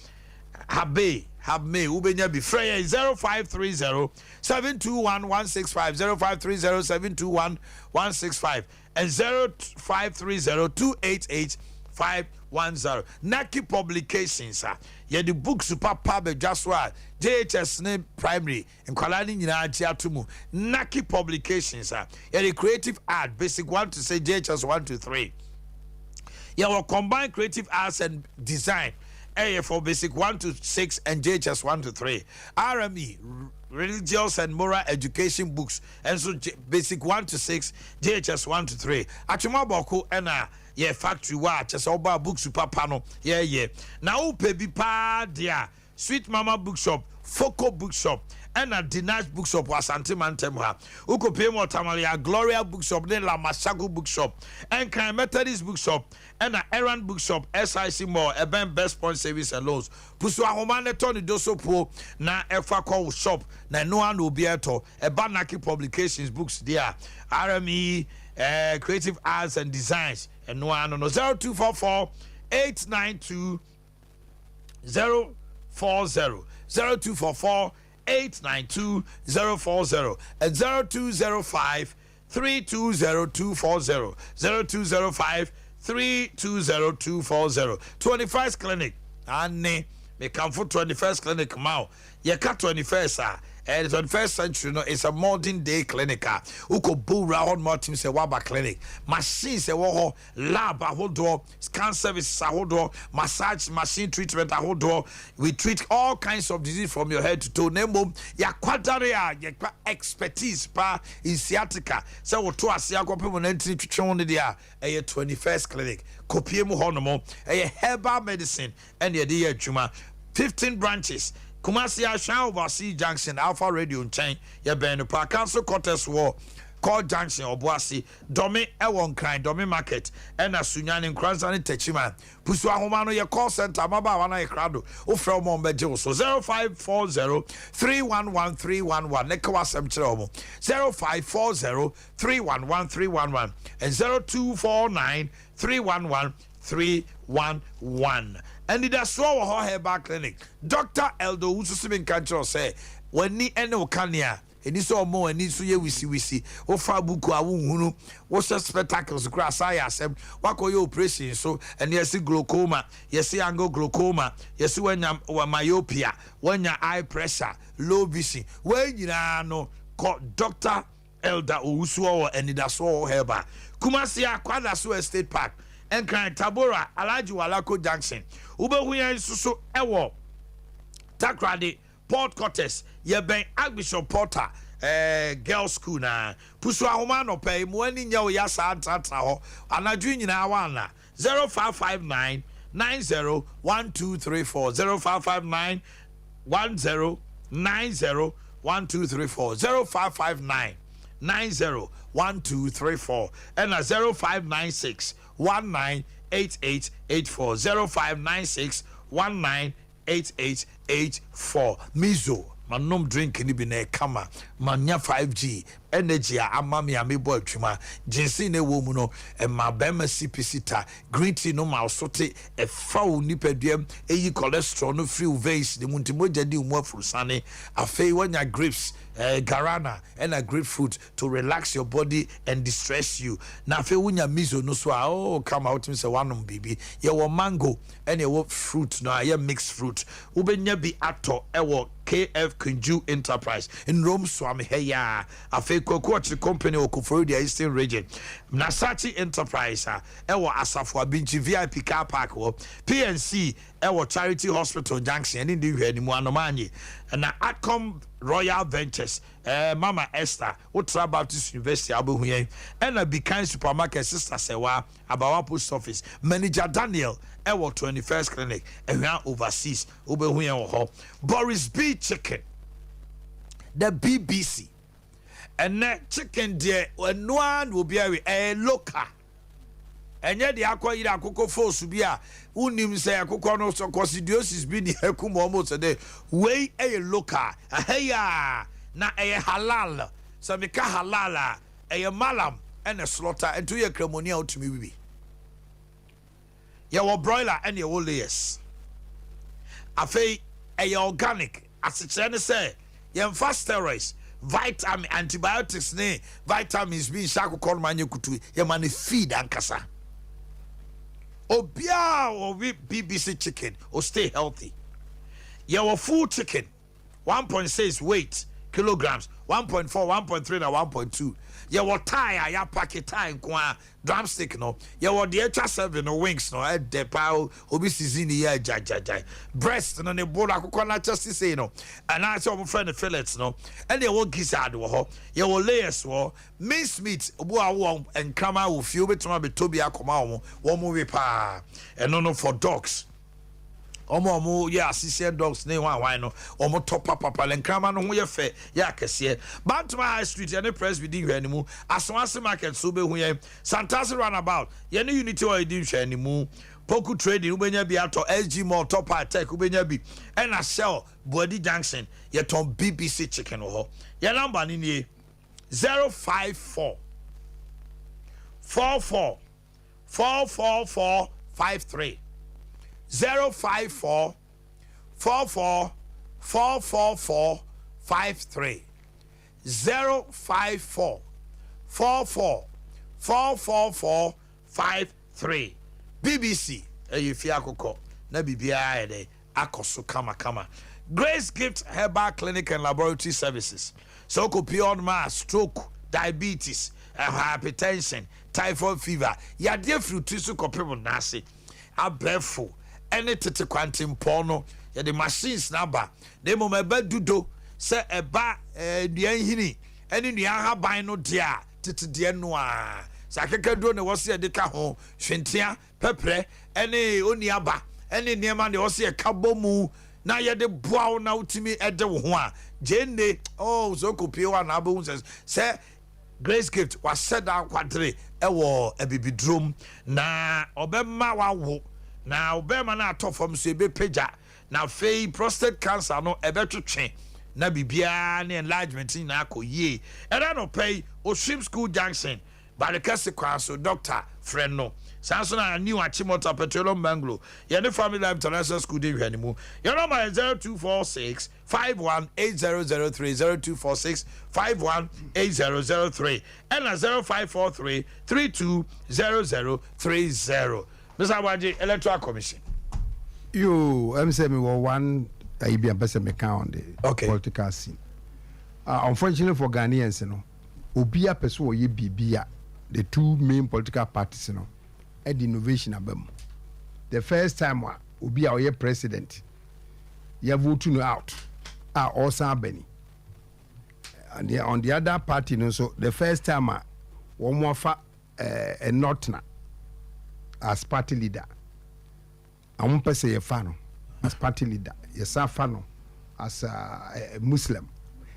Habe Habme, wobɛnya bi. Frɛ yɛn 0530 721 165, 0530 721 165 and 0530 288 510. Naki Publications a yɛde books papa bɛdwa so a JHS ne primary nkwadaa no nyinaa gye ato mu. Naki Publications a yɛde creative art basic 1 to say JHS 1 to 3. Yɛwɔ combined creative arts and design, ɛyɛ for basic 1 to 6 and JHS 1 to 3. RME, religious and moral education books, ɛnso basic 1 to 6, JHS 1 to 3. Atwema Bɔko ɛna yɛ factory wa a kyɛ sɛ ɔba books papa no yɛyɛ. Na wopɛ bi paa deɛ a, Sweet Mama Bookshop, Foco Bookshop ɛna Dinash Bookshop wɔ Asante mantam ha. Wokɔpie mu Ɔtamalia, Gloria Bookshop ne Lamasago Bookshop. Ɛnkan, Methodist Bookshop ɛna Aaron Bookshop, SIC Mall, ɛbɛn Best Point Savings and Loans. Pusu ahoma ne tɔ ne do so puo na ɛfa kɔ wo shop na ɛno ano obi ɛtɔ. Ɛba Naki Publications books deɛ a, RME, creative arts and designs, ɛno ano no 0244 892 040, 0244 892 040 and 0205 320240, 0205 320240. 21st Clinic ane mekamfo 21st Clinic ma wo. Yɛka 21st a, ɛyɛ 21st century no. It's a modern day clinic a wokɔ bowura hɔ nom atim sɛ woaba clinic. Machines ɛwɔ hɔ, lab ahodoɔ, scan services ahodoɔ, massage machine, treatment ahodoɔ. We treat all kinds of disease from your head to toe. Na mmom yɛakwadare a yɛkpa expertise paa in sciatica, sɛ woto ase akɔpem wo nantini twetwe wo no deɛ a, ɛyɛ 21st Clinic. Kɔpie mu hɔ nom, ɛyɛ herbal medicine ɛne yɛde yɛ adwuma. 15 branches. Kumasi, Ahwea Overseas Junction, Alpha Radio nkyɛn, yɛbɛn no pa. Council quarters wɔ Call Junction, Ɔboase. Dɔme ɛwɔ Nkran, Dɔme Market, ɛna Sunyane, Nkoransa ne Tɛkyima. Pusu ahoma no, yɛ call center mmabaawa no ayɛ krado. Wofrɛ wɔn a, wɔbɛgye wo so 0540 311 311 ne ka wasɛm kyerɛ wɔn, 0540 311 311 and 0249 311 311. Anidasoɔ wɔ hɔ Herbal Clinic, Dr Eldo Wusu simi nka nkyerɛ sɛ w'ani ne wo kanea ɛni sɛ ɔmo w'ani nso yɛ wisiwisi, wofa buku a wonhunu, wohyɛ spectacles koraa saa yɛ asɛm. Wakɔyɛ operation so ɛne yɛsi glaucoma, yɛsi angle glaucoma, yɛsi wanya wɔ myopia, wanya eye pressure, low vision. Wɔn nyinaa no, kɔ Dr Elder Owusu wɔ Anidasoɔ wɔ Herbal. Kumasi, Akwadaso Estate Park. Nkran, Tabora, Alhaji Walako Junction. Wobɛhu yɛn nso so ɛwɔ Takrade Port Quarters, yɛbɛn Archbishop Porter Girls School. Na pusu ahoma anɔpɛ yi mu ani nyɛ wo ya saa ntenatena hɔ anadwo nyinaa wana 0559 90 1234, 0559 10 90 1234, 0559. 90 1234 ɛna 0596 19 8884 0596 19 8884 Mizo manom drink no bi na ɛkama manya 5G energy a ama me a mebɔ adwuma. Ginseng na ɛwɔ mu no ɛma bɛrima sipi sita. Green tea no ma so te, ɛfa wo nipadua, ɛyi cholesterol no firi wo veins ne mu nti mogya di wo mu afurusane. Afei wanya grapes, guarana ɛna grapefruit to relax your body and distress you. Na afei wonya miso no so a, oh, kama wotumi sɛ wanom biribi. Yɛwɔ mango ɛna ɛwɔ fruit no a ɛyɛ mixed fruit. Wobɛnya bi atɔ ɛwɔ KF Kunju Enterprise Nrom Suame ha yi a. Afei Kwaku Ɔkyere Company wɔ Koforidua, Eastern Region. Nasachi Enterprise a ɛwɔ Asafo Abinkyi VIP car park wɔ PNC ɛwɔ Charity Hospital Junction ɛne ndi nhwɛ animu Anomanye. Na Atcom Royal Ventures, Mama Esther Wotra Baptist University a wobɛhu yɛn. Ɛna Bikan Supermarket, Sister Sɛwa Abawa Post Office, Manager Daniel ɛwɔ 21st Clinic, Ɛhwea Overseas, wobɛhu yɛn wɔ hɔ. Boris B Chicken, the BBC ɛnɛ chicken deɛ ɛnoa na obi awe. Ɛyɛ local, ɛnyɛ deɛ akɔ yere akokɔ foosu bi a wonim sɛ akokɔ no so coccidiosis bi ne akum wɔn sɛ dɛ. Wei ɛyɛ local ɛhɛ a na ɛyɛ halal. Sɛ meka halal a, ɛyɛ malam ɛna slaughter, nti woyɛ kramoni a wotumi wiwi. Yɛwɔ broiler ɛne yɛwɔ layers. Afei ɛyɛ organic, asekyerɛ ne sɛ yɛmfa steroids, vitamin, antibiotics ne vitamins bi nhyɛ akokɔ no ma anyɛ kutu. Yɛma no feed ankasa. Obiara ɔwe BBC chicken o stay healthy. Yɛwɔ full chicken, 1.6 weight kilograms, 1.4, 1.3 na 1.2. Yɛwɔ thigh a yɛapake thigh nko a, drumstick no. Yɛwɔ deɛ atwa seven no, wings no ɛdɛ paa. Obi season ne yɛ agyagyagya. Breast no ne bo no akokɔ no akyɛ sisei no, anaasɛ ɔmo frɛ no fillets no. Ɛne yɛwɔ gizzard wɔ hɔ, yɛwɔ layers wɔ mince meat. Obi a wɔ nkraman wɔ fie, wobɛtumi abɛtɔ bi akɔma wɔn, wɔn we paa. Ɛno no for dogs, ɔmo a ɔmo yɛ Alsatian dogs ne hwan hwan no, ɔmo tɔ papapa. Le nkraman no ho yɛ fɛ, yɛ akɛseɛ. Bantama High Street, yɛne Presby di nhwɛ animu. Asomase Market so wobɛhu yɛn. Santase Roundabout, yɛne Unity Oil di nhwɛ animu. Poku Trading wobɛnya bi atɔ. SG Mall, Top Tech wobɛnya bi. Ɛna Shell Buadi Junction, yɛtɔn BBC chicken wɔ hɔ. Yɛn number no nie: 054 44 444 53, 054 44 444 53, 054 44 444 53. BBC ɛyɛ fie akokɔ na biribiara yɛ dɛ akɔ so kamakama. Grace Gift Herbal Clinic and Laboratory Services, sɛ wokɔpie ɔnom a, stroke, diabetes, hypertension, typhoid fever, yadeɛ firi tiri so kɔpem n'ase, abɛɛfo ɛne tete kwantempɔn no, yɛde machines n'aba. Na mmom ɛbɛ dudo sɛ ɛba nnua nhini ɛne nnua ahaban no deɛ a tete deɛ no a sɛ akekaduro na ɛwɔ sɛ yɛde ka ho, hwentea, pɛprɛ ɛne oni aba ɛne nneɛma deɛ ɛwɔ sɛ yɛka bɔ mu na yɛde boa wo na wotumi ɛde wo ho a gyenne. Oh, sɛ wokɔpie hɔ a na wobɛhu sɛ Grace Gift wahyɛ da akwadere ɛwɔ abibidurom na ɔbɛma wawo na ɔbɛrima no atɔ fam so ebɛpagya. Na afei prostate cancer no ɛbɛtwetwe na biribiara ne enlargement nyinaa akɔ yie. Ɛda no pɛ yi, Oshim School Junction, Barekɛse kwan so, doctor frɛ no. Saa nso na New Achimota, Petroleum Bungalow, yɛne Family Life International School de nhwɛ ne mu. Yɛn number yɛ 0246 518003, 0246 518003 ɛna 0543 320030. Mr Abuagye, Electoral Commission. Yo, sɛ mewɔ one ayi bi a mpɛ sɛ meka on the political scene. Unfortunately for Ghanaians no, obi apɛ sɛ ɔyɛ biribi a the two main political parties no ɛde innovation aba mu. The first time a obi a ɔyɛ president yɛ vote no out a ɔsan aba ni. On the other party no nso, the first time a wɔn afa a northerner as party leader, àwọn pɛ sɛ yɛfa no as party leader, yɛsan fa no as a Muslim.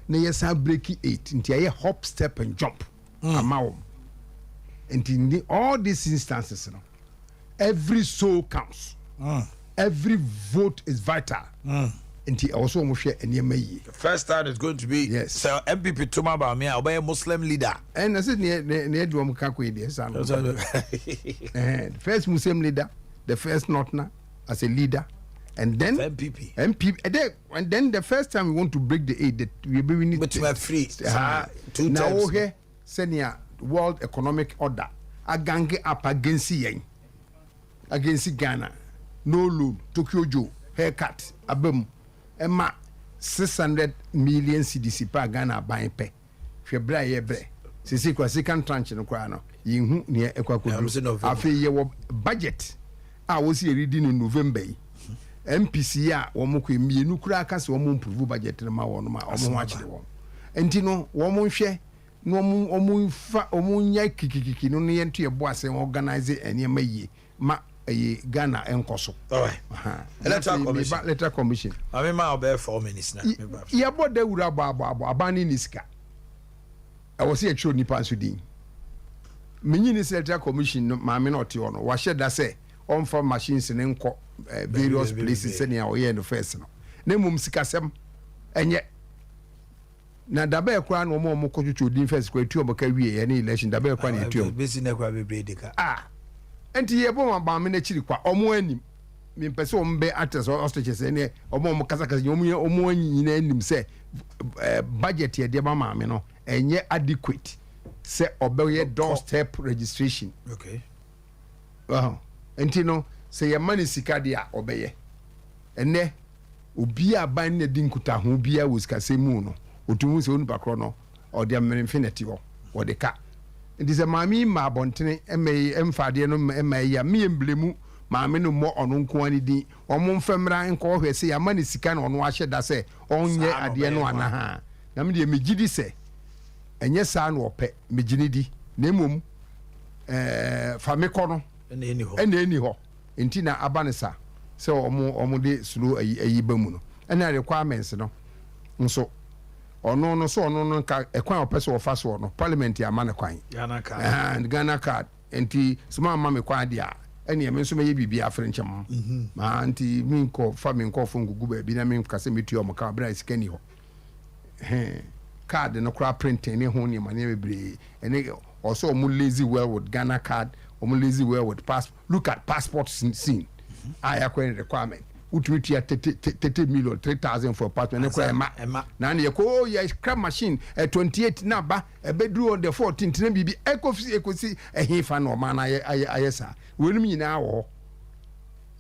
na yɛsan break 8, nti ɛyɛ hop, step and jump ama wɔn. Nti in all these instances no, every soul counts, every vote is vital, nti ɛwɔ so wɔn hwɛ nneɛma yie. The first time is going to be Yes. sɛ NPP tuma ba mi a, ɔbɛyɛ Muslim leader. Ɛna sɛ neɛ de wɔn ka kɔ yi deɛ sa no, the first Muslim leader, the first Northerner as a leader, and then NPP. NPP, and then the first time we want to break the eight that we be we need. Bɛtumi afiri saa two Na terms. wohwɛ sɛnea World Economic Order agang up against yɛn, against Ghana, no loan, Tokyo Joe haircut aba mu, ɛma 600 million cedis pa Ghana aban pɛ. Hwɛ berɛ a yɛbrɛ sisi kora, second tranche no koraa no, yɛnhu neɛ ɛkɔ Yeah, I'm saying akɔduru. November. Afei yɛwɔ budget a wɔsi yɛredi no November yi. MPs a wɔn kɔ mmienu koraa ka sɛ wɔn improve budget no ma wɔn ma wɔn ho akyerɛ wɔn, nti no wɔn nhwɛ na wɔn fa wɔn nyɛ kikikiki no ne yɛn to yɛ bo ase organize nneɛma yie ma ɛyɛ Ghana nkɔ so. All right. Aha. Electoral Na afei, Commission. Electoral Commission. Maame, ma ɔbɛyɛ 4 minutes na. Yɛbɔ dawuro abɔ abɔ abɔ, aban ne ne sika ɛwɔ sɛ yɛtwerɛ nipa nso din. Menyi ne sɛ Electoral Commission no, maame no ɔte hɔ no, wahyɛ da sɛ ɔmfa machines ne nkɔ various places sɛnea ɔyɛɛ no first no, na mmom sikasɛm ɛnyɛ na dabɛɛ koraa na ɔmo a ɔmo kɔtwitwi odin first koraa etu ɔmo ka wie yɛ ne election dabɛɛ koraa na etu ɔmo. Bɛsi ne kora bebree di ka. Ah, nti yɛbɔ ma maame n'akyiri kwa, ɔmo anim mepɛ sɛ ɔmo bɛ actors ostriches ɛne ɔmo a ɔmo kasakasa nyɛ ɔmo yɛ ɔmo nyinaa anim sɛ budget yɛ deɛ ma maame no ɛnyɛ adequate sɛ ɔbɛyɛ doorstep registration. Ɔhɔn. Nti no sɛ yɛma ne sika deɛ a, ɔbɛyɛ. Ɛnɛ obi a aban ne di nkutaho biara wɔ sikasɛm mu no, otumi sɛ onipa korɔ no ɔde ameremfe na ti hɔ wɔde ka. Nti sɛ maame yi ma abɔntene ɛma yi ɛmfa adeɛ no ɛma yi a, meyɛ mblemu maame no mmɔ ɔno nko ara ne din. Ɔmo mfɛ mmra nkɔ hwɛ sɛ yɛama ne sika na ɔno ahyɛ da sɛ ɔnyɛ Saa na adeɛ no ɔbɛyɛ no. anaha na me deɛ megye di sɛ ɛnyɛ saa na ɔpɛ. Megye ne di na mmom fa me kɔ no. Ɛna ɛni hɔ. Ɛna ɛni hɔ nti na aba ne sa sɛ ɔmo de slow ayi ba mu no, ɛna requirements no nso ɔno no so ɔno no nka ɛkwan a ɔpɛ sɛ ɔfa soɔ no, Parliament ama ne kwan. Ghana Card. Ghana Card. Nti sɛ ma ama me kwan deɛ a, ɛneɛ me nso mɛyɛ biribi afere nkyɛm maa nti menkɔ fa me nkɔɔfo nkugu baabi na menka sɛ metua ɔmo ka berɛ a sika ni hɔ. Ɛhɛn. Card no koraa printing ne ho nneɛma bebree, ɛne ɔsɛ ɔmo liaise well with Ghana Card, ɔmo liaise well with passport. Look at passport scene a yɛakɔ ne requirement, wotumi tua 30 million 3,000 for passport, ɛne koraa ɛma Ɛma. Na ne yɛkɔ o yɛ kra machine 28 na ba ɛbɛduru on the 14 na biribi ɛkɔsi ɛkɔsi ɛhe fa na ɔman no ayɛ saa. Weinom nyinaa wɔ hɔ,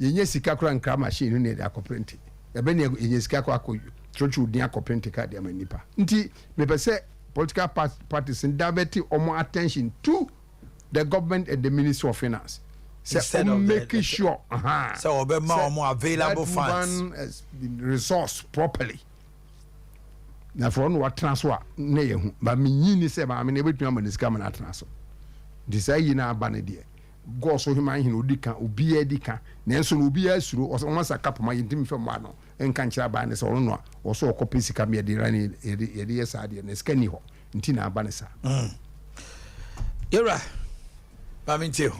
yɛnyɛ sika koraa nkra machine no ne yɛde akɔ print, yɛbɛ ne yɛnyɛ sika kɔ akɔ twerɛtwerɛ din akɔ print card ama nipa. Nti mepɛ sɛ political parties n divert ɔmo attention to the government and the Ministry of Finance sɛ Instead ɔmo of make sure sɛ ɔbɛma sɛ ɔmo available that funds. woman has been resourced properly na fɔ ɔno watena so a ne yɛ hu ba menyi ni sɛ maame no ebɛtumi ama ne sika ma no atena so. Nti saa yi na aba no deɛ gɔɔ so hema hene odi ka, obiara di ka, nanso no obiara suro ɔsɛ ɔmo asa kapoma yɛntumi fɛ mo ano nka nkyerɛ aban ne sɛ ɔno no a ɔsɛ ɔkɔpɛ sika mi yɛde ra ne yɛde yɛ saa deɛ na sika ni hɔ nti na aba ne saa. Yɛwura, maame ntie o.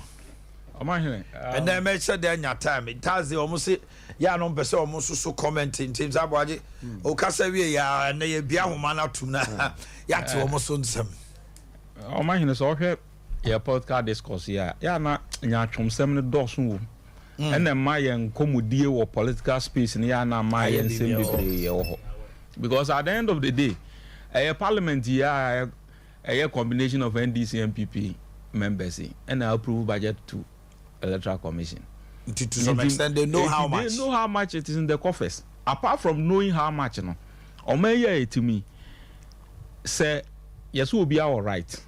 Ɔmahene. Ɛnɛ mɛhyɛ de anya time Thursday, ɔmo se yɛ ano mpɛ sɛ ɔmo nso so comment, nti sɛ aboagye okasa wie yɛ a, ɛnɛ yɛ bia ahoma no atum na yɛate ɔmo so nsɛm. Ɔmahene, sɛ ɔhwɛ yɛ political discourse yi a, yɛ ana nyaatwomsɛm no dɔɔso wɔ mu, ɛna mma yɛn nkɔmmɔdie wɔ political space no yɛ ana ma Ayɛ yɛn nsɛm biribi wɔ hɔ. Bebree yɛwɔ hɔ because at the end of the day, ɛyɛ Parliament yi a ɛyɛ combination of NDC, NPP members yi ɛna approve budget to Electoral Commission. Nti to some extent they know Nti how they much know how much it is in the coffers. Apart from knowing how much no, ɔman yi a yɛtumi sɛ yɛsɛ obi awɔ right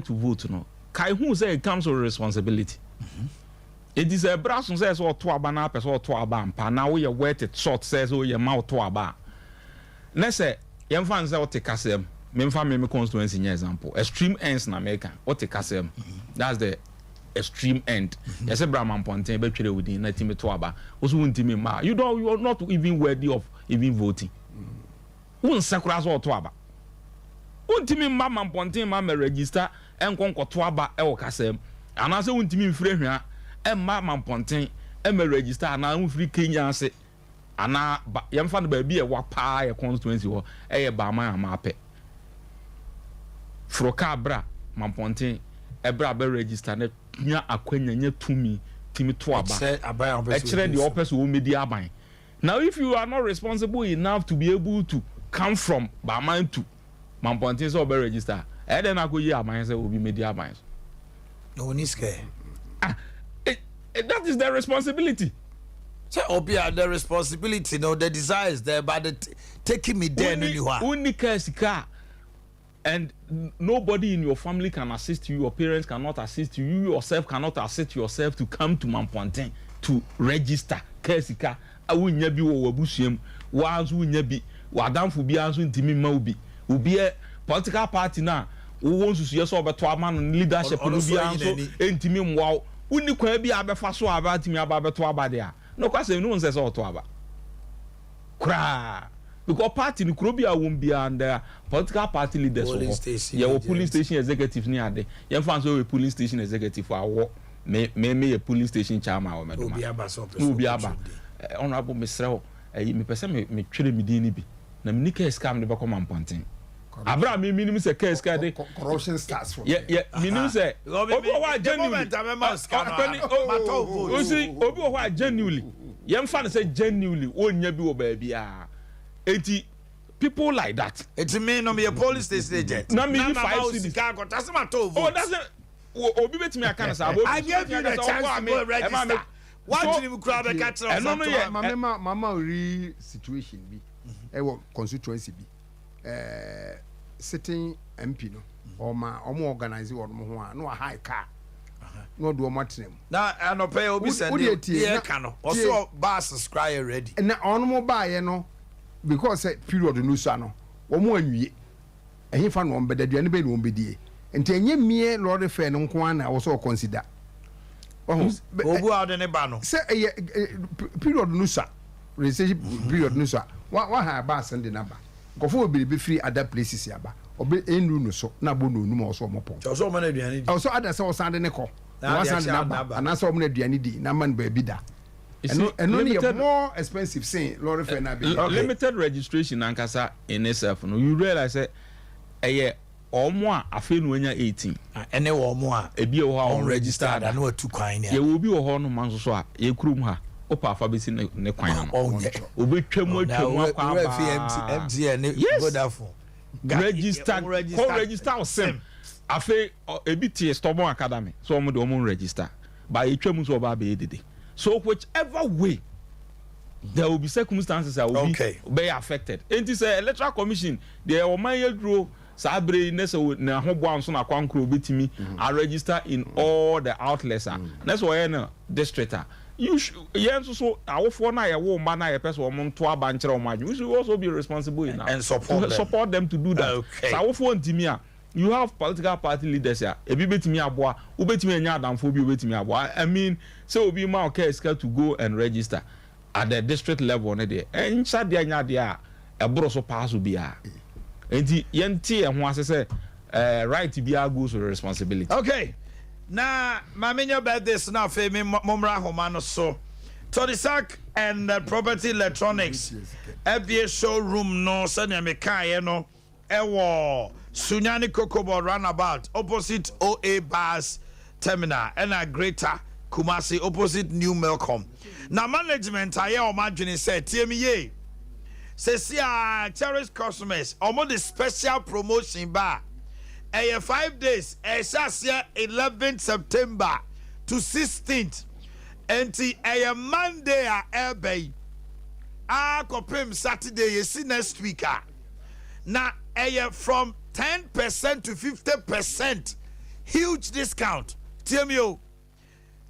to vote no, kae hu sɛ it comes with responsibility. Eti sɛ ɛbrɛ aso sɛ ɔto aba na apɛ sɛ ɔto aba ampa na woyɛ worth it salt sɛ woyɛ ma ɔto aba a, ne sɛ yɛmfa n sɛ wote kasa mu, memfa me constituency nyɛ example, extreme ends na meka, wote kasa mu, that's the extreme end, yɛsɛ bra ma mpɔnten bɛtwerɛ wo din na timi to aba, wo so wontimi mma, you are not even worthy of even voting. Wonsɛ koraa sɛ ɔto aba. Wontumi mma Mampɔnten mma mmɛ register nkɔ nkɔto aba wɔ kasa mu, anaasɛ wontumi mfiri Ahwea mma Mampɔnten mmɛ register anaa womfiri Kenya ase anaa ba yɛmfa no baabi a ɛwa paa yɛ constituency hɔ ɛyɛ Baaman Amaapɛ. Foro kaa bra Mampɔnten ɛbra bɛ register na nya akwanya nya tumi tumi to aba Ɛkyerɛ aban a wopɛ sɛ ɛkyerɛ wodi deɛ so. ɔpɛ sɛ ɔmmɛdi aban. Now if you are not responsible enough to be able to come from Baaman to Mampɔnten sɛ ɔbɛ register a, ɛyɛ dɛn na akɔyi aban sɛ obi mmɛdi aban so? Na ɔnni sika ɛ. Ah, that is the responsibility. Sɛ obi a the responsibility no, the desire is there but the taking me there no ni hɔ a. Wonni kaa sika a and nobody in your family can assist you, your parents cannot assist you, you yourself cannot assist yourself to come to Mampɔnten to register kaa sika a wonnya bi wɔ w'abusua mu, wo ara nso wonnya bi, w'adamfo biara nso ntumi mma wo bi, obiara, political party no a wowɔ nsusuiɛ sɛ wobɛto ama no no leadership Ɔno no nso biara ayi nso n'ani. ntumi mmoa wo, wonni kwan bi a wobɛfa so a wobɛtumi aba abɛto aba deɛ a, nokwasɛm ni wonsɛ sɛ woto aba koraa because party no kuro bi a wɔm biara no there are political party leaders wɔ Polling hɔ, station yɛwɔ polling agents. station executives ne ade, yɛmfa no sɛ woyɛ polling station executive a wɔ me me meyɛ polling station chairman wɔ Na obi Mɛdoma aba sɛ ɔpɛ na sɛ obi ɔkɔtwerɛ aba din. eh, honourable mesrɛ wo ɛyi mepɛ sɛ me metwerɛ me din no bi na menni kaa sika a mede bɛkɔ Mampɔnten abere a me menim sɛ kaa sika de Corruption starts from yɛ there. yɛ menim sɛ Because me- obi wɔ hɔ a the genuinely moment a mɛma wo sika no a, ɔpɛni o matɔ wo vote. o si obi wɔ hɔ a genuinely yɛmfa no sɛ genuinely wɔnnya bi wɔ baabiara eti people like that. Eti me no meyɛ polling station agent. Na me ni mama 5 wo cedis. sika akɔtɔ ase matɔ wo Oh, vote. that's it. Obi betumi aka no saa. I gave you the chance to go and register. W'adwene mu koraa bɛka kyerɛ wo ɛno sɛ no tɔ yɛ- a- Maame ma mama ori situation bi ɛwɔ constituency bi sitting MP no ɔma ɔmo organize wɔn ho a na wa hire car na ɔde wɔn atena mu. Na anɔpɛ yi obi sɛ Wo ne deɛ tie, deɛ na- ɛka no tie. ɔsɛ bus koraa yɛ ready. Na ɔnom baayɛ no because sɛ period no sua no wɔn anwie ɛhefa na wɔn bɛda, aduane bɛyɛ na wɔn bɛdie, nti ɛnyɛ mie lorry fare no nko ara na ɛwɔ sɛ ɔconsider. Ɔho Obu a ɔde ne ba no. Sɛ ɛyɛ period no sua, registration period no sua, wa wa ha bus no de n'aba, nkɔfo bebree bɛfiri other places aba, ɔbɛ ɛnuru no so na abɔ n'onum a ɔsɔ ɔmo pɔn. Kyerɛ sɛ ɔma no aduane di. Ɔsɔ ada sɛ ɔsan de ne kɔ Na na ade wasan akyɛ de a n'aba n'aba. anaasɛ ɔmo na aduane di na ama no baabi da. You ɛno see, ɛno no yɛ limited more expensive sen lorry fare na abɛyɛ. Limited registration ankasa in itself no, you realize sɛ ɛyɛ ɔmo a afei na wanya 18. Ɛne wɔn mo a ebi wɔ hɔ a ɔn register da na watu kwan ne a. Yɛwɔ obi wɔ hɔ nom nso so a yɛ kurom ha wopɛ afa bɛsi ne kwan ano. Ɔnyɛ. Obɛtwa mu atwa mu akɔ Owura fi abaa. MTN ne Yes. Vodafone. Register kɔ register wo sim. Afei ebi te Stubborn Academy so ɔmo de ɔmo register ba etwa mu so ɔba abɛyɛ dede, so whichever way there will be circumstances a obi bɛyɛ affected. Enti sɛ Electoral Commission deɛ ɔman yɛ duro saa abere yi ne sɛ n'ahoboa nso na akwankoro obetumi a register in all the outlets a ne sɛ ɔyɛ no district a you yɛn nso so awofoɔ no a yɛwɔ mma no a yɛpɛ sɛ wɔn nto aba nkyerɛ wɔn adwene, we should also be responsible enough And support to them. Support them to do that. Sɛ awofoɔ ntumi a, you have political party leaders a ebi betumi aboa, wobetumi anya adamfo bi obetumi aboa. I mean sɛ obi ma ɔkɛ sika to go and register at the district level no deɛ, ɛnhyɛ deɛ nya deɛ a ɛboro so paa so biara. Nti yɛnte yɛn ho ase sɛ right biara goes with responsibility. Okay, na maame nya birthdays na afei me mommra ahoma no so. Todisac and Property Electronics abie showroom no sɛnea mekaeɛ no ɛwɔ Sunyani Cocobod roundabout opposite OA bus terminal ɛna Greater Kumasi opposite New Melcom. Na management ayɛ ɔmo adwene sɛ tie mi yie, sɛsi a cherished customers, ɔmo de special promotion ba a ɛyɛ 5 days, ɛhyɛ aseɛ 11 September to 16th, nti ɛyɛ Monday a ɛreba yi akɔpem Saturday yɛsi next week a, na ɛyɛ from 10% to 50% huge discount. Tie mi o,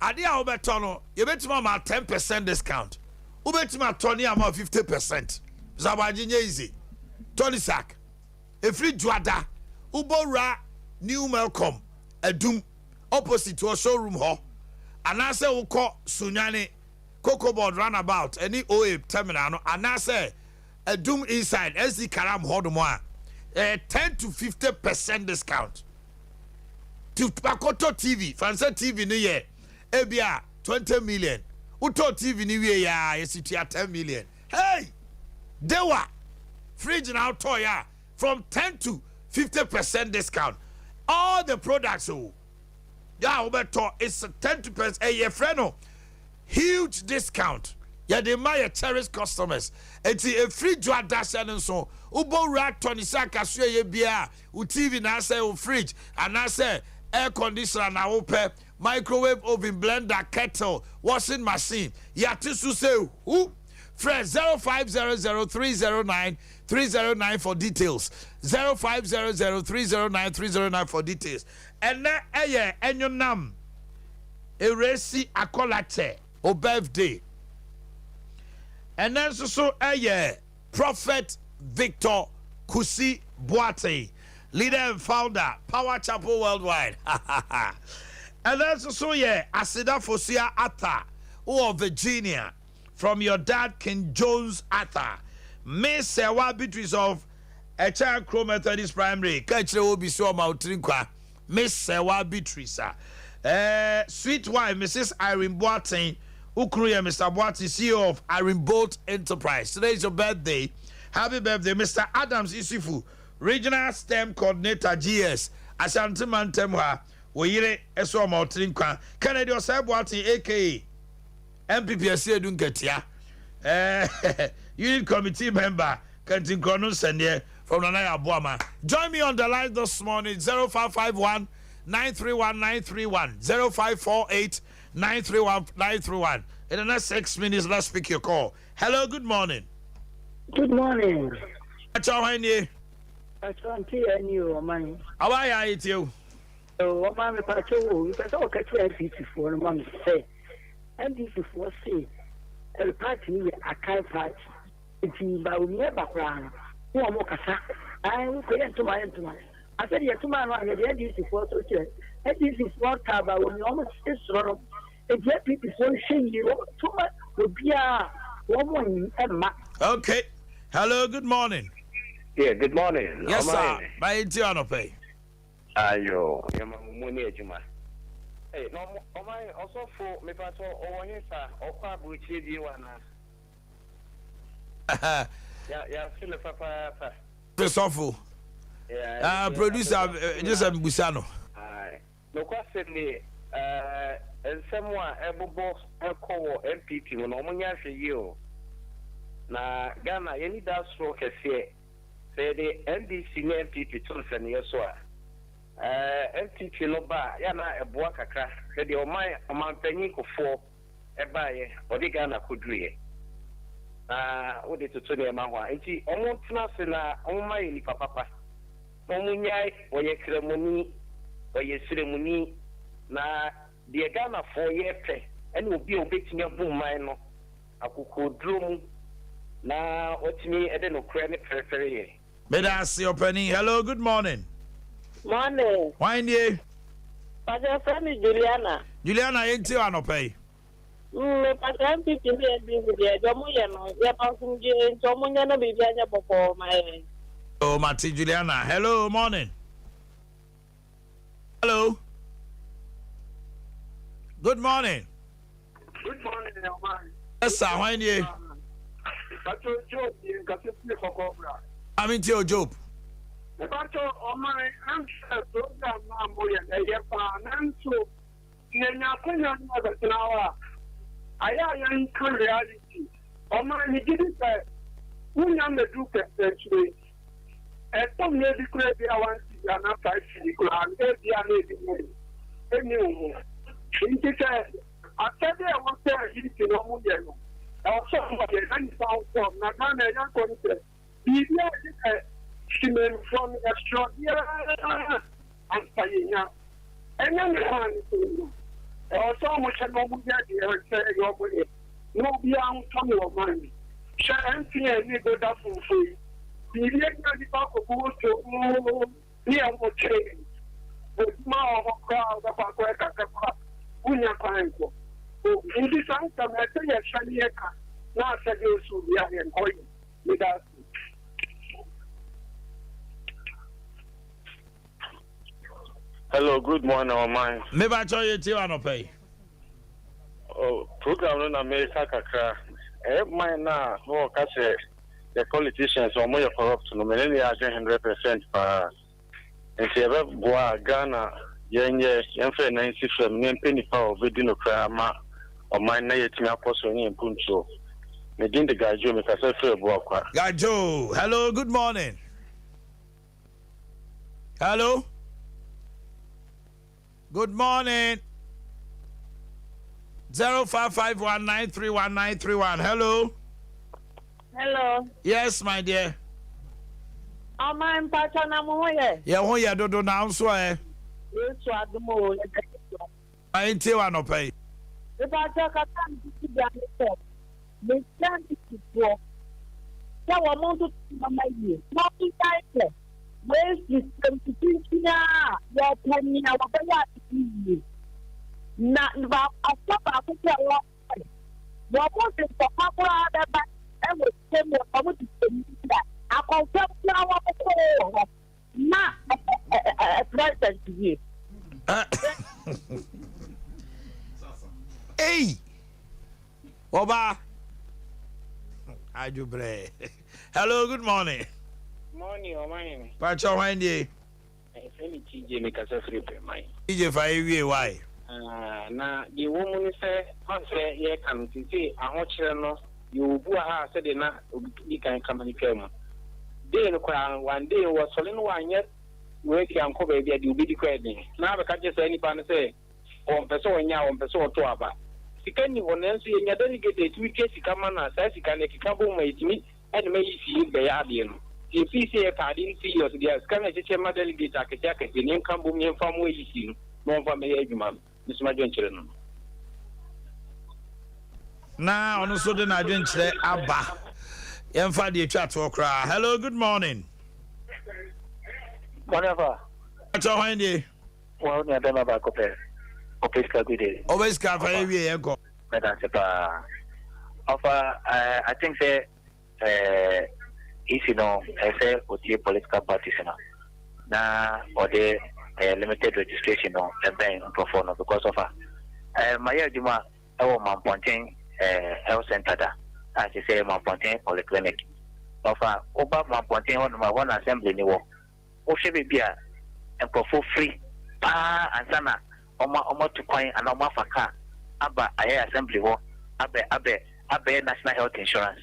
adeɛ a wobɛtɔ no, yɛbɛtumi ama 10% discount, wobɛtumi atɔ ne ama 50%. Zabagye nye easy. Tony Sack efiri Dwada wobɔwura New Melcom Adum opposite wɔ showroom hɔ, anaasɛ wokɔ Sunyane Cocobod roundabout ɛne OA terminal no, anaasɛ Adum inside SC Karam hɔ nom a. Ɛyɛ 10 to 50% discount. To akɔtɔ TV, fa no sɛ TV no yɛ ebia 20 million. Wotɔɔ TV no wie yɛ a, yɛsi tua 10 million. Hey! Dewa! Fridge na wotɔɔ yɛ a, from 10 to 50% discount. All the products o. Yɛ a wobɛtɔ is 10 to percent. Ɛyɛ frɛ no huge discount. Yɛde ma yɛ cherished customers. Enti efiri dwa dahyɛ no nso, wobɔ wura tɔ ne sɛ akaso ɛyɛ biara, wo TV na asɛ, wo fridge anaasɛ air conditioner na wopɛ, microwave oven, blender, kettle, washing machine, yɛate so sɛ hu. Frɛ 0500 309 309 for details. 0500 309 309 for details. Ɛnɛ ɛyɛ ɛnwonam Eresi Akɔlakyɛ o birthday. Ɛnɛ nso so ɛyɛ Prophet Victor Kusi Boateng, leader and founder, Power Chapel Worldwide. Ɛnɛ nso so yɛ Aseda Fosia Arthur wɔ Virginia, from your dad, King Jones Arthur. Miss Sewa Beatrice of Ɛkyɛn Kro Methodist Primary, ka kyerɛ wo bi sɛ ɔma wo tiri nkwa. Miss Sewa Beatrice a sweet wife, Mrs Irene Boateng, ukunu yɛ Mr Boateng, CEO of Irene Boat Enterprise. Today is your birthday, happy birthday. Mr Adams Isufu, regional STEM coordinator, GS Ashanti Mantam ha, wo yere ɛso ɔma wo tiri nkwa. Kennedy Osei Boateng, aka NPP Asiedu Nketia unit committee member, Kantinkrɔno nsɛndeɛ from Nana Yaboama. Join me on the line this morning, 0551 931 931, 0548 931 931. In the next 6 minutes, let's pick your call. Hello, good morning. Good morning. Akyɛ, hwan nie? Asante ani o, ɔman. Awa yɛ ayɛ tie o. Ɔman, mepakyɛ wo, mepɛ sɛ wɔka kyerɛ NPP foɔ no ma me sɛ NDC foɔ se ɛyɛ party no yɛ Akan party, nti Bawumia ba koraa no ne wɔn kasa ayi wokɔ yɛ ntoma yɛ ntoma asɛ deɛ ntoma no ahwɛ deɛ NDC foɔ so kyerɛ NDC foɔ taa Bawumia, wɔn soro no, nti NPP foɔ nhwɛ yie, wɔn ntoma obiara wɔn mma. Okay, hello, good morning. Yeah, good morning. Yes sir, báyìí tí anɔpɛ yi. Ayo, yɛma mo mu ne adwuma. Hey, na ɔman ɔsɔfo, mepatɔ ɔwɔ he fa ɔkɔ aburokyire bie wa na? Ya yɛase no papaapa. Sɔfo. Ah, producer, gye sɛ mbusa no. Aye. Nokwasɛm ni, nsɛm a ɛbobɔ ɛkɔ wɔ NPP mu no, ɔmo nyɛ ahwɛ yie o. Na Ghana yɛni da soro kɛseɛ. Sɛ yɛde NDC ne NPP to nsɛnniɛ so a, NPP no ba a, yɛana ɛboa kakra. Hwɛ deɛ ɔman ɔmanpanyin Kofoɔ ɛbaeɛ, ɔde Ghana kɔduruiɛ. Na wode toto nneɛma ho a, nti ɔmo ntena ase na ɔmo ma yɛ nipa papa. Na ɔmo nyae wɔyɛ kramoni, wɔyɛ sremuni, na deɛ Ghanafoɔ yɛpɛ ɛne obi a obetumi abu man no akokoduro mu na watumi ɛde nokorɛ ne pɛrɛpɛrɛ yɛ. Meda ase, ɔpanin. Hello, good morning. Morning. Hwan nie? Pastor, frɛ me Juliana. Juliana, yɛntie wɔ anɔpa yi. Pastor, NPP ne NDC deɛ, deɛ ɔmo yɛ no, yɛpa asomdwie, nti ɔmo nyɛ no biribi anyɛ bɔkɔɔ ma yɛn. Oh, mate, Juliana. Hello, morning. Hello, good morning. Good morning, ɔman. Yes sir, hwan nie? Pacho Job yɛ nkasa fie kɔkɔɔ bra. Ame ntie o, Job. Mepacho ɔman, ansɛ program no a moyɛ no ɛyɛ paa, nanso yɛnya akonya no abɛtena hɔ a, ayɛ a yɛnka reality. Ɔman, megye di sɛ wonya mmɛduru pɛmpɛnsoɔ yi. Ɛtɔ mmerɛ bi koraa bi a 1 cedi anaa 5 cedi koraa no ebia na ebi mu ɛni wo ho. Nti sɛ asɛdeɛ a ɛwɔ sɛ yiti na ɔmo yɛ no, ɛwɔ sɛ ɔmo yɛ na nipa ho fɔm na Ghana ɛnya nkɔ no sɛ biribi a gye sɛ simanfoɔ no ɛsorɔdeɛ ansa yɛnya ɛnyɛ ne kwan no so no, ɛwɔ sɛ ɔmo hyɛ na ɔmo yɛ deɛ sɛ ɛyɛ ɔmo yɛ na obiara ho tɔ no wɔ man yi. Hwɛ, MTN ne Vodafone fo yi, biribi anya nipa akɔgu hɔ to ne ɛmo kyerɛ odwuma wɔ hɔ koraa a wobɛkɔ akɔyɛ kakra koraa, wonya kwan nkɔ. Nti saa nsɛm ɛsɛ yɛhwɛ ne yɛka na asɛdeɛ ɔsɛ obi ayɛ no ɔyɛ. Meda ase. Hello, good morning ɔman. Mebakyɛw yɛ tie wo anɔpa yi. Oh, program no na meka kakra. Ɛyɛ man no a na wɔka sɛ the politicians wɔn yɛ corrupt no, me ne no yɛ adwene 100% paa. Nti ɛbɛboa a Ghana yɛnyɛ yɛmfa yɛn nan nsi fam na yɛmpɛ nipa a ɔbɛdi nokorɛ ama ɔman na yɛatumi akɔ so ne yɛn mpuntuo. Me din de Gajo, mekasa firi Abuakwa. Gajo, hello, good morning. Hello. Good morning. 0551931931. Hello. Hello. Yes, my dear. Ọman mpacha na mo ho yɛ. Yɛ ho yɛ dodo na nso ɛ. Yesu adom o yɛ bɛ Yesu adom. Ayi ntie wa anɔpa yi. Mepakyɛw kakra a mede to dwa ne sɛ, mesrɛ NDCfoɔ sɛ wɔn ntoto nneɛma yie na wɔnnyae sɛ wei firi sɛm titintini ara a wɔpɛ nea wɔbɛyɛ ade no yie. Na asɛm baako sɛ wɔn sɛ wɔn de ntɔkwa koraa bɛba wɔ sɛm wɔ wɔn de sɛm bi a akɔmfɛm koraa wɔn kɔɔ wɔ hɔ. Na president yie. Ei! Ọba! Adwobrɛ. Hello, good morning. Morning, ɔman. Pakyɛ hwan nie? Ɛfɛ mi TJ mi kasa firi Pɛman. TJ fa ewie why? Ah, na deɛ ɛwɔ mu ne sɛ, ɔn sɛ yɛreka no seesei ahokyerɛ no yɛwɔ obi wɔ ha a sɛdeɛ na obi di kan ka ma no twaa mu. Day no koraa no, one day no wɔsɔre no wanyɛ work ankɔ baabi a deɛ obɛdi koraa yɛ den. Na abɛka kyerɛ saa nipa no sɛ ɔmpɛ sɛ ɔnyɛ a ɔmpɛ sɛ ɔto aba. Sika nni hɔ nanso yɛnya delegate a yɛtumi tua sika ma no a saa sika no yɛkeka bom ma yɛtumi de ma EC bɛyɛ adeɛ no. Nti yɛfii sɛ yɛpɛ adeɛ no serious deɛ a, sika no a yɛkyekyɛ ma delegate akɛseɛ akɛseɛ no yɛnka mbom na yɛmfa mmoa EC no na wɔmfa mmɛyɛ adwuma no. Me nso m'adwenkyerɛ no no. Na ɔno nso de n'adwenkyerɛ aba. Yɛmfa deɛ ɛtwa toɔ koraa. Hello, good morning. Morning, Afa. Ɛkyɛ hwan die? Wɔn nua bɛma baako pɛ. Ɔpɛ sika good day. Ɔpɛ sika fa yɛ wie yɛn kɔ. Mɛda ase paa. Ɔfa, eh, I think sɛ eh, EC no ɛsɛ otie political parties no na ɔde eh, limited registration no ɛbɛn nkurɔfoɔ no because ɔfa eh, mayɛ adwuma ɛwɔ Mampɔnten eh, health center da a kyerɛ sɛ Mampɔnten polyclinic. Ɔfa woba Mampɔnten hɔnom a hɔ na assembly ni wɔ. Wohwɛ baabi a nkurɔfoɔ firi paa ansa na wɔatu kwan anaa wɔafa kaa aba ayɛ assembly hɔ abɛ abɛ abɛyɛ national health insurance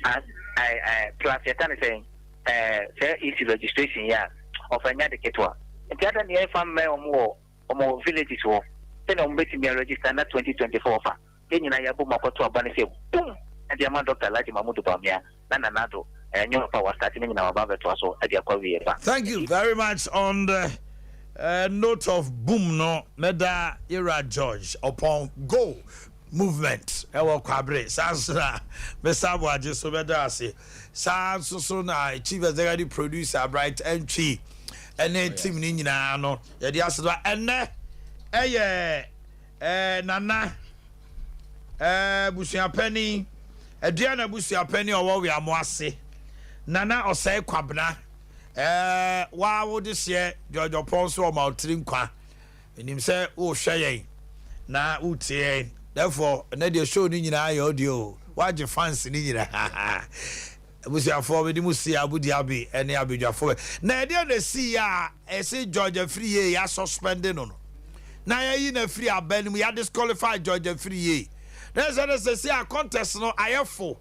and ɛɛ ɛɛ plus yɛka ne sɛn ɛɛ sɛ EC registration yi a ɔfa nya de ketewa nti ada ne yɛmfa mmɛn wɔn wɔ wɔn villages hɔ sɛnea wɔn bɛtumi aregister na 2024 fa Yɛn nyinaa yɛabom akɔto aba no sɛ boom de ama Dɔkta Alhaji Mahmudu Bawumia na Nana Addo ɛnyɛ ɔpa a wastate no nyinaa waba abɛtoa so de akɔ awieɛ pa. Thank you very much on the note of boom no mɛda yɛwura George Ɔpɔn go movement ɛwɔ Kwabere saa nso na Mister Aboagye so mɛda ase saa nso so na chief executive producer Bright Antwi ɛne team no nyinaa no yɛde ase no ɛnɛ ɛyɛ Eh, Nana, eh, abusuapanin, Aduana abusuapanin a ɔwɔ Weamo ase, Nana Ɔsɛe Kwabena, eh, waa wo de seɛ George Ɔpɔn so ɔma ɔtiri nkwa. Menim sɛ wohwɛ yɛn na wotie yɛn. Therefore, ɛnɛ deɛ show no nyinaa yɛ audio o. Woagye fans no nyinaa. Abusuafoɔ, mede mo si Abu Dhabi ne abadwafoɔ bɛ. Na ɛdeɛn na ɛsiiɛ a ɛse George Afriyie yɛasuspɛnde no no? Na yɛayi no afiri aba no mu, yɛadisqualify George Afriyie. Na ɛsɛ dɛ sɛsei a contest no ayɛ fo.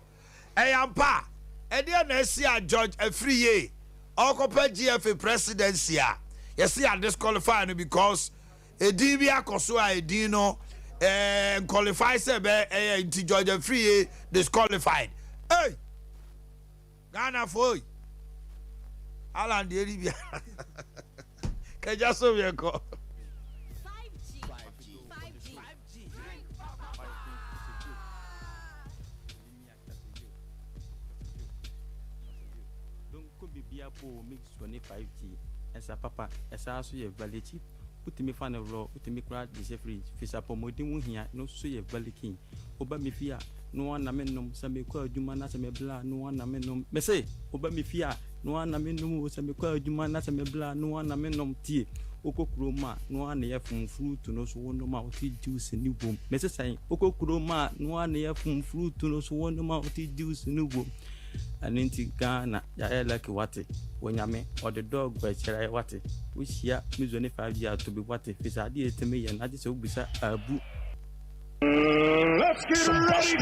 Ɛyɛ ampa? Ɛdeɛn na asi a George Afriyie ɔrekɔpɛ GFA presidency a yɛse yɛadisqualify no because Edin bi akɔ so a edin no eh, nqualify sɛ bɛ ɛyɛ nti George Afriyie disqualified. Ei! Ghana fo oi! Alan deɛ ni bia. Kagya so yɛ kɔ. Donko bibia po mix wɔ ne 5G ɛsa papa ɛsaa so yɛ very cheap wotumi fa no raw wotumi koraa de hyɛ fridge fisɛ apɔmuden ho hia no so yɛ very keen woba me fie a noa na me nom sɛ mekɔ adwuma na sɛ me bla noa na me nom mese woba me fie a noa na me nom o sɛ mekɔ adwuma na sɛ me bla noa na me nom tie. Wokɔ kurom a, noa na yɛfom fruit no so wonom a wote juice no wom. Mese sɛn? Wokɔ kurom a, noa na yɛfom fruit no so wonom a wote juice no wom. Ɛno nti Ghana yɛayɛ lucky wate. Onyame ɔde dɔg bɛkyerɛ yɛ wate. Wohyia Mizo ne 5G a to bi wate. Firi sɛ adeɛ a ɛtumi yɛ no agye sɛ wobisa Abu. Let's get ready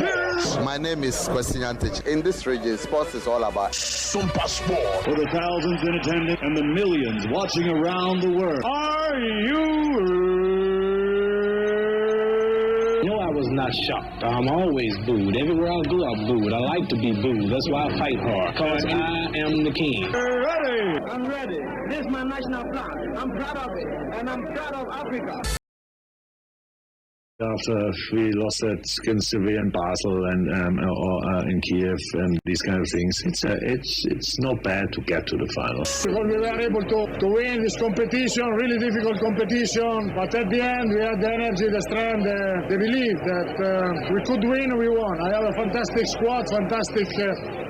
to My name is Kwesi Nyantakyi. In this region, sports is all about. Sumpa Sport. For the thousands in attendance and the millions watching around the world. Are you No, I was not shocked. I'm always booed. Everywhere I go, I'm booed. I like to be booed. That's why I fight hard. Cause I am the king. Ready? I'm ready. This is my national flag. I'm proud of it. And I'm proud of Africa. After we lost that against Sevilla and Basel and or in Kiev and these kind of things, it's it's it's not bad to get to the final. Because we were able to, to win this competition, really difficult competition, but at the end we had the energy, the strength, the, the belief that we could win, we won. I have a fantastic squad, fantastic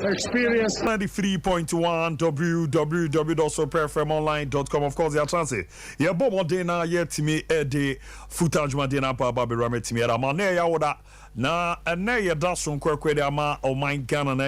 experience. 93.1 www.superfmonline.com of course yɛatra ase yɛbɔ mmɔden na yɛatumi de futa dwumadie no aba aba bɛwura matumi ɛda ma na ɛyɛ awoda na ɛnɛ yɛda so nkorakora de ama ɔman Ghana na.